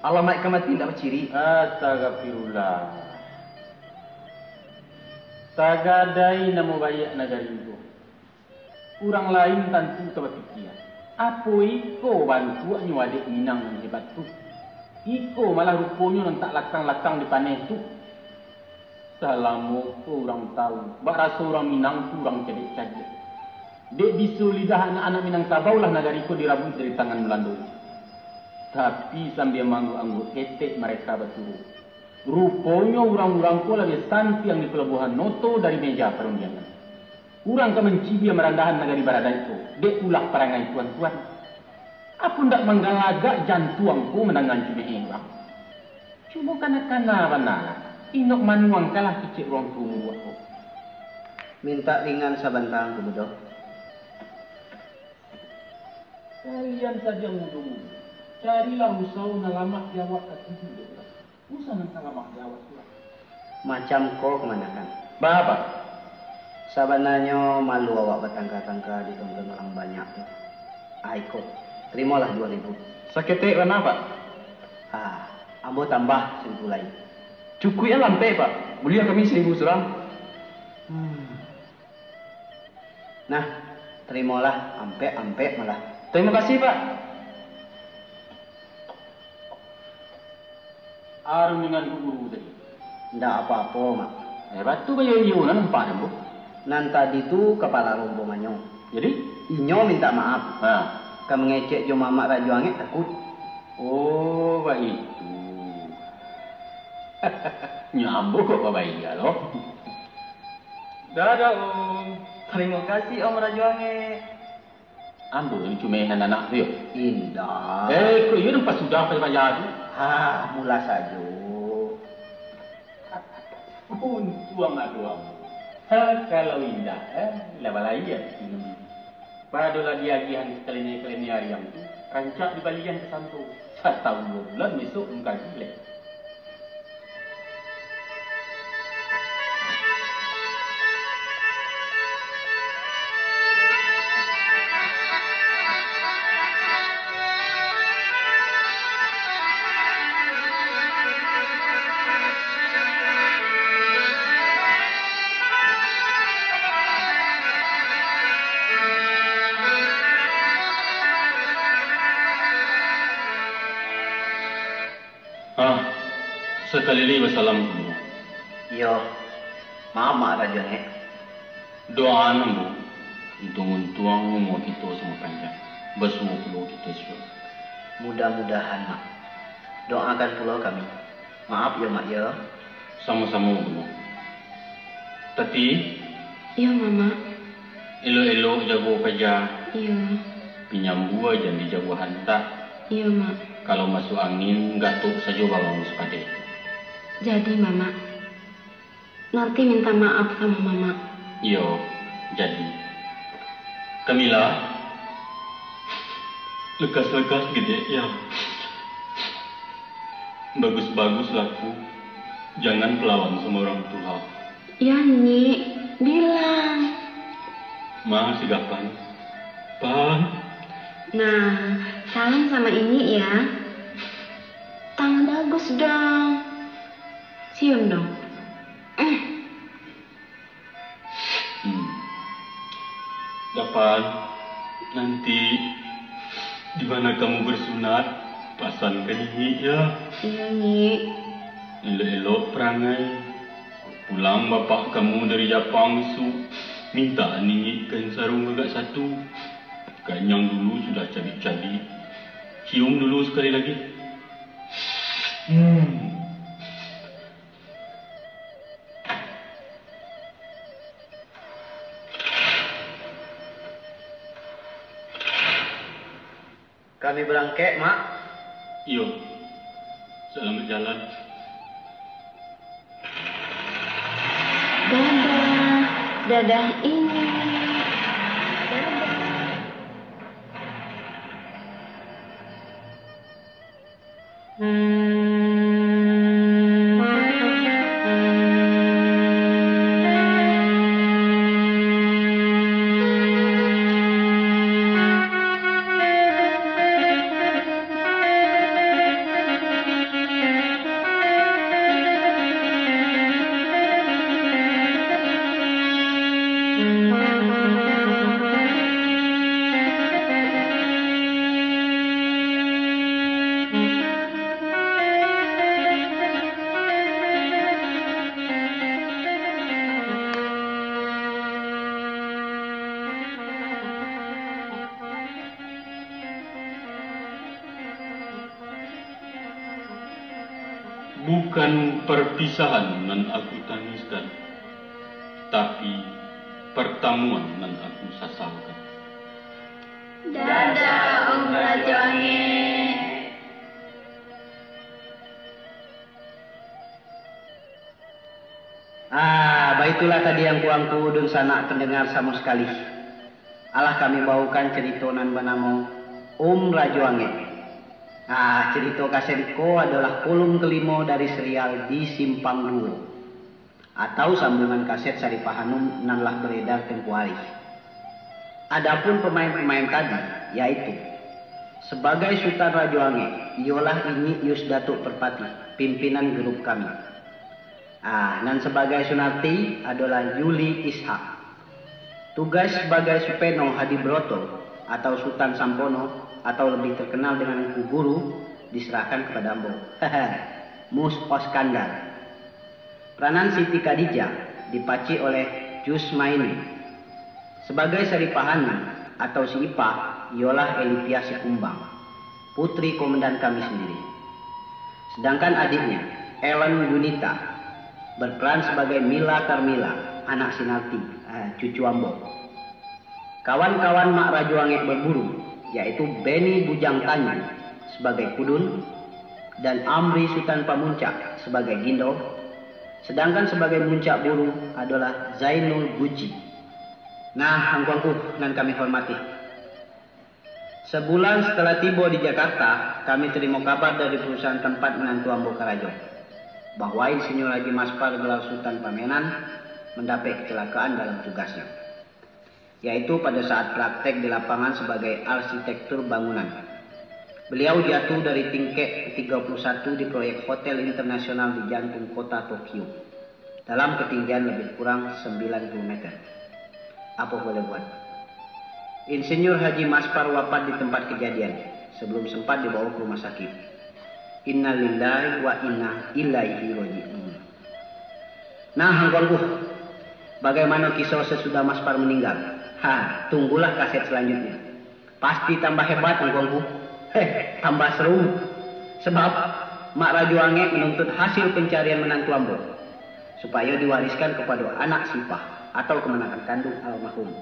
Alamaik ka mati ndak baciri. Astagfirullah. Tagadai namo baiak nagari ko. Urang lain tantu ka bapikia, "Apo iko bantuaknyo adek Minang nan hebat tu? Iko malah ruponyo nan tak lakang-lakang dipaneh tu." Salamo ko urang tawu, bak raso urang Minang tu urang cadiak-cadiak. Dek biso lidah anak-anak Minangkabau lah nagari ko dirabuik dari tangan Balando. Tapi sambia maangguk-angguk ketek mareka baturu. Ruponyo urang-urang ko labiah santiang di palabuahan Noto dari meja parundiangan. Urang ka mancibia marandahan nagari baradaik ko, dek ulah parangai tuan-tuan. Apo ndak manggalagak jantuang ko mandanga cumeeh urang? Cubo kana-kana bana lah. Inok manuangkanlah kecek urang tuo muruak ko. Mintak ringan sabanta, Angku Budo. Kalian sajo mudo-mudo, carilah usawo nan lamak di awak katuju dek urang. Usah nan ka lamak di awak tu lah. Macam ko kamanakan. Baa, Pak? Sabananyo malu awak batangka-tangka ditonton urang banyak tu. Ah, iko, tarimolah duo ribu. Saketek bana, Pak. Ah, ambo tambah saribu lai. Cukuik an lah ampek, Pak. Buliah kami saribu surang. Hmm. Nah, tarimolah, ampek-ampek malah. Tarimo kasih, Pak. Arun dengan guru tadi. Ndak apo-apo, Mak. Eh, batu bayo-iyo nan nampak dek ambo. Nan tadi tu kapalo rombonganyo. Jadi? Inyo mintak maaf. Ha. Ka mangecek jo Mamak Rajo Angek takuik. Oh, baitu. Nyo ambo kok babaiak lo. Dadah, Om. Tarimo kasih, Om Rajo Angek. Ambo nan cumehan anak tu yo? Indak. Eh, kok iyo nan pasudah payah-payah tu? Ah, mulah sajo. Untuang ado ambo. Ha, kalau indak, eh, lah balaiak. Pado lah diagiahan kalene-kalene ayam tu, rancak dibalian ka santo. Satahun duo bulan, besok mangkaji lai. Ah, sakali lai basalam ka ambo. Iyo, maaf, Mak Rajo Angek. Doaan ambo, untuang-untuang umua kito samo panjang, basuo pulo kito isuak. Mudah-mudahan, Mak. Doakan pulo kami. Maaf yo, Mak, yo. Samo-samo, Bungo. Tati. Iyo, Mamak. Elok-elok jago paja. Iyo. Pinyambua jan dijago hanta. Iyo, Mak. Kalau masuak angin, gatok sajo bawang sapadeh. Jadi, Mamak. Nanti minta maaf samo Mamak. Iyo, jadi. Kamila, lekas-lekas gedek, ya. Bagus-bagus laku, jangan kalawan samo urang tuo. Ya, Nyik, bilang. Ma, si Gapan. Pan. Nah, salam sama Inyik ya. Tangan bagus dong. Cium dong. Hmm. Gapan, nanti di mana kamu bersunat, pasankan Inyik ya. Iya, Nyik. Elok-elok parangai. Pulang bapak kamu dari Japang isuak, minta Inyik kain sarung agak satu. Kanyang dulu sudah cabik-cabik. Cium dulu sekali lagi. Hmm. Kami barangkek, Mak. Iyo. Salamaik jalan. Dadah. Dadah, Inyik. Dadah. Bukan perpisahan nan aku tangiskan, tapi pertamuan nan aku sasalkan. Dadah, Om Rajo Angek. Itulah tadi angku-angku dunsanak pendengar samo sakali. Alah kami bawakan carito nan banamo Om Rajo Angek. Ah, carito kaset ko adolah polum kalimo dari serial Di Simpang Duo, atau sambungan kaset Saripah Hanum nan lah beredar tempo hari. Adapun pemain-pemain tadi, yaitu, sabagai Sutan Rajo Angek, iyolah Ingik Yus Datuak Perpatih, pimpinan grup kami. Ah, nan sabagai Sunarti adolah Yuli Ishak. Tugas sabagai Supeno Hadi Broto atau Sutan Sampono atau lebih terkenal dengan Angku Guru diserahkan kepada ambo. Mus Oskandar. Peranan Siti Khadijah dipacik oleh Jusmaini. Sabagai Saripah Hanum atau si Ipah, iyolah Elipia Sikumbang, putri komandan kami sendiri. Sedangkan adiknya, Ellen Yunita, berperan sebagai Mila Carmila, anak Sinarti, eh, cucu ambo. Kawan-kawan Mak Rajo Angek berburu, yaitu Beni Bujang Tanju sebagai Kudun, dan Amri Sutan Pamuncak sebagai Gindo, sedangkan sebagai Muncak Buru adolah Zainul Guci. Nah, angku-angku nan kami hormati. Sabulan satalah tibo di Jakarta, kami tarimo kabar dari parusahaan tampat minantu ambo karajo, bahwa Insinyur Haji Maspar gelar Sutan Pamenan mandapek kecelakaan dalam tugasnyo, yaitu pada saat praktek di lapangan sabagai arsitektur bangunan. Baliau jatuah dari tingkek tigo puluh satu di proyek hotel internasional di jantung kota Tokyo, dalam ketinggian lebih kurang sembilan puluh meter. Apo boleh buat? Insinyur Haji Maspar wafat di tempat kejadian, sebelum sempat dibawa ke rumah sakit. Innalillahi wa inna ilaihi raji'un. Nah, angku-angku, bagaimana kisah sesudah Maspar meninggal? Ha, tunggulah kaset selanjutnya. Pasti tambah hebat, angku-angku. Heh, tambah seru. Sebab, Mak Rajo Angek menuntut hasil pencarian menantu ambo, supayo diwariskan kepada anak si Ipah atau kemenakan kandung almarhum.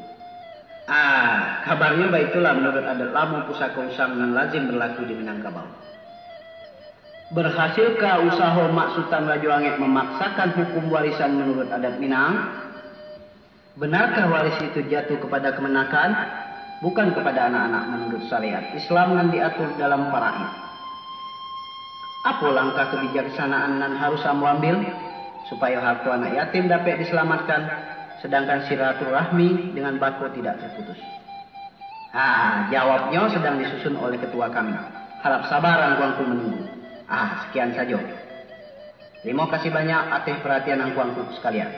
Ah, kabarnyo baitulah menurut adat lamo pusako usang nan lazim berlaku di Minangkabau. Berhasilkah usaho Mak Sutan Rajo Angek memaksakan hukum warisan menurut adat Minang? Benarkah waris itu jatuh kepada kemenakan, bukan kepada anak-anak menurut syariat Islam nan diatur dalam Faraid? Apo langkah kebijaksanaan nan harus ambo ambil, supayo harto anak yatim dapek diselamatkan, sedangkan silaturahmi dengan bako tidak terputus? Ah, jawabnyo sedang disusun oleh ketua kami. Harap sabar angku-angku menunggu. Ah, sekian sajo. Terima kasih banyak ateh perhatian angku-angku sekalian.